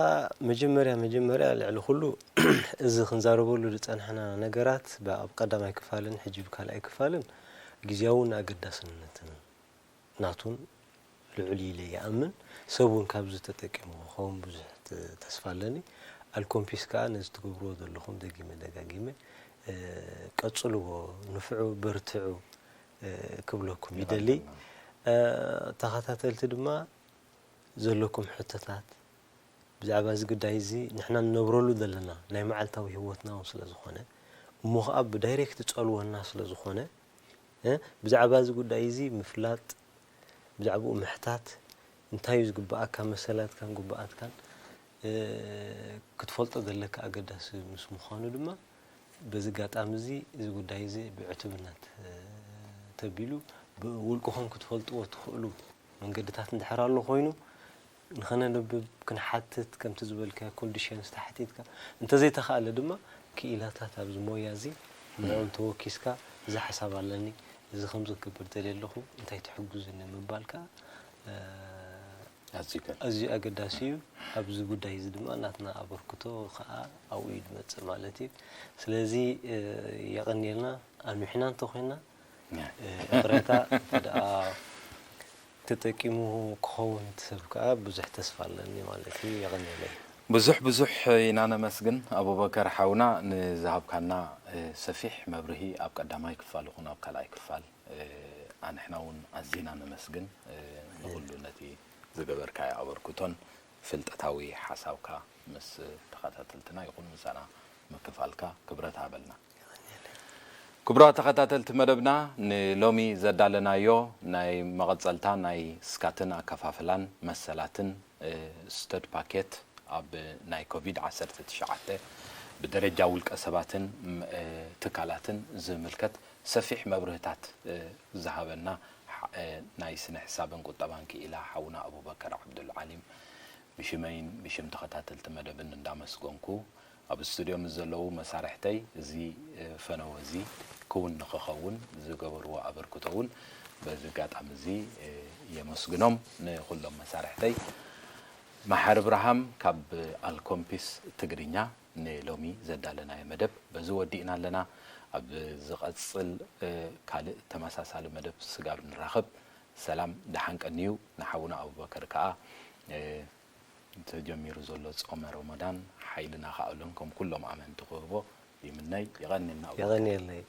መጀመርያ መጀመርያ ልዕሊ ኩሉ እዚ ክንዛረበሉ ዝጸናሕና ነገራት ብ- ኣብ ቀዳማይ ክፋልን ሕጂ ብካልኣይ ክፋልን ግዜያውን ኣገዳስነትን ናቱን ልዑል ኢለ ይኣምን። ሰብ እውን ካብዚ ተጠቂሙ ክኸውን ብዙሕ ተ- ተስፋ ኣለኒ። ኣልኮምፒስ ከኣ ነዚ ትገብርዎ ዘለኹም ደጊመ ደጋጊመ እ፣ ቀጽልዎ፣ ንፍዑ፣ በርትዑ እ፣ ክብለኩም ይደሊ። እ፣ ተኸታተልቲ ድማ ዘለኩም ሕቶታት ብዛዕባ እዚ ጉዳይ እዚ ንሕና ንነብረሉ ዘለና ናይ መዓልታዊ ህይወትና እውን ስለ ዝኾነ እሞ ኸዓ ብዳይሬክት ጸልወና ስለ ዝኾነ እ፣ ብዛዕባ እዚ ጉዳይ እዚ ምፍላጥ ብዛዕባኡ ምሕታት እንታይ እዩ ዝግብኣካ መሰላትካን ግቡኣትካን እ፣ ክትፈልጦ ዘለካ ኣገዳሲ ምስ ምዃኑ ድማ በዚ ኣጋጣሚ እዚ እዚ ጉዳይ እዚ ብዕቱብነት እ፣ ተቢሉ ብውልቅኹም ክትፈልጥዎ ትኽእሉ መንገድታት እንድሕር ኣሎ ኮይኑ ንኸነንብብ ክንሓትት ከምቲ ዝበልካዮ ኮንዲሽንስ ተሓቲትካ እንተዘይተኻእለ ድማ ክኢላታት ኣብዚ ሞያ እዚ ንዕኦም ተወኪስካ እዚ ሓሳብ ኣለኒ እዚ ከምዚ ክገብር ደልየ ኣለኹ እንታይ ትሕግዙኒ ምባልካ እ፣ ኣዚከ ኣዝዩ ኣገዳሲ እዩ። ኣብዚ ጉዳይ እዚ ድማ ናትና ኣበርክቶ ከዓ ኣብኡ እዩ ዝመፅእ ማለት እዩ። ስለዚ እ፣ የቐንየልና ኣንዊሕና እንተኮይና እ፣ ይቕሬታ እንተ ደኣ ተጠቂሙ ክኸውን እቲ ሰብ ከዓ ብዙሕ ተስፋ ኣለኒ ማለት እዩ። የቐንየለይ። ብዙሕ ብዙሕ ኢና ነመስግን ኣቡበከር ሓውና ንዝሃብካና እ፣ ሰፊሕ መብርሂ ኣብ ቀዳማይ ክፋል ይኹን ኣብ ካልኣይ ክፋል እ፣ ኣንሕና እውን ኣዚና ነመስግን እ፣ ንኹሉ ነቲ ዝገበርካዮ ኣበርክቶን ፍልጠታዊ ሓሳብካ ምስ ተኸታተልትና ይኹን ምሳና ምክፋልካ ክብረት ሃበልና። ክቡራት ተኸታተልቲ መደብና ንሎሚ ዘዳለናዮ ናይ መቐጸልታ ናይ ስካትን ኣከፋፍላን መሰላትን እ፣ ስተድ ፓኬት ኣብ ናይ ኮቪድ ዓሰርተ ትሽዓተ ብደረጃ ውልቀ ሰባትን ም፣ እ፣ ትካላትን ዝምልከት ሰፊሕ መብርህታት እ፣ ዝሃበና ሓ- እ፣ ናይ ስነ ሕሳብን ቁጠባን ክኢላ ሓውና ኣቡበከር ዓብዱል ዓሊም ብሽመይን ብሽም ተኸታተልቲ መደብን እንዳመስገንኩ ኣብ ስቱድዮ ምስ ዘለዉ መሳርሕተይ እዚ እ፣ ፈነወ እዚ ክውን ንኽኸውን ዝገበርዎ ኣበርክቶ እውን በዚ ኣጋጣሚ እዚ እ፣ የመስግኖም ንኩሎም መሳርሕተይ። መሓሪ እብርሃም ካብ ኣልኮምፒስ ትግርኛ ንሎሚ ዘዳለናዮ መደብ በዚ ወዲእና ኣለና። ኣብ ዝቐጽል እ፣ ካልእ ተመሳሳሊ መደብ ስጋብ ንራኸብ ሰላም ደሓን ቀንዩ። ንሓውና ኣቡበከር ከኣ እ፣ ተጀሚሩ ዘሎ ጾመ ረመዳን ሓይሊ ናኻእሎን ከም ኩሎም ኣመንቲ ክህቦ ይምነይ። የቐንየልና ኣቡበከር። የቐንየለይ።